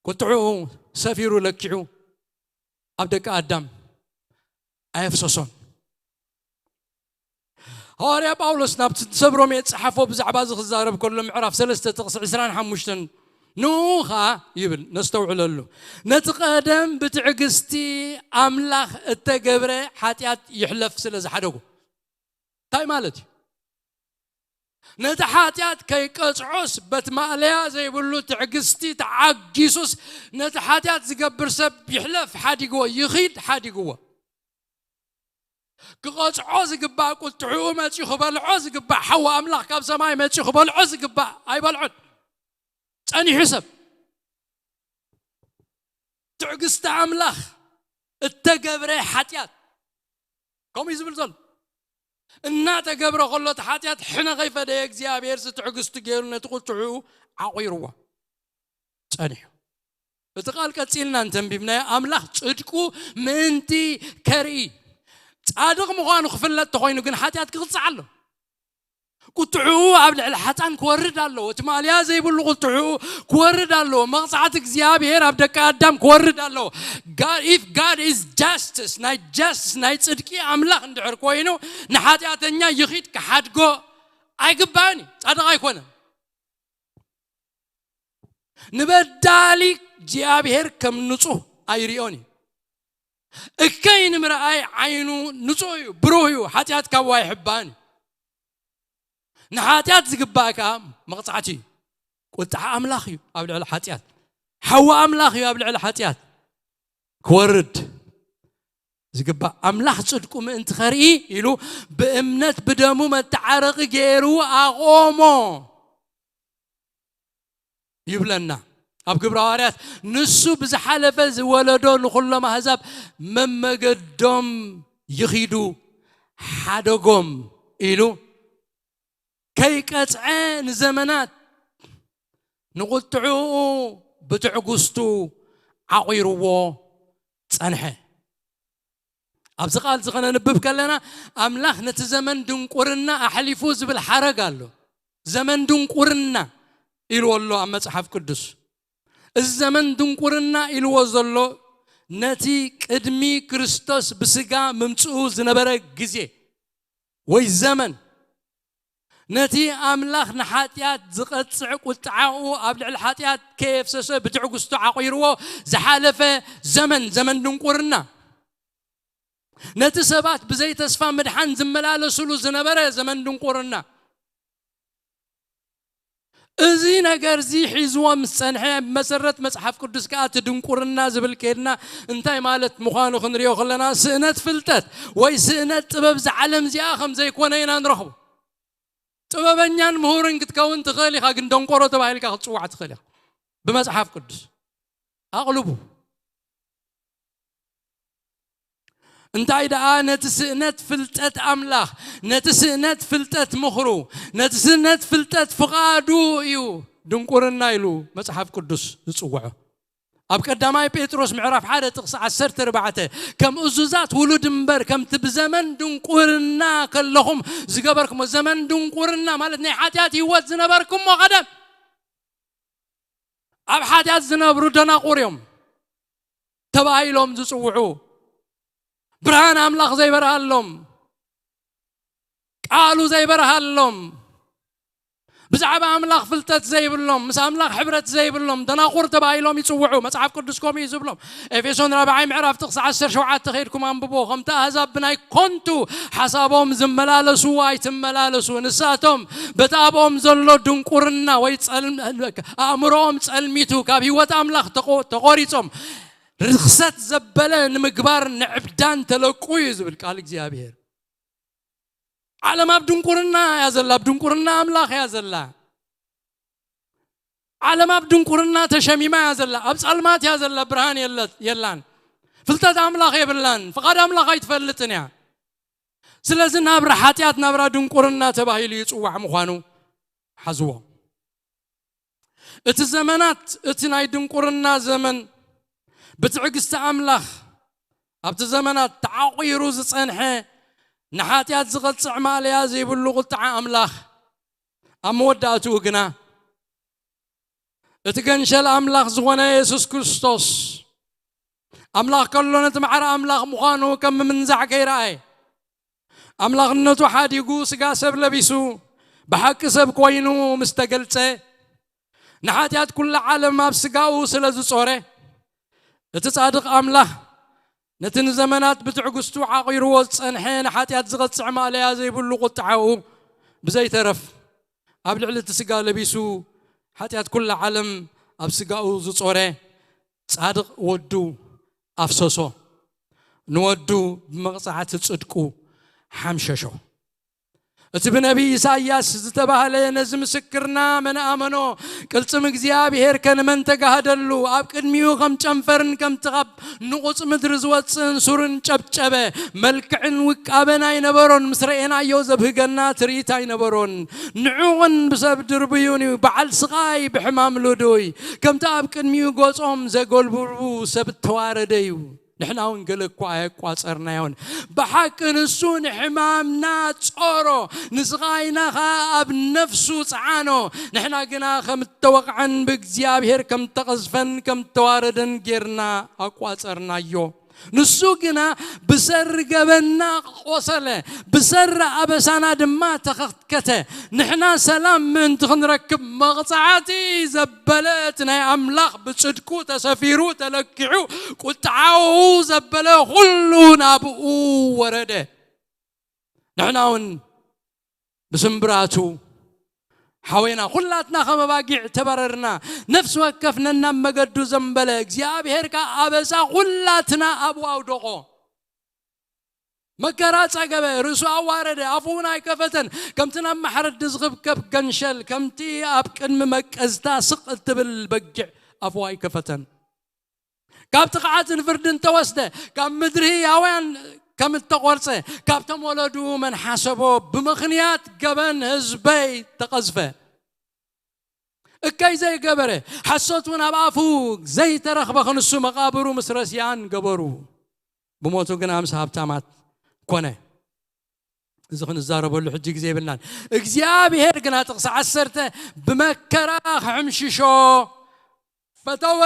ቁጥዑ ሰፊሩ ለኪዑ ኣብ ደቂ ኣዳም ኣየፍሰሶን። ሃዋርያ ጳውሎስ ናብቲ ሰብ ሮሜ ዝጸሓፎ ብዛዕባ እዚ ክዛረብ ከሎ ምዕራፍ ሰለስተ ጥቕሲ ዕስራን ሓሙሽተን ንኡ ኸኣ ይብል፣ ነስተውዕለሉ። ነቲ ቀደም ብትዕግስቲ ኣምላኽ እተገብረ ሓጢኣት ይሕለፍ ስለ ዝሓደጉ። እንታይ ማለት እዩ? ነቲ ሓጢኣት ከይቀጽዖስ በቲ ማእለያ ዘይብሉ ትዕግስቲ ተዓጊሱስ ነቲ ሓጢኣት ዝገብር ሰብ ይሕለፍ ሓዲግዎ፣ ይኺድ ሓዲግዎ። ክቐጽዖ ዝግባእ ቁጥዕኡ መጺኡ ክበልዖ ዝግባእ ሓዊ ኣምላኽ ካብ ሰማይ መጺኡ ክበልዖ ዝግባእ ኣይበልዖን። ጸኒሑ ሰብ ትዕግስቲ ኣምላኽ እተገብረ ሓጢኣት ከምኡ እዩ ዝብል ዘሎ። እናተገብረ ከሎ እቲ ሓጢኣት ሕነ ከይፈደየ እግዚኣብሔር ትዕግስቲ ገይሩ ነቲ ቁጥዕኡ ዓቑርዎ ጸኒሑ። እቲ ቃል ቀጺልና እንተንቢብናዮ ኣምላኽ ጽድቁ ምእንቲ ከርኢ ጻድቕ ምዃኑ ክፍለጥ ተኾይኑ ግን ሓጢኣት ክቕጻዕ ኣሎ። ቁጥዕኡ ኣብ ልዕሊ ሓጣን ክወርድ ኣለዎ። እቲ ማእለያ ዘይብሉ ቁጥዕኡ ክወርድ ኣለዎ። መቕጻዕቲ እግዚኣብሔር ኣብ ደቂ ኣዳም ክወርድ ኣለዎ። God, if God is justice፣ ናይ ጃስቲስ ናይ ጽድቂ ኣምላኽ እንድሕር ኮይኑ ንሓጢኣተኛ ይኺድ ክሓድጎ ኣይግባእን እዩ። ጻድቕ ኣይኮነን። ንበዳሊ እግዚኣብሔር ከም ንጹህ ኣይሪኦን እዩ። እከይ ንምርኣይ ዓይኑ ንጹህ እዩ፣ ብሩህ እዩ፣ ሓጢኣት ካብኡ ኣይሕባእን እዩ። ንሓጢኣት ዝግባእ ከኣ መቕጻዕቲ እዩ። ቁጥዓ ኣምላኽ እዩ ኣብ ልዕሊ ሓጢኣት። ሓዊ ኣምላኽ እዩ ኣብ ልዕሊ ሓጢኣት ክወርድ ዝግባእ። ኣምላኽ ጽድቁ ምእንቲ ኸርኢ ኢሉ ብእምነት ብደሙ መተዓረቒ ገይሩ ኣቖሞ ይብለና። ኣብ ግብረ ሃዋርያት ንሱ ብዝሓለፈ ዝወለዶ ንኹሎም ኣህዛብ መመገዶም ይኺዱ ሓደጎም ኢሉ ከይቀጽዐ ንዘመናት ንቁጥዕኡ ብትዕግስቱ ዓቑርዎ ጸንሐ። ኣብዚ ቃል እዚ ከነንብብ ከለና ኣምላኽ ነቲ ዘመን ድንቁርና ኣሕሊፉ ዝብል ሓረግ ኣሎ። ዘመን ድንቁርና ኢልዎ ኣሎ ኣብ መጽሓፍ ቅዱስ። እዚ ዘመን ድንቁርና ኢልዎ ዘሎ ነቲ ቅድሚ ክርስቶስ ብስጋ ምምጽኡ ዝነበረ ግዜ ወይ ዘመን፣ ነቲ ኣምላኽ ንሓጢኣት ዝቐጽዕ ቁጥዓኡ ኣብ ልዕሊ ሓጢኣት ከየፍሰሰ ብትዕግስቱ ዓቑርዎ ዝሓለፈ ዘመን፣ ዘመን ድንቁርና፣ ነቲ ሰባት ብዘይ ተስፋ ምድሓን ዝመላለሱሉ ዝነበረ ዘመን ድንቁርና። እዚ ነገር እዚ ሒዝዎ ምስ ጸንሐ፣ መሰረት መጽሓፍ ቅዱስ ከኣ እቲ ድንቁርና ዝብል ከይድና እንታይ ማለት ምዃኑ ክንሪኦ ከለና፣ ስእነት ፍልጠት ወይ ስእነት ጥበብ እዛ ዓለም እዚኣ ከም ዘይኮነ ኢና ንረኽቦ። ጥበበኛን ምሁርን ክትከውን ትኽእል ኢኻ፣ ግን ደንቆሮ ተባሂልካ ክትጽዋዕ ትኽእል ኢኻ። ብመጽሓፍ ቅዱስ ኣቕልቡ። እንታይ ደኣ ነቲ ስእነት ፍልጠት ኣምላኽ፣ ነቲ ስእነት ፍልጠት ምኽሩ፣ ነቲ ስእነት ፍልጠት ፍቓዱ እዩ ድንቁርና ኢሉ መጽሓፍ ቅዱስ ዝጽውዖ። ኣብ ቀዳማይ ጴጥሮስ ምዕራፍ ሓደ ጥቕሲ ዓሰርተ ኣርባዕተ፣ ከም እዙዛት ውሉድ እምበር ከምቲ ብዘመን ድንቁርና ከለኹም ዝገበርኩሞ። ዘመን ድንቁርና ማለት ናይ ሓጢኣት ህይወት ዝነበርኩሞ ቀደም። ኣብ ሓጢኣት ዝነብሩ ደናቑር እዮም ተባሂሎም ዝጽውዑ። ብርሃን ኣምላኽ ዘይበርሃሎም፣ ቃሉ ዘይበርሃሎም፣ ብዛዕባ ኣምላኽ ፍልጠት ዘይብሎም፣ ምስ ኣምላኽ ሕብረት ዘይብሎም ደናቑር ተባሂሎም ይጽውዑ። መጽሓፍ ቅዱስ ከምኡ እዩ ዝብሎም። ኤፌሶን ራብዓይ ምዕራፍ ጥቕሲ ዓሰርተ ሸውዓተ ከይድኩም ኣንብቦ። ከምቲ ኣህዛብ ብናይ ኮንቱ ሓሳቦም ዝመላለሱ ኣይትመላለሱ። ንሳቶም በቲ ኣብኦም ዘሎ ድንቁርና ወይ ጸልም-፣ ኣእምሮኦም ጸልሚቱ ካብ ህይወት ኣምላኽ ተቆ-፣ ተቖሪጾም ርኽሰት ዘበለ ንምግባር ንዕብዳን ተለቁ እዩ ዝብል ቃል እግዚኣብሔር። ዓለም ኣብ ድንቁርና እያ ዘላ፣ ኣብ ድንቁርና ኣምላኽ እያ ዘላ። ዓለም ኣብ ድንቁርና ተሸሚማ እያ ዘላ፣ ኣብ ጸልማት እያ ዘላ፣ ብርሃን የለ-፣ የላን። ፍልጠት ኣምላኽ የብላን፣ ፍቓድ ኣምላኽ ኣይትፈልጥን እያ። ስለዚ ናብራ ሓጢኣት ናብራ ድንቁርና ተባሂሉ ይጽዋዕ ምዃኑ ሓዝዎ። እቲ ዘመናት፣ እቲ ናይ ድንቁርና ዘመን ብትዕግስቲ ኣምላኽ ኣብቲ ዘመናት ተዓቑሩ ዝጸንሐ ንሓጢኣት ዝቐጽዕ ማእለያ ዘይብሉ ቁጥዓ ኣምላኽ ኣብ መወዳእትኡ ግና እቲ ገንሸል ኣምላኽ ዝኾነ የሱስ ክርስቶስ፣ ኣምላኽ ከሎ ነቲ ማዕረ ኣምላኽ ምዃኑ ከም ምምንዛዕ ከይረኣየ፣ ኣምላኽነቱ ሓዲጉ ስጋ ሰብ ለቢሱ ብሓቂ ሰብ ኮይኑ ምስ ተገልጸ፣ ንሓጢኣት ኩላ ዓለም ኣብ ስጋኡ ስለ ዝጾረ፣ እቲ ጻድቕ ኣምላኽ ነቲ ንዘመናት ብትዕግስቱ ዓቒርዎ ዝጸንሐ ንሓጢኣት ዝቐጽዕ ማእለያ ዘይብሉ ቁጥዓኡ ብዘይተረፍ ኣብ ልዕሊ እቲ ስጋ ለቢሱ ሓጢኣት ኩላ ዓለም ኣብ ስጋኡ ዝጾረ ጻድቕ ወዱ ኣፍሰሶ። ንወዱ ብመቕጻዕቲ ጽድቁ ሓምሸሾ። እቲ ብነቢይ ኢሳይያስ ዝተባህለ ነዚ ምስክርና መን ኣመኖ? ቅልጽም እግዚኣብሔር ከ ንመን ተጋህደሉ? ኣብ ቅድሚኡ ከም ጨንፈርን ከምቲ ካብ ንቑጽ ምድሪ ዝወጽእን ሱርን ጨብጨበ። መልክዕን ውቃበን ኣይነበሮን፣ ምስ ረኤናዮ ዘብህገና ትርኢት ኣይነበሮን። ንዑቕን ብሰብ ድርብዩን እዩ፣ በዓል ስቓይ ብሕማም ልዱይ። ከምቲ ኣብ ቅድሚኡ ገጾም ዘጎልብቡ ሰብ እተዋረደ እዩ። ንሕና እውን ገለ እኳ ኣየቋጸርናዮን። ብሓቂ ንሱ ንሕማምና ጾሮ፣ ንስቓይና ኸኣ ኣብ ነፍሱ ጸዓኖ። ንሕና ግና ከም እተወቕዐን ብእግዚኣብሔር ከም እተቐዝፈን ከም እተዋረደን ጌርና ኣቋጸርናዮ። ንሱ ግና ብሰሪ ገበንና ቆሰለ፣ ብሰሪ ኣበሳና ድማ ተኸትከተ። ንሕና ሰላም ምእንቲ ክንረክብ መቕጻዕቲ ዘበለ እቲ ናይ ኣምላኽ ብጽድቁ ተሰፊሩ ተለኪዑ ቁጥዓኡ ዘበለ ኩሉ ናብኡ ወረደ። ንሕና እውን ብስምብራቱ ሓወይና ኩላትና ከም ኣባጊዕ ተባረርና፣ ነፍሲ ወከፍ ነናብ መገዱ ዘንበለ፣ እግዚኣብሔር ከኣ ኣበሳ ኩላትና ኣብኡ ኣውደቖ። መከራ ጸገበ፣ ርእሱ ኣዋረደ፣ ኣፉ እውን ኣይከፈተን። ከምቲ ናብ ማሕረዲ ዝኽብከብ ገንሸል፣ ከምቲ ኣብ ቅድሚ መቀዝታ ስቕ እትብል በጊዕ ኣፉ ኣይከፈተን። ካብ ጥቕዓትን ፍርድን ተወስደ፣ ካብ ምድሪ ህያውያን ከም እተቖርጸ፣ ካብቶም ወለዱ መን ሓሰቦ፣ ብምኽንያት ገበን ህዝበይ ተቐዝፈ። እከይ ዘይገበረ፣ ሓሶት እውን ኣብ ኣፉ ዘይተረኽበ ክንሱ መቓብሩ ምስ ረስያን ገበሩ። ብሞቱ ግና ምስ ሃብታማት ኮነ። እዚ ክንዛረበሉ ሕጂ ግዜ የብልናን። እግዚኣብሔር ግና ጥቕሲ ዓሰርተ ብመከራ ክሕምሽሾ ፈተወ።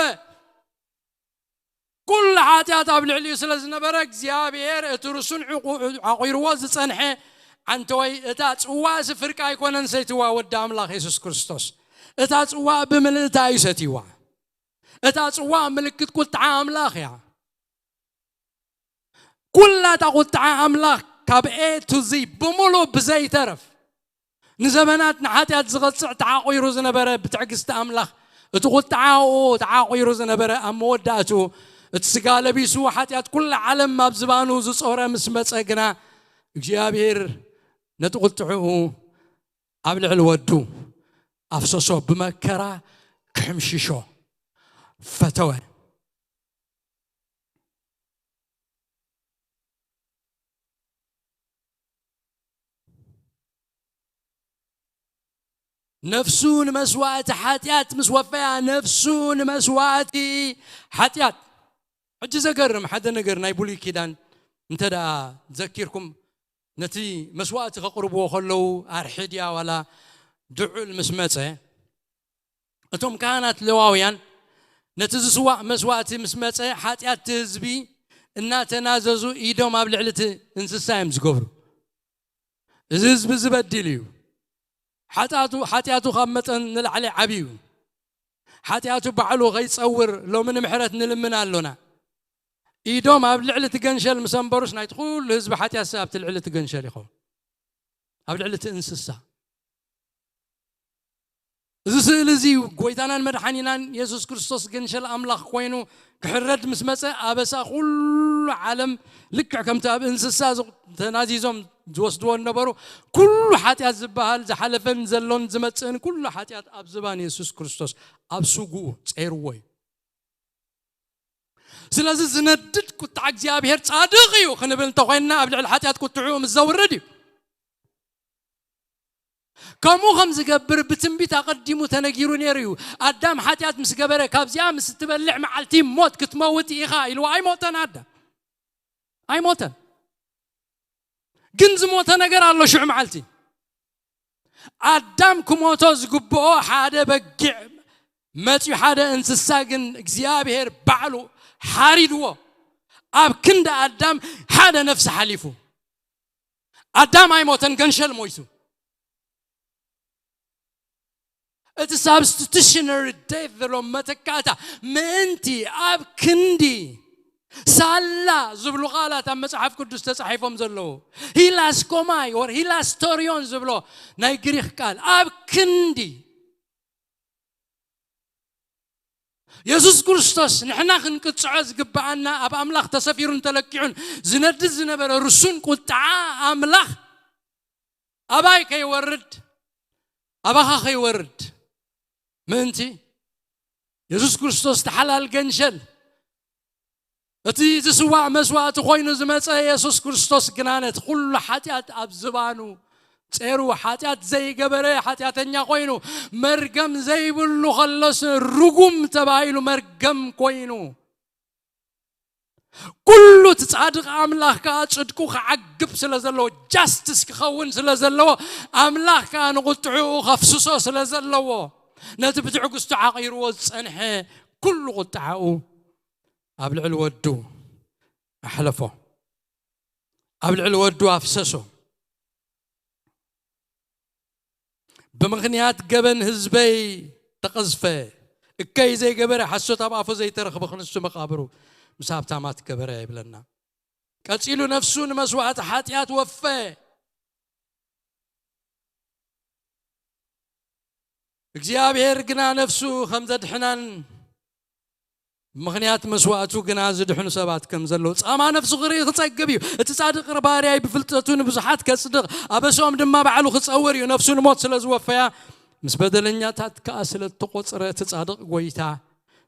ኩሉ ሓጢኣት ኣብ ልዕሊኡ ስለ ዝነበረ እግዚኣብሔር እቲ ርሱን ዕቑ-፣ ዓቑርዎ ዝጸንሐ ዓንተወይ እታ ጽዋ እዚ ፍርቂ ኣይኮነን ሰይትዋ ወዲ ኣምላኽ የሱስ ክርስቶስ። እታ ጽዋ ብምልእታ እዩ ሰትይዋ። እታ ጽዋ ምልክት ቁጥዓ ኣምላኽ እያ። ኩላ እታ ቁጥዓ ኣምላኽ ካብ ኤ ቱ ዚ ብምሉእ ብዘይተረፍ ንዘመናት ንሓጢኣት ዝቐጽዕ ተዓቑሩ ዝነበረ ብትዕግስቲ ኣምላኽ እቲ ቁጥዓኡ ተዓቑሩ ዝነበረ ኣብ መወዳእቱ እቲ ስጋ ለቢሱ ሓጢኣት ኩላ ዓለም ኣብ ዝባኑ ዝጾረ ምስ መጸ ግና እግዚኣብሔር ነቲ ቁጥዕኡ ኣብ ልዕሊ ወዱ ኣፍሰሶ ብመከራ ክሕምሽሾ ፈተወ። ነፍሱ ንመስዋእቲ ሓጢኣት ምስ ወፈያ፣ ነፍሱ ንመስዋእቲ ሓጢኣት። ሕጂ ዘገርም ሓደ ነገር ናይ ብሉይ ኪዳን እንተ ደኣ ዘኪርኩም፣ ነቲ መስዋእቲ ከቕርብዎ ከለዉ ኣርሒ ድያ ዋላ ድዑል ምስ መጸ፣ እቶም ካህናት ሌዋውያን ነቲ ዝስዋእ መስዋእቲ ምስ መጸ ሓጢኣት እቲ ህዝቢ እናተናዘዙ ኢዶም ኣብ ልዕሊ እቲ እንስሳ እዮም ዝገብሩ። እዚ ህዝቢ ዝበድል እዩ። ሓጢኣቱ፣ ሓጢኣቱ ካብ መጠን ንላዕሊ ዓብዩ እዩ። ሓጢኣቱ ባዕሉ ከይጸውር ሎሚ ንምሕረት ንልምን ኣሎና። ኢዶም ኣብ ልዕሊ እቲ ገንሸል ምስ ኣንበሩስ ናይቲ ኩሉ ህዝቢ ሓጢኣትሲ ኣብቲ ልዕሊ እቲ ገንሸል ይኸውን። ኣብ ልዕሊ እቲ እንስሳ። እዚ ስእሊ እዚ ጎይታናን መድሓኒናን የሱስ ክርስቶስ ገንሸል ኣምላኽ ኮይኑ ክሕረድ ምስ መጸ ኣበሳ ኩሉ ዓለም ልክዕ ከምቲ ኣብ እንስሳ ዝ-፣ ተናዚዞም ዝወስድዎ ነበሩ። ኩሉ ሓጢኣት ዝበሃል ዝሓለፈን ዘሎን ዝመጽእን ኩሉ ሓጢኣት ኣብ ዝባን የሱስ ክርስቶስ ኣብ ስጉኡ ጸይርዎ እዩ። ስለዚ ዝነድድ ቁጥዓ እግዚኣብሔር ጻድቕ እዩ ክንብል እንተኾይንና ኣብ ልዕሊ ሓጢኣት ቁጥዕኡ ምስ ዘውርድ እዩ። ከምኡ ከም ዝገብር ብትንቢት ኣቐዲሙ ተነጊሩ ነይሩ እዩ። ኣዳም ሓጢኣት ምስ ገበረ ካብዚኣ ምስ እትበልዕ መዓልቲ ሞት ክትመውት ኢኻ ኢልዋ። ኣይሞተን ኣዳም። ኣይሞተን። ግን ዝሞተ ነገር ኣሎ ሽዑ መዓልቲ። ኣዳም ክሞቶ ዝግብኦ ሓደ በጊዕ መጺኡ ሓደ እንስሳ ግን እግዚኣብሔር ባዕሉ ሓሪድዎ። ኣብ ክንዲ ኣዳም ሓደ ነፍሲ ሓሊፉ። ኣዳም ኣይሞተን፣ ገንሸል ሞይቱ። እቲ ሳብስቲቱሽነሪ ዴት ዘሎ መተካእታ ምእንቲ ኣብ ክንዲ ሳላ ዝብሉ ቃላት ኣብ መጽሓፍ ቅዱስ ተጻሒፎም ዘለዉ፣ ሂላስኮማይ ወር ሂላስቶሪዮን ዝብሎ ናይ ግሪኽ ቃል ኣብ ክንዲ የሱስ ክርስቶስ ንሕና ክንቅጽዖ ዝግብኣና ኣብ ኣምላኽ ተሰፊሩን ተለኪዑን ዝነድድ ዝነበረ ርሱን ቁጥዓ ኣምላኽ ኣባይ ከይወርድ፣ ኣባኻ ከይወርድ ምእንቲ የሱስ ክርስቶስ ተሓላል ገንሸል እቲ ዝስዋዕ መስዋእቲ ኮይኑ ዝመጸ የሱስ ክርስቶስ ግና ነቲ ኩሉ ሓጢኣት ኣብ ዝባኑ ጸሩ ሓጢኣት ዘይገበረ ሓጢኣተኛ ኮይኑ መርገም ዘይብሉ ከሎስ ርጉም ተባሂሉ መርገም ኮይኑ ኩሉ እቲ ጻድቕ ኣምላኽ ከኣ ጽድቁ ክዓግብ ስለ ዘለዎ ጃስቲስ ክኸውን ስለ ዘለዎ ኣምላኽ ከኣ ንቁጥዕኡ ከፍስሶ ስለ ዘለዎ ነቲ ብትዕግስቱ ዓቒርዎ ዝጸንሐ ኩሉ ቁጥዓኡ ኣብ ልዕሊ ወዱ ኣሕለፎ፣ ኣብ ልዕሊ ወዱ ኣፍሰሶ። ብምኽንያት ገበን ህዝበይ ተቐዝፈ፣ እከይ ዘይገበረ ሓሶት ኣብ ኣፉ ዘይተረኽበ ክንሱ መቓብሩ ምስ ሃብታማት ገበረ ይብለና። ቀጺሉ ነፍሱ ንመስዋእቲ ሓጢኣት ወፈ። እግዚኣብሔር ግና ነፍሱ ከም ዘድሕናን ምኽንያት መስዋእቱ ግና ዝድሕኑ ሰባት ከም ዘለዉ ጻማ ነፍሱ ክርኢ ክጸግብ እዩ። እቲ ጻድቕ ባርያይ ብፍልጠቱ ንብዙሓት ከጽድቕ ኣበሶም ድማ ባዕሉ ክጸውር እዩ። ነፍሱ ንሞት ስለ ዝወፈያ ምስ በደለኛታት ከኣ ስለ እተቖጽረ እቲ ጻድቕ ጐይታ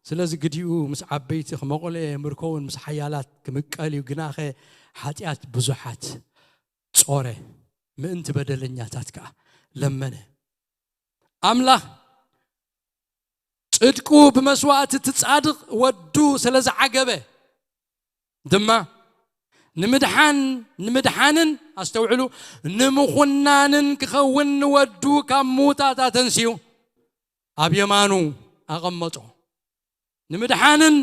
ስለዚ ግዲኡ ምስ ዓበይቲ ክመቑለ ምርኮውን ምስ ሓያላት ክምቀል እዩ። ግናኸ ሓጢኣት ብዙሓት ጾረ ምእንቲ በደለኛታት ከኣ ለመነ። ኣምላኽ ጽድቁ ብመስዋእቲ እቲ ጻድቕ ወዱ ስለ ዝዓገበ ድማ ንምድሓን ንምድሓንን ኣስተውዕሉ ንምኹናንን ክኸውን ንወዱ ካብ ምዉታት ኣተንስዩ ኣብ የማኑ ኣቐመጦ። ንምድሓንን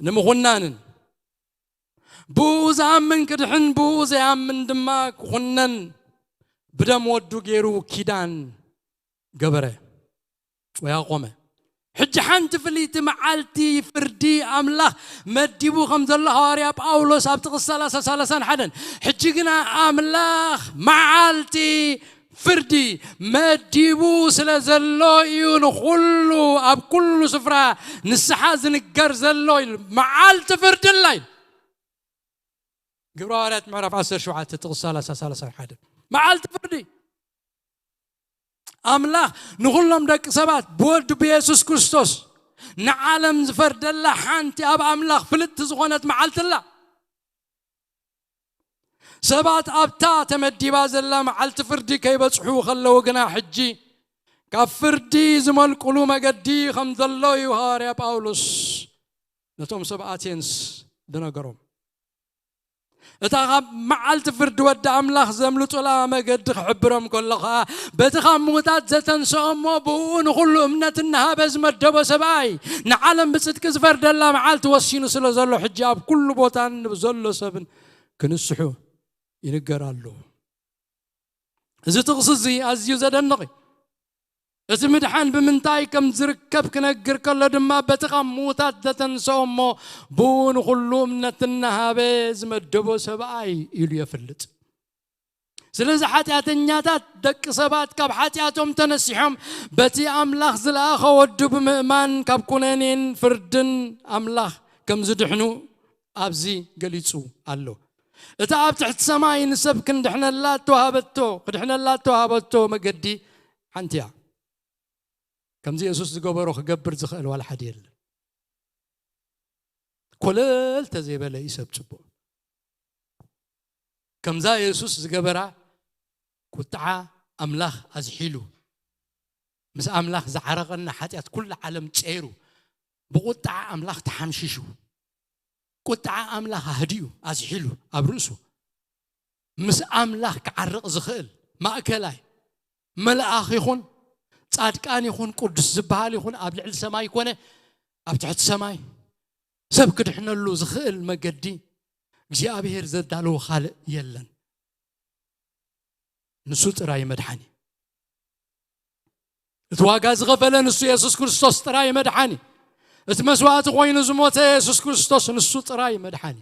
ንምኹናንን ብኡ ዝኣምን ክድሕን ብኡ ዘይኣምን ድማ ክኹነን ብደም ወዱ ገይሩ ኪዳን ገበረ ወይ ኣቖመ። ሕጂ ሓንቲ ፍልይቲ መዓልቲ ፍርዲ ኣምላኽ መዲቡ ከም ዘሎ ሃዋርያ ጳውሎስ ኣብ ጥቕስ ሰላሳ ሰላሳን ሓደን ሕጂ ግና ኣምላኽ መዓልቲ ፍርዲ መዲቡ ስለ ዘሎ እዩ ንኹሉ ኣብ ኩሉ ስፍራ ንስሓ ዝንገር ዘሎ ኢሉ። መዓልቲ ፍርዲ ኣላ ኢሉ። ግብረ ሃዋርያት ምዕራፍ ዓሰርተ ሸውዓተ ጥቕስ ሰላሳ ሰላሳን ሓደን መዓልቲ ፍርዲ ኣምላኽ ንኹሎም ደቂ ሰባት ብወዱ ብየሱስ ክርስቶስ ንዓለም ዝፈርደላ ሓንቲ ኣብ ኣምላኽ ፍልጥቲ ዝኾነት መዓልቲ ኣላ። ሰባት ኣብታ ተመዲባ ዘላ መዓልቲ ፍርዲ ከይበጽሑ ከለዉ ግና ሕጂ ካብ ፍርዲ ዝመልቁሉ መገዲ ከም ዘሎ እዩ ሃዋርያ ጳውሎስ ነቶም ሰብ ኣቴንስ ዝነገሮም። እታ ካብ መዓልቲ ፍርዲ ወዲ ኣምላኽ ዘምልጡላ መገዲ ክሕብሮም ከሎ ኸኣ በቲ ካብ ምዉታት ዘተንስኦ እሞ ብእኡ ንኹሉ እምነት እናሃበ ዝመደቦ ሰብኣይ ንዓለም ብጽድቂ ዝፈርደላ መዓልቲ ወሲኑ ስለ ዘሎ ሕጂ ኣብ ኩሉ ቦታን ንብዘሎ ሰብን ክንስሑ ይንገር ኣሎ። እዚ ጥቕሲ እዚ ኣዝዩ ዘደንቕ እዩ። እቲ ምድሓን ብምንታይ ከም ዝርከብ ክነግር ከሎ ድማ በቲ ካብ ምዉታት ዘተንስኦ እሞ ብኡ ንኹሉ እምነት እናሃበ ዝመደቦ ሰብኣይ ኢሉ የፍልጥ። ስለዚ ሓጢኣተኛታት ደቂ ሰባት ካብ ሓጢኣቶም ተነሲሖም በቲ ኣምላኽ ዝለኣኸ ወዱ ብምእማን ካብ ኩነኔን ፍርድን ኣምላኽ ከም ዝድሕኑ ኣብዚ ገሊጹ ኣሎ። እታ ኣብ ትሕቲ ሰማይ ንሰብ ክንድሕነላ እተዋሃበቶ ክድሕነላ እተዋሃበቶ መገዲ ሓንቲ እያ። ከምዚ የሱስ ዝገበሮ ክገብር ዝኽእል ዋላ ሓደ የለን። ኮለል ተዘይበለ እዩ ሰብ ጽቡቕ። ከምዛ የሱስ ዝገበራ ቁጥዓ ኣምላኽ ኣዝሒሉ ምስ ኣምላኽ ዝዓረቐና ሓጢኣት ኩሉ ዓለም ጸይሩ ብቁጥዓ ኣምላኽ ተሓምሺሹ ቁጥዓ ኣምላኽ ኣህድዩ ኣዝሒሉ ኣብ ርእሱ ምስ ኣምላኽ ክዓርቕ ዝኽእል ማእከላይ መልኣኽ ይኹን ጻድቃን ይኹን ቅዱስ ዝበሃል ይኹን ኣብ ልዕሊ ሰማይ ኮነ ኣብ ትሕቲ ሰማይ ሰብ ክድሕነሉ ዝኽእል መገዲ እግዚኣብሔር ዘዳለዎ ካልእ የለን። ንሱ ጥራይ መድሓኒ። እቲ ዋጋ ዝኸፈለ ንሱ የሱስ ክርስቶስ ጥራይ መድሓኒ። እቲ መስዋእቲ ኮይኑ ዝሞተ የሱስ ክርስቶስ ንሱ ጥራይ መድሓኒ።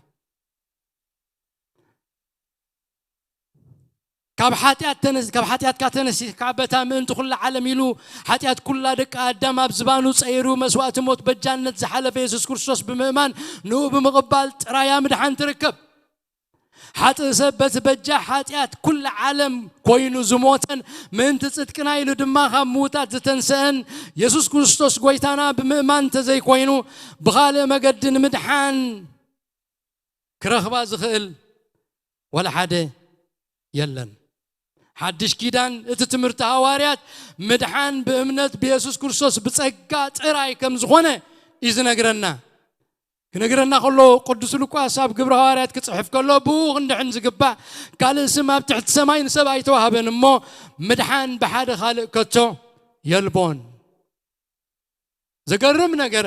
ካብ ሓጢኣት ተነስ ካብ ሓጢኣትካ ተነሲካ በታ ምእንቲ ኩላ ዓለም ኢሉ ሓጢኣት ኩላ ደቂ ኣዳም ኣብ ዝባኑ ጸይሩ መስዋእቲ ሞት በጃነት ዝሓለፈ የሱስ ክርስቶስ ብምእማን ንኡ ብምቕባል ጥራያ ምድሓን ትርከብ። ሓጥእ ሰብ በቲ በጃ ሓጢኣት ኩላ ዓለም ኮይኑ ዝሞተን ምእንቲ ጽድቅና ኢሉ ድማ ካብ ምዉታት ዝተንሰአን የሱስ ክርስቶስ ጎይታና ብምእማን እንተዘይኮይኑ ብኻልእ መገዲ ንምድሓን ክረኽባ ዝኽእል ወላ ሓደ የለን። ሓድሽ ኪዳን እቲ ትምህርቲ ሃዋርያት ምድሓን ብእምነት ብየሱስ ክርስቶስ ብጸጋ ጥራይ ከም ዝኾነ እዩ ዝነግረና። ክነግረና ከሎ ቅዱስ ሉቃስ ኣብ ግብረ ሃዋርያት ክጽሕፍ ከሎ ብኡ ክንድሕን ዝግባእ ካልእ ስም ኣብ ትሕቲ ሰማይ ንሰብ ኣይተዋህበን እሞ ምድሓን ብሓደ ካልእ ከቶ የልቦን። ዘገርም ነገር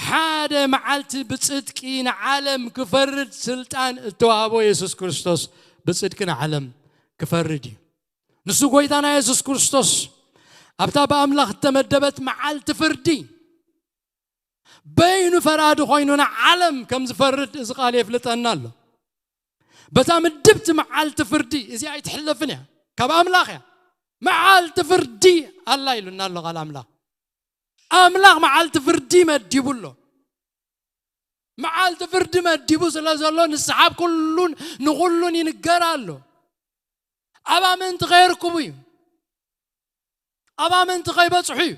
ሓደ መዓልቲ ብጽድቂ ንዓለም ክፈርድ ስልጣን እተዋህቦ የሱስ ክርስቶስ ብጽድቂ ንዓለም ክፈርድ እዩ። ንሱ ጎይታና የሱስ ክርስቶስ ኣብታ ብኣምላኽ እተመደበት መዓልቲ ፍርዲ በይኑ ፈራዲ ኮይኑ ንዓለም ከም ዝፈርድ እዚ ቃል የፍልጠና ኣሎ። በታ ምድብቲ መዓልቲ ፍርዲ እዚኣ ኣይትሕለፍን እያ፣ ካብ ኣምላኽ እያ። መዓልቲ ፍርዲ ኣላ ኢሉና ኣሎ ቃል ኣምላኽ። ኣምላኽ መዓልቲ ፍርዲ መዲቡ ኣሎ። መዓልቲ ፍርዲ መዲቡ ስለ ዘሎ ንስሓብ ኩሉን ንኹሉን ይንገር ኣሎ። ኣብ ኣመንቲ ከየርክቡ እዩ። ኣብ ኣመንቲ ከይበጽሑ እዩ።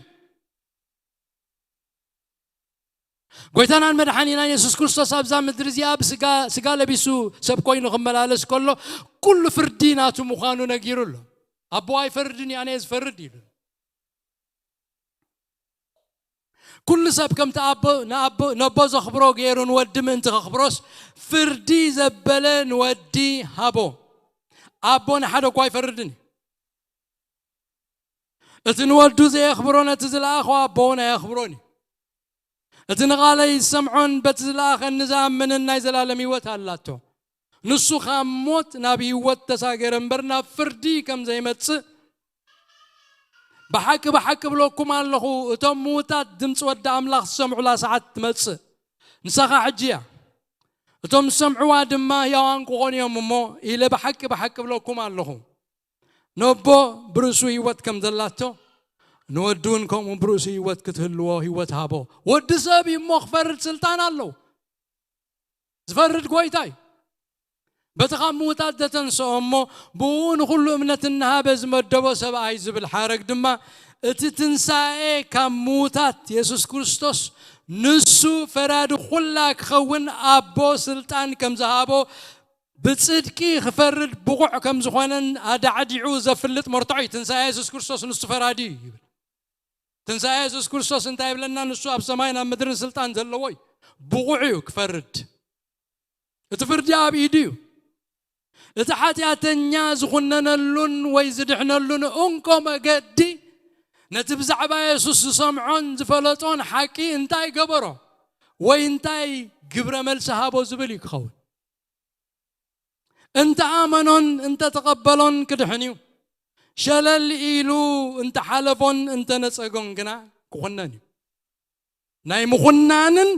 ጎይታናን መድሓኒናን የሱስ ክርስቶስ ኣብዛ ምድሪ እዚኣ ብስጋ ስጋ ለቢሱ ሰብ ኮይኑ ክመላለስ ከሎ ኩሉ ፍርዲ ናቱ ምዃኑ ነጊሩ ኣሎ። ኣቦ ኣይፈርድን እዩ፣ ኣነ እየ ዝፈርድ ኢሉ። ኩሉ ሰብ ከምቲ ኣቦ ንኣቦ ነቦ ዘኽብሮ ገይሩ ንወዲ ምእንቲ ከኽብሮስ ፍርዲ ዘበለ ንወዲ ሃቦ። ኣቦ ንሓደ እኳ ኣይፈርድን እዩ። እቲ ንወዱ ዘየኽብሮ ነቲ ዝለኣኾ ኣቦ እውን ኣየኽብሮን እዩ። እቲ ንቓለይ ዝሰምዖን በቲ ዝለኣኸኒ ዝኣምንን ናይ ዘላለም ህይወት ኣላቶ። ንሱ ካብ ሞት ናብ ህይወት ተሳገረ እምበር ናብ ፍርዲ ከም ዘይመጽእ ብሓቂ ብሓቂ ብለኩም ኣለኹ፣ እቶም ምዉታት ድምፂ ወዲ ኣምላኽ ዝሰምዑላ ሰዓት ትመጽእ፣ ንሳ ኸዓ ሕጂ እያ። እቶም ዝሰምዕዋ ድማ ህያዋን ክኾኑ እዮም እሞ ኢለ ብሓቂ ብሓቂ ብለኩም ኣለኹ፣ ነቦ ብርእሱ ህይወት ከም ዘላቶ ንወዱ እውን ከምኡ ብርእሱ ህይወት ክትህልዎ ህይወት ሃቦ። ወዲ ሰብ እዩ እሞ ክፈርድ ስልጣን ኣለዎ። ዝፈርድ ጎይታ እዩ። በቲ ካብ ምዉታት ዘተንስኦ እሞ ብኡ ንኹሉ እምነት እናሃበ ዝመደቦ ሰብኣይ ዝብል ሓረግ ድማ እቲ ትንሳኤ ካብ ምዉታት የሱስ ክርስቶስ ንሱ ፈራዲ ኩላ ክኸውን ኣቦ ስልጣን ከም ዝሃቦ ብጽድቂ ክፈርድ ብቑዕ ከም ዝኾነን ኣዳዕዲዑ ዘፍልጥ መርትዖ እዩ። ትንሳኤ የሱስ ክርስቶስ ንሱ ፈራዲ እዩ ይብል። ትንሳኤ የሱስ ክርስቶስ እንታይ ይብለና? ንሱ ኣብ ሰማይን ኣብ ምድርን ስልጣን ዘለዎ እዩ። ብቑዕ እዩ ክፈርድ። እቲ ፍርዲ ኣብ ኢዱ እዩ። እቲ ሓጢኣተኛ ዝኹነነሉን ወይ ዝድሕነሉን እንኮ መገዲ ነቲ ብዛዕባ የሱስ ዝሰምዖን ዝፈለጦን ሓቂ እንታይ ገበሮ ወይ እንታይ ግብረ መልሲ ሃቦ ዝብል እዩ ክኸውን። እንተ ኣመኖን እንተ ተቐበሎን ክድሕን እዩ። ሸለል ኢሉ እንተ ሓለፎን እንተ ነጸጎን ግና ክኹነን እዩ። ናይ ምኹናንን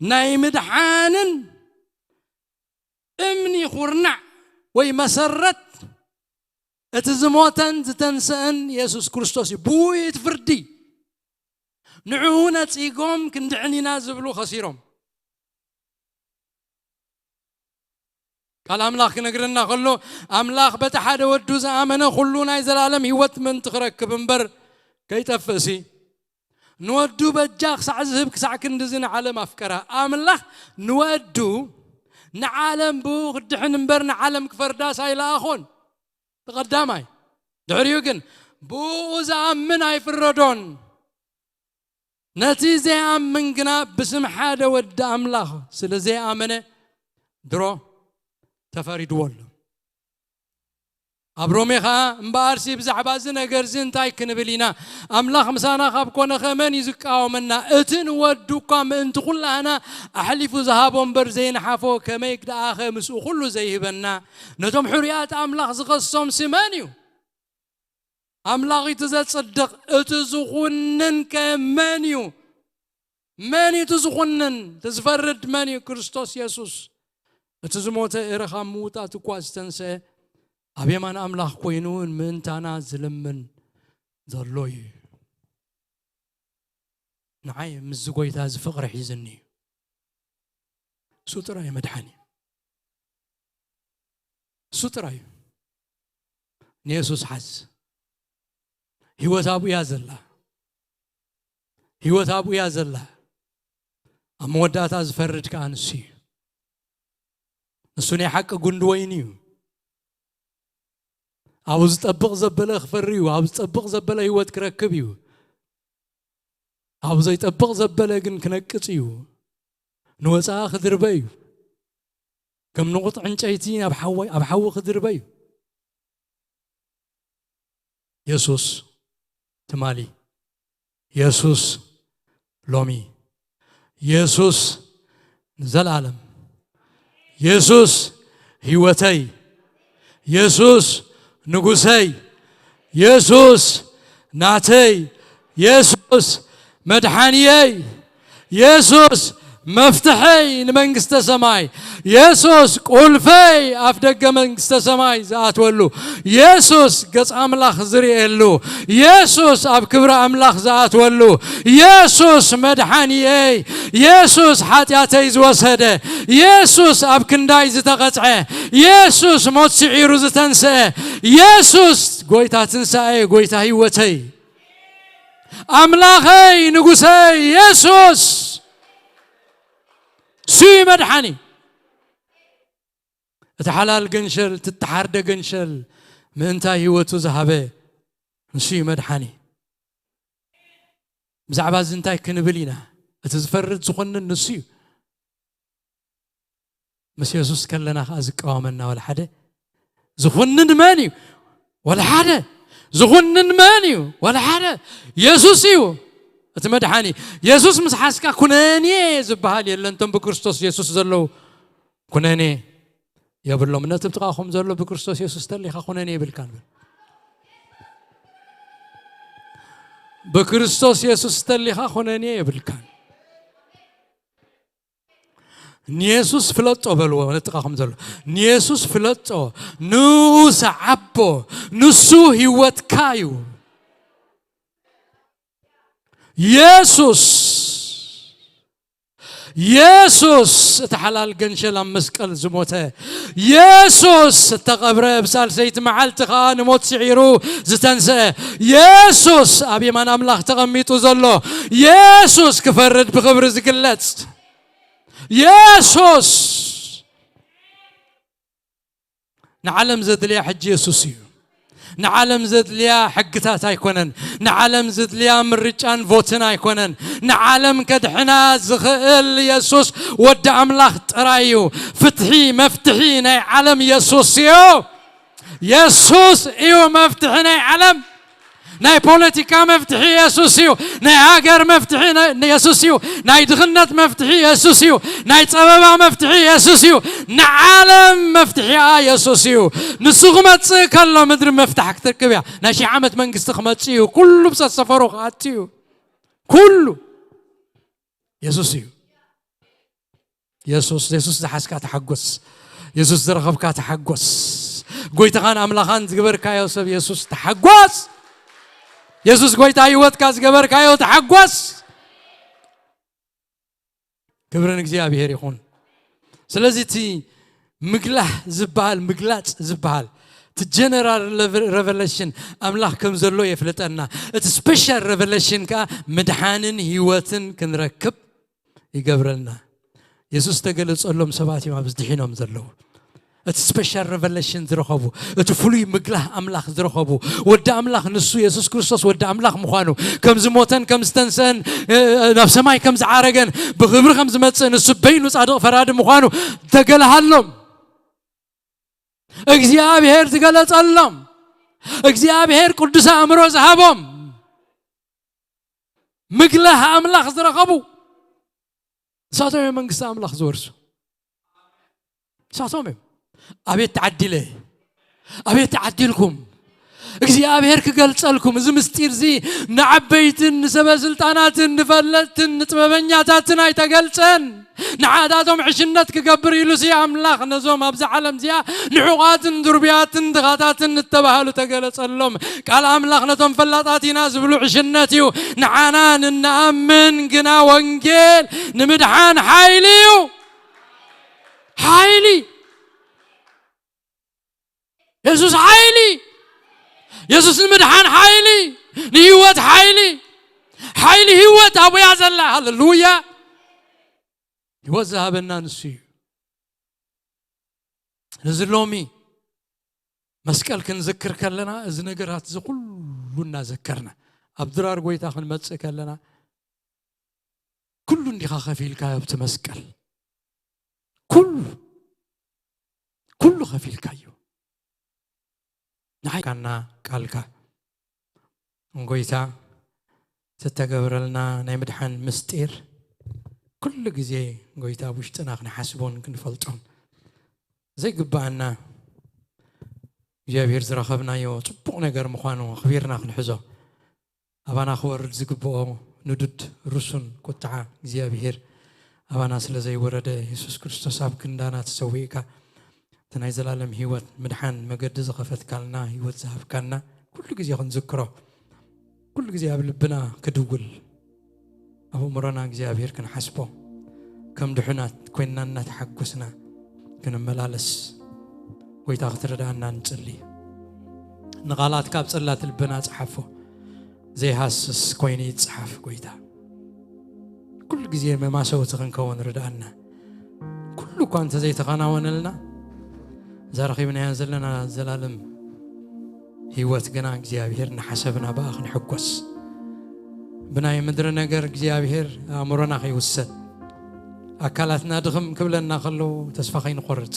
ናይ ምድሓንን እምኒ ኩርናዕ ወይ መሰረት እቲ ዝሞተን ዝተንሰአን የሱስ ክርስቶስ እዩ። ብኡ እዩ እቲ ፍርዲ። ንዕኡ ነጺጎም ክንድሕን ኢና ዝብሉ ከሲሮም። ቃል ኣምላኽ ክነግረና ከሎ ኣምላኽ በቲ ሓደ ወዱ ዝኣመነ ኩሉ ናይ ዘላለም ህይወት ምእንቲ ክረክብ እምበር ከይጠፍእሲ ንወዱ በጃ ክሳዕ ዝህብ ክሳዕ ክንድዚ ንዓለም ኣፍቀራ። ኣምላኽ ንወዱ ንዓለም ብኡ ክድሕን እምበር ንዓለም ክፈርዳስ ኣይለኣኾን። ተቐዳማይ ድሕሪኡ ግን ብኡ ዝኣምን ኣይፍረዶን። ነቲ ዘይኣምን ግና ብስም ሓደ ወዲ ኣምላኽ ስለ ዘይኣመነ ድሮ ተፈሪድዎ ኣሎ። ኣብ ሮሜ ኸኣ እምበኣርሲ ብዛዕባ እዚ ነገር እዚ እንታይ ክንብል ኢና? ኣምላኽ ምሳና ካብ ኮነ ኸመን እዩ ዝቃወመና? እቲ ንወዱ እኳ ምእንቲ ኹላህና ኣሕሊፉ ዝሃቦ እምበር ዘይንሓፎ ከመይ ደኣኸ ምስኡ ኩሉ ዘይህበና? ነቶም ሕሩያት ኣምላኽ ዝኸሶም ስመን እዩ? ኣምላኽ እቲ ዘጽድቕ፣ እቲ ዝኹንን ከ መን እዩ? መን እዩ እቲ ዝኹንን? እቲ ዝፈርድ መን እዩ? ክርስቶስ የሱስ። እቲ ዝሞተ እረ ካብ ምውታት እኳ ዝተንሰአ ኣብ የማን ኣምላኽ ኮይኑ ምእንታና ዝልምን ዘሎ እዩ። ንዓይ ምስዚ ጎይታ እዚ ፍቕሪ ሒዝኒ እዩ። እሱ ጥራይ መድሓኒ። እሱ ጥራይ እዩ። ንየሱስ ሓዝ። ህይወት ኣብኡ እያ ዘላ። ህይወት ኣብኡ እያ ዘላ። ኣብ መወዳእታ ዝፈርድ ከኣ ንሱ እዩ። ንሱ ናይ ሓቂ ጉንዲ ወይኒ እዩ። ኣብኡ ዝጠብቕ ዘበለ ክፈሪ እዩ። ኣብኡ ዝጠብቕ ዘበለ ህይወት ክረክብ እዩ። ኣብኡ ዘይጠብቕ ዘበለ ግን ክነቅጽ እዩ። ንወጻኢ ክድርበ እዩ። ከም ንቑጥ ዕንጨይቲ ኣብ ሓዊ፣ ኣብ ሓዊ ክድርበ እዩ። የሱስ ትማሊ፣ የሱስ ሎሚ፣ የሱስ ንዘለኣለም፣ የሱስ ህይወተይ፣ የሱስ ንጉሰይ፣ የሱስ ናተይ፣ የሱስ መድሓንየይ፣ የሱስ መፍትሐይ ንመንግስተ ሰማይ፣ የሱስ ቁልፈይ ኣፍ ደገ መንግስተ ሰማይ ዝኣትወሉ፣ የሱስ ገጽ ኣምላኽ ዝርእየሉ፣ የሱስ ኣብ ክብሪ ኣምላኽ ዝኣትወሉ፣ የሱስ መድሓንየይ፣ የሱስ ሓጢኣተይ ዝወሰደ፣ የሱስ ኣብ ክንዳይ ዝተቐጽዐ፣ የሱስ ሞት ስዒሩ ዝተንስአ፣ የሱስ ጎይታ ትንሳኤ፣ ጎይታ ህይወተይ፣ ኣምላኸይ፣ ንጉሰይ፣ የሱስ እሱ እዩ መድሓኒ። እቲ ሓላል ገንሸል፣ እቲ እተሓርደ ገንሸል ምእንታይ ህይወቱ ዝሃበ ንሱ እዩ መድሓኒ። ብዛዕባ እዚ እንታይ ክንብል ኢና? እቲ ዝፈርድ ዝኹንን ንሱ እዩ። ምስ የሱስ ከለና ኸኣ ዝቃወመና ወላ ሓደ። ዝኹንን መን እዩ? ወላ ሓደ። ዝኹንን መን እዩ? ወላ ሓደ። የሱስ እዩ እቲ መድሓኒ። የሱስ ምስ ሓዝካ ኩነኔ ዝበሃል የለን። እቶም ብክርስቶስ የሱስ ዘለዉ ኩነኔ የብሎም። ነቲ ብጥቓኹም ዘሎ ብክርስቶስ የሱስ ተሊኻ ኩነኔ የብልካን በል። ብክርስቶስ የሱስ ተሊኻ ኩነኔ የብልካን። ንየሱስ ፍለጦ በልዎ፣ ነጥቓኹም ዘሎ። ንየሱስ ፍለጦ፣ ንኡ ሰዓቦ፣ ንሱ ህይወትካ እዩ። የሱስ፣ የሱስ እቲ ሓላል ገንሸል ኣብ መስቀል ዝሞተ፣ የሱስ እተቐብረ፣ ብሳልሰይቲ መዓልቲ ኸኣ ንሞት ስዒሩ ዝተንስአ፣ የሱስ ኣብ የማን ኣምላኽ ተቐሚጡ ዘሎ፣ የሱስ ክፈርድ ብኽብሪ ዝግለጽ፣ የሱስ ንዓለም ዘድልያ ሕጂ የሱስ እዩ። ንዓለም ዘድልያ ሕግታት ኣይኮነን። ንዓለም ዘድልያ ምርጫን ቮትን ኣይኮነን። ንዓለም ከድሕና ዝኽእል የሱስ ወዲ ኣምላኽ ጥራይ እዩ። ፍትሒ፣ መፍትሒ ናይ ዓለም የሱስ እዩ። የሱስ እዩ መፍትሒ ናይ ዓለም። ናይ ፖለቲካ መፍትሒ የሱስ እዩ። ናይ ሃገር መፍትሒ ነ-፣ የሱስ እዩ። ናይ ድኽነት መፍትሒ የሱስ እዩ። ናይ ጸበባ መፍትሒ የሱስ እዩ። ንዓለም መፍትሒኣ የሱስ እዩ። ንሱ ክመጽእ ከሎ ምድሪ መፍታሕ ክትርክብ እያ። ናይ ሺሕ ዓመት መንግስቲ ክመጽእ እዩ። ኩሉ ብሰሰፈሩ ክኣቱ እዩ። ኩሉ የሱስ እዩ። የሱስ፣ የሱስ ዝሓዝካ ተሓጎስ። የሱስ ዝረኸብካ ተሓጎስ። ጎይታኻን ኣምላኻን ዝገበርካዮ ሰብ የሱስ ተሓጎስ። የሱስ ጎይታ ህይወትካ ዝገበርካዮ ተሓጎስ። ክብሪ ንእግዚኣብሔር ይኹን። ስለዚ እቲ ምግላህ ዝበሃል፣ ምግላጽ ዝበሃል፣ እቲ ጀነራል ሬቨ-፣ ሬቨሌሽን ኣምላኽ ከም ዘሎ የፍልጠና። እቲ ስፔሻል ሬቨሌሽን ከኣ ምድሓንን ህይወትን ክንረክብ ይገብረልና። የሱስ ዝተገለጸሎም ሰባት እዮም ኣብዚ ድሒኖም ዘለዉ። እቲ ስፔሻል ሬቨሌሽን ዝረኸቡ፣ እቲ ፍሉይ ምግላህ ኣምላኽ ዝረኸቡ፣ ወዲ ኣምላኽ ንሱ የሱስ ክርስቶስ ወዲ ኣምላኽ ምዃኑ፣ ከም ዝሞተን ከም ዝተንስአን፣ እ፣ ናብ ሰማይ ከም ዝዓረገን ብኽብሪ ከም ዝመጽእ፣ ንሱ በይኑ ጻድቕ ፈራዲ ምዃኑ ተገለሃሎም። እግዚኣብሔር ዝገለጸሎም። እግዚኣብሔር ቅዱስ ኣእምሮ ዝሃቦም፣ ምግላህ ኣምላኽ ዝረኸቡ፣ ንሳቶም እዮም መንግስቲ ኣምላኽ ዝወርሱ። ንሳቶም እዮም። ኣቤት ተዓዲለ፣ ኣቤት ተዓዲልኩም። እግዚኣብሔር ክገልጸልኩም፣ እዚ ምስጢር እዚ ንዓበይትን ንሰበ ስልጣናትን ንፈለጥትን ንጥበበኛታትን ኣይተገልጸን። ንዓታቶም ዕሽነት ክገብር ኢሉ ሲ ኣምላኽ ነዞም ኣብዛ ዓለም እዚኣ ንሑቓትን ድርቡያትን ድኻታትን እተባህሉ ተገለጸሎም። ቃል ኣምላኽ ነቶም ፈላጣት ኢና ዝብሉ ዕሽነት እዩ። ንዓና ንንኣምን ግና ወንጌል ንምድሓን ሓይሊ እዩ። ሓይሊ። የሱስ ሓይሊ። የሱስ ንምድሓን ሓይሊ፣ ንህይወት ሓይሊ፣ ሓይሊ ህይወት ኣብያ ዘላ። ሃሌሉያ። ህይወት ዝሃበና ንሱ እዩ። ነዚ ሎሚ መስቀል ክንዝክር ከለና፣ እዚ ነገራት እዚ ኩሉ እናዘከርና፣ ኣብ ድራር ጎይታ ክንመጽእ ከለና፣ ኩሉ እንዲኻ ከፊልካ ኣብቲ መስቀል። ኩሉ፣ ኩሉ ከፊልካዮ። ንዓይ ካና ቃልካ፣ ጎይታ፣ ተተገብረልና ናይ ምድሓን ምስጢር ኩሉ ግዜ፣ ጎይታ፣ ኣብ ውሽጥና ክንሓስቦን ክንፈልጦን ዘይግብኣና፣ እግዚኣብሔር ዝረኸብናዮ ጽቡቕ ነገር ምዃኑ ኣኽቢርና ክንሕዞ፣ ኣባና ክወርድ ዝግብኦ ንዱድ ርሱን ቁጥዓ እግዚኣብሔር ኣባና ስለ ዘይወረደ፣ የሱስ ክርስቶስ ኣብ ክንዳና ተሰዊእካ፣ እቲ ናይ ዘላለም ህይወት ምድሓን መገዲ ዝኸፈትካልና፣ ህይወት ዝሃብካና፣ ኩሉ ግዜ ክንዝክሮ፣ ኩሉ ግዜ ኣብ ልብና ክድውል፣ ኣብ እምሮና እግዚኣብሔር ክንሓስቦ፣ ከም ድሑናት ኮይንና እናተሓጎስና ክንመላለስ፣ ጎይታ ክትረዳእና ንጽሊ። ንቓላት ካብ ጽላት ልብና ጸሓፎ፣ ዘይሃስስ ኮይኑ ይጽሓፍ። ጎይታ፣ ኩሉ ግዜ መማሰውቲ ክንከውን ርድኣና። ኩሉ እኳ እንተዘይተኸናወነልና፣ እዛ ረኺብናያ ዘለና ዘላለም ህይወት ግና እግዚኣብሔር እናሓሰብና ብኣ ክንሕጎስ። ብናይ ምድሪ ነገር እግዚኣብሔር ኣእምሮና ከይውሰድ፣ ኣካላትና ድኽም ክብለና ከለዉ ተስፋ ከይንቆርጽ፣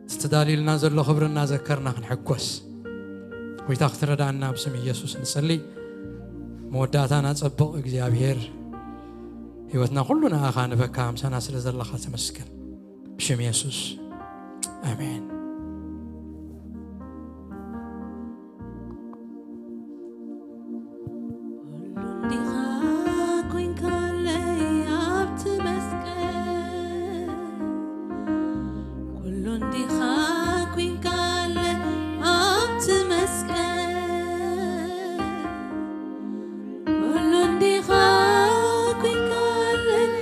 እቲ ተዳልዩልና ዘሎ ክብሪ እናዘከርና ክንሕጎስ፣ ጎይታ ክትረዳእና ብስም ኢየሱስ ንጸሊ። መወዳእታና ጸብቕ እግዚኣብሔር፣ ህይወትና ኩሉ ንኣኻ ንበካ፣ ምሳና ስለ ዘለኻ ተመስገን። ብሽም የሱስ፣ ኣሜን። ኩሉ እንዲኻ ኮይንካለይ ኣብቲ መስቀል፣ ኩሉ እንዲኻ ኮይንካለይ ኣብቲ መስቀል፣ ኩሉ እንዲኻ ኮይንካለይ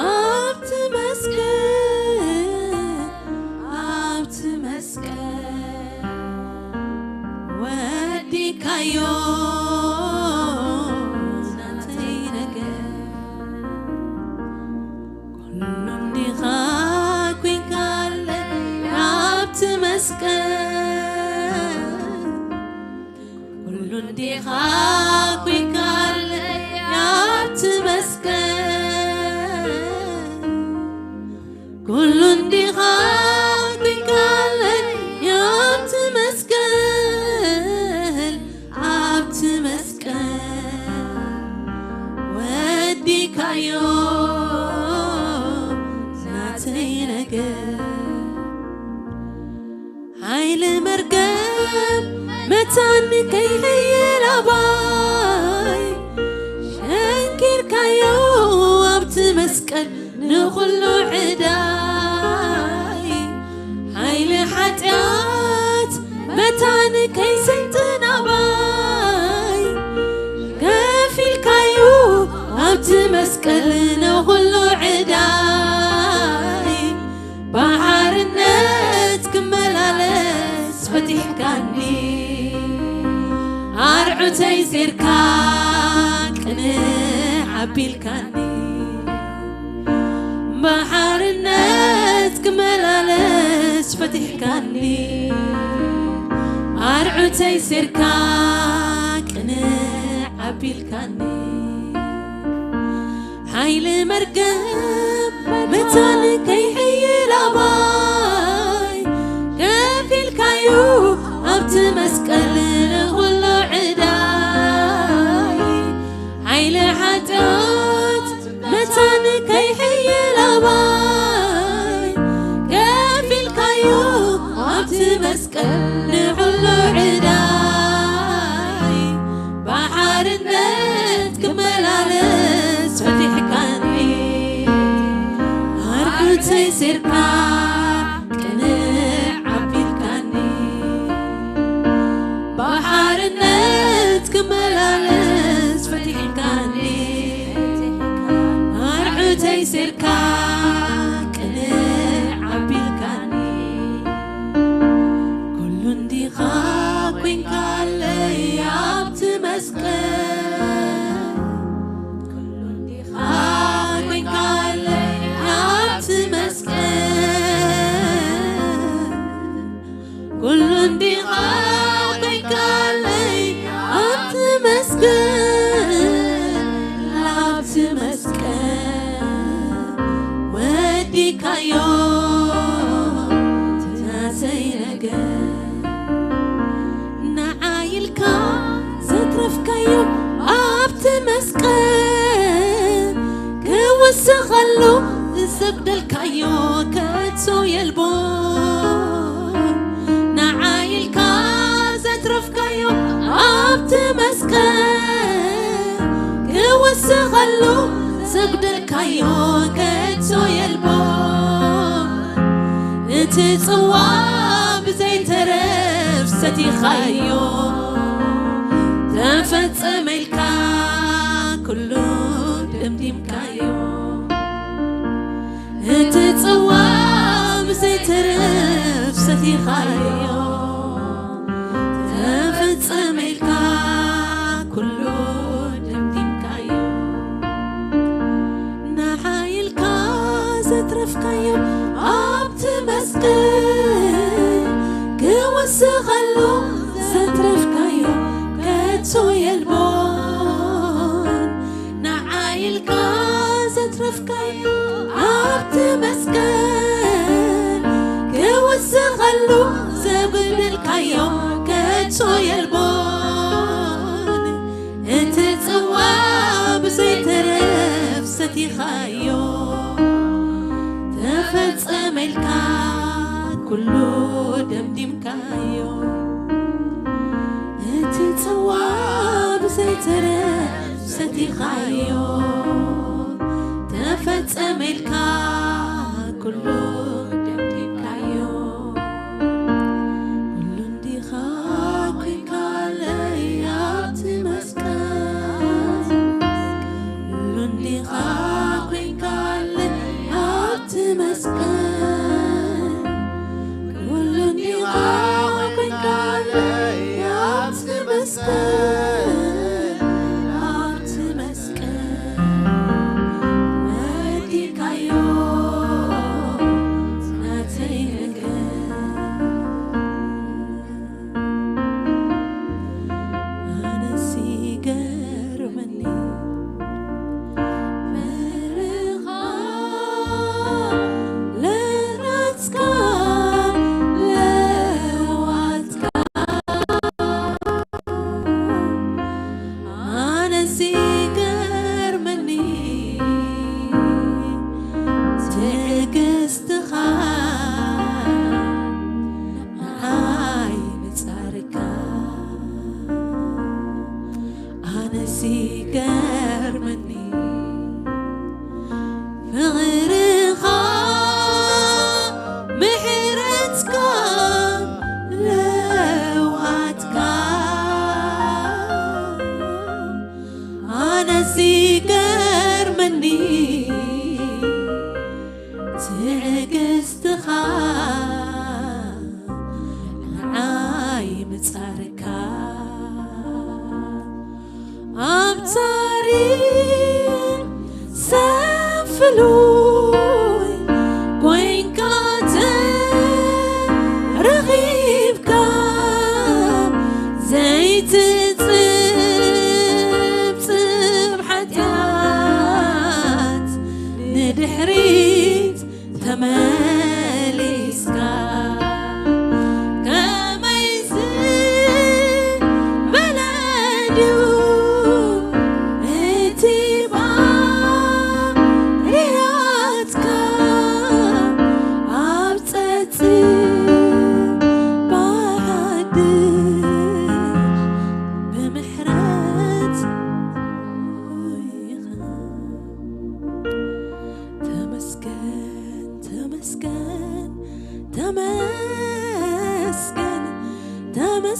ኣብቲ መስቀል፣ ኣብቲ መስቀል ወዲካዮ ናተይ ነገር። ኩሉ እንዲኻ ኮይንካለይ ኣብቲ መስቀል፣ ኩሉ እንዲኻ ኮይንካለይ ኣብቲ መስቀል፣ ኩሉ እንዲኻ ኮይንካለይ ኣብቲ መስቀል፣ ኣብቲ መስቀል ወዲካዮ ናተይ ነገር። ሓይሊ መርገም መታን ከይሕይል ኣባይ ሸንኪርካዮ ኣብቲ መስቀል ንኹሉ ዕዳይ። ሓይሊ ሓጢኣት መታን ከይሰልጥን ኣባይ ከፊልካዮ ኣብቲ መስቀል ንኹሉ ዕዳይ። ብሓርነት ክመላለስ ፈቲሕካኒ፣ ኣርዑተይ ሴርካ ቅንዕ ኣቢልካኒ። ብሓርነት ክመላለስ ፈቲሕካኒ፣ ኣርዑተይ ሴርካ ቅንዕ ኣቢልካኒ። ሓይሊ መርገም መታን ከይሕይል ኣባይ ከፊልካዩ ኣብቲ መስቀል መስቀል ንኹሉ ዕዳይ፣ ሓይሊ ሓጢኣት መታን ከይሕይል ኣባይ፣ ከፊልካዮ ኣብቲ መስቀል ንኹሉ ዕዳይ። ብሓርነት ክመላለስ ፈቲሕካኒ፣ ኣርዑተይ ሴርካ ቅንዕ ኣቢልካኒ። ብሓርነት ክመላለስ ፈቲሕካኒ፣ ኣርዑተይ ሴርካ ቅንዕ ኣቢልካኒ። ኩሉ እንዲኻ ኮይንካለይ ኣብቲ መስቀል፣ ኩሉ እንዲኻ ኮይንካለይ ኣብቲ መስቀል፣ ኩሉ እንዲኻ ኮይንካለይ ኣብቲ መስቀል፣ ኣብቲ መስቀል ወዲካዮ ናተይ ነገር። ንዓይ ኢልካ ዘትረፍካዮ ኣብቲ መስቀል፣ ክውስኸሉ ዘጉደልካዮ ከቶ የልቦን። ንዓይ ኢልካ ዘትረፍካዮ ኣብቲ መስቀል፣ ክውስኸሉ ዘጉደልካዮ ከቶ የልቦን። እቲ ጽዋ ብዘይተረፍ ሰቲኻዮ፣ ተፈጸመ ኢልካ ኩሉ ደምዲምካዮ። እቲ ጽዋ ብዘይተረፍ ሰቲኻዮ፣ ተፈጸመ ኢልካ ኩሉ ደምዲምካዮ። ንዓይ ኢልካ ዘትረፍካዮ ኣብቲ መስቀል፣ ክውስኸሉ ዘትረፍካዮ ከቶ የልቦን። ንዓይ ኢልካ ዘትረፍካዮ ኣብቲ መስቀል፣ ክውስኸሉ ዘጉደልካዮ ከቶ የልቦን። እቲ ጽዋ ብዘይተረፍ ሰቲኻዮ፣ ተፈጸመ ኢልካ ኩሉ ደምዲምካዮ። እቲ ጽዋ ብዘይተረፍ ሰቲኻዮ፣ ተፈጸመ ኢልካ ኩሉ ደምዲምካዮ። ኩሉ እንዲኻ ኮይንካለይ ኣብቲ መስቀል፣ ኩሉ እንዲኻ ኮይንካለይ ኣብቲ መስቀል፣ ኩሉ እንዲኻ ኮይንካለይ ኣብቲ መስቀል፣ ኣብቲ መስቀል ወዲካዮ ናተይ ነገር። ኣነስ ይገርመኒ ፍቕርኻ ለናትካ ለዋትካ። ኣነስ ይገርመኒ ትዕግስትኻ ንዓይ ምጻርካ። ኣነስ ይገርመኒ ፍቕርኻ ምሕረትካ ለዋትካ። ኣነስ ይገርመኒ ትዕግስትኻ ንዓይ ምጻርካ። ኣብ ታሪኽ ሰብ ፍሉይ ኮይንካ ተረኺብካ፣ ዘይትጽብጽብ ሓጢኣት ንድሕሪት ተመሊስካ። ከመይ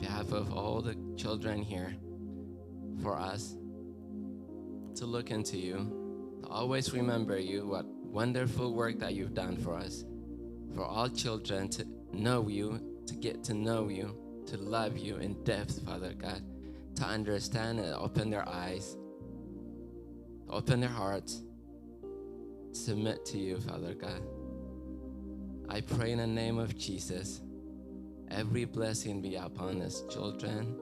behalf of all the children here, for us to look into you, to always remember you, what wonderful work that you've done for us, for all children to know you, to get to know you, to love you in depth, Father God, to understand and open their eyes, open their hearts, submit to you, Father God. I pray in the name of Jesus, every blessing be upon us children,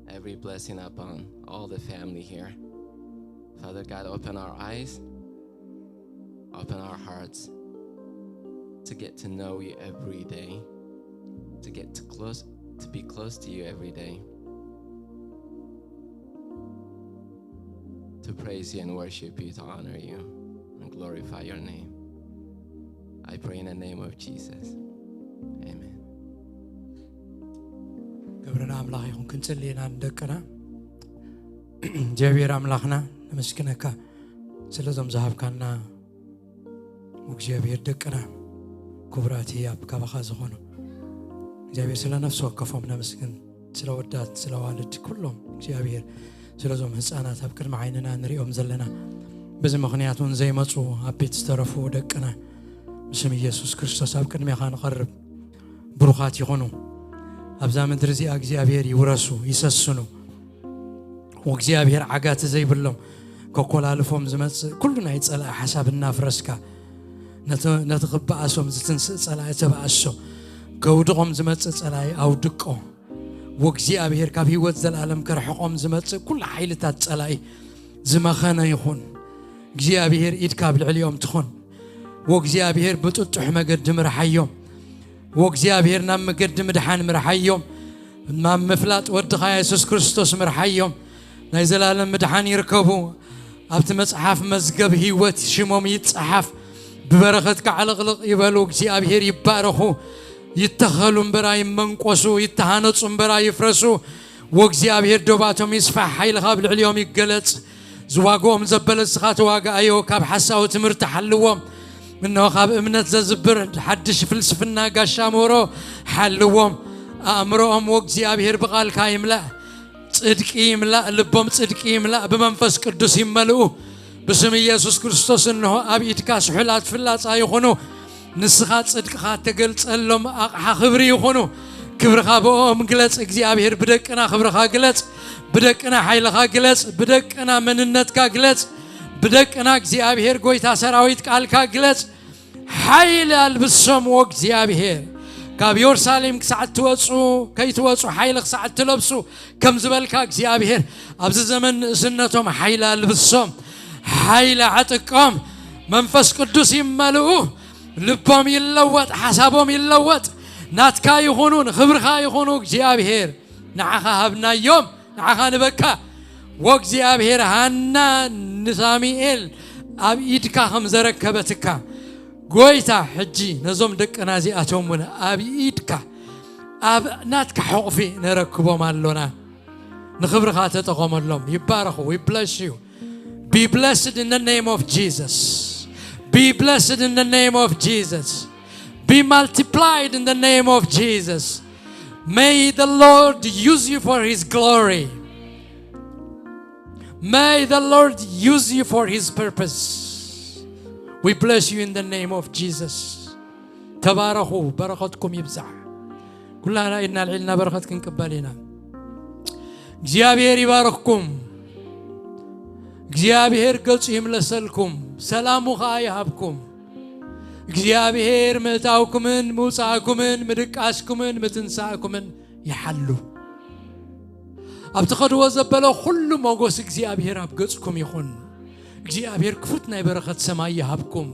every blessing upon all the family here. Father God, open our eyes, open our hearts to get to know you every day, to get to close, to be close to you every day, to praise you and worship you, to honor you and glorify your name. I pray in the name of Jesus. Amen. ክብሪ ንኣምላኽ ይኹን። ክንጽሊ ኢና ንደቅና። እግዚኣብሔር ኣምላኽና፣ ነመስግነካ ስለዞም ዝሃብካና እግዚኣብሔር። ደቅና ክቡራት ኣብ ካባኻ ዝኾኑ እግዚኣብሔር፣ ስለ ነፍሲ ወከፎም ነመስግን። ስለ ወዳት፣ ስለ ዋልድ፣ ኩሎም እግዚኣብሔር፣ ስለዞም ህፃናት ኣብ ቅድሚ ዓይንና ንሪኦም ዘለና፣ በዚ ምኽንያት እውን ዘይመፁ ኣብ ቤት ዝተረፉ ደቅና፣ ብስም ኢየሱስ ክርስቶስ ኣብ ቅድሜኻ ንቐርብ። ብሩኻት ይኹኑ። ኣብዛ ምድሪ እዚኣ እግዚኣብሔር ይውረሱ፣ ይሰስኑ። ወእግዚኣብሔር ዓጋቲ ዘይብሎም፣ ከኮላልፎም ዝመጽእ ኩሉ ናይ ጸላኢ ሓሳብ እናፍረስካ፣ ነቲ፣ ነቲ ክበኣሶም ዝትንስእ ጸላኢ ተበኣሶ፣ ከውድቖም ዝመጽእ ጸላኢ ኣውድቆ። ወእግዚኣብሔር ካብ ህይወት ዘላለም ከርሕቖም ዝመጽእ ኩሉ ሓይልታት ጸላኢ ዝመኸነ ይኹን። እግዚኣብሔር ኢድካ ኣብ ልዕሊኦም ትኹን። ወእግዚኣብሔር ብጥጡሕ መገዲ ምርሓዮም። ወእግዚኣብሔር ናብ መገዲ ምድሓን ምርሓዮም። ናብ ምፍላጥ ወድኻ የሱስ ክርስቶስ ምርሓዮም። ናይ ዘላለም ምድሓን ይርከቡ። ኣብቲ መጽሓፍ መዝገብ ህይወት ሽሞም ይጸሓፍ። ብበረኸትካ ዕልቕልቕ ይበሉ። እግዚኣብሔር ይባረኹ። ይተኸሉ እምበር ኣይመንቆሱ፣ ይተሃነጹ እምበር ኣይፍረሱ። ወእግዚኣብሔር ዶባቶም ይስፋሕ፣ ሓይልኻ ኣብ ልዕሊኦም ይገለጽ። ዝዋግኦም ዘበለ ንስኻ ተዋግኣዮ፣ ካብ ሓሳዊ ትምህርቲ ሓልዎም። እንሆ ካብ እምነት ዘዝብር ሓድሽ ፍልስፍና ጋሻ ሞሮ ሓልዎም። ኣእምሮኦም ወእግዚኣብሔር ብቓልካ ይምላእ፣ ጽድቂ ይምላእ፣ ልቦም ጽድቂ ይምላእ፣ ብመንፈስ ቅዱስ ይመልኡ። ብስም ኢየሱስ ክርስቶስ እንሆ ኣብ ኢድካ ስሑላት ፍላጻ ይኹኑ። ንስኻ ጽድቅኻ ተገልጸሎም ኣቕሓ ክብሪ ይኹኑ። ክብርኻ ብኦም ግለጽ እግዚኣብሔር፣ ብደቅና ክብርኻ ግለጽ፣ ብደቅና ሓይልኻ ግለጽ፣ ብደቅና መንነትካ ግለጽ፣ ብደቅና እግዚኣብሔር ጎይታ ሰራዊት ቃልካ ግለጽ። ሓይሊ ኣልብሶም ወእግዚኣብሔር፣ ካብ ኢየሩሳሌም ክሳዕ እትወጹ፣ ከይትወጹ ሓይሊ ክሳዕ እትለብሱ ከም ዝበልካ እግዚኣብሔር፣ ኣብዚ ዘመን ንእስነቶም ሓይሊ ኣልብሶም፣ ሓይሊ ዓጥቀም። መንፈስ ቅዱስ ይመልኡ፣ ልቦም ይለወጥ፣ ሓሳቦም ይለወጥ። ናትካ ይኹኑ፣ ንኽብርኻ ይኹኑ እግዚኣብሔር። ንዓኻ ሃብናዮም፣ ንዓኻ ንበካ። ወእግዚኣብሔር ሃና ንሳሙኤል ኣብ ኢድካ ከም ዘረከበትካ፣ ጎይታ፣ ሕጂ ነዞም ደቅና እዚኣቶም እውን ኣብ ኢድካ፣ ኣብ ናትካ ሕቑፊ ነረክቦም ኣሎና። ንኽብርኻ ተጠቐመሎም። ይባረኹ። We bless you. Be blessed in the name of Jesus. Be blessed in the name of Jesus. Be multiplied in the name of Jesus. May the Lord use you for his glory. May the Lord use you for his purpose. We bless you in the name of Jesus. ተባረኹ፣ በረኸትኩም ይብዛሕ። ኩላና ኢድና ኣልዒልና በረኸት ክንቅበል ኢና። እግዚኣብሔር ይባርኽኩም። እግዚኣብሔር ገጹ ይምለሰልኩም፣ ሰላሙ ኸኣ ይሃብኩም። እግዚኣብሔር ምእታውኩምን ምውጻእኩምን ምድቃስኩምን ምትንሳእኩምን ይሓሉ። ኣብ ትኸድዎ ዘበለ ኩሉ ሞጎስ እግዚኣብሔር ኣብ ገጽኩም ይኹን። እግዚኣብሔር ክፉት ናይ በረኸት ሰማይ ይሃብኩም።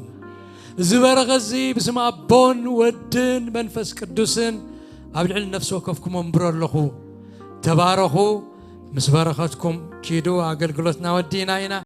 እዚ በረኸት እዚ ብስም ኣቦን ወድን መንፈስ ቅዱስን ኣብ ልዕሊ ነፍሲ ወከፍኩም ኣንብሮ ኣለኹ። ተባረኹ። ምስ በረኸትኩም ኪዱ። ኣገልግሎትና ወዲእና ኢና።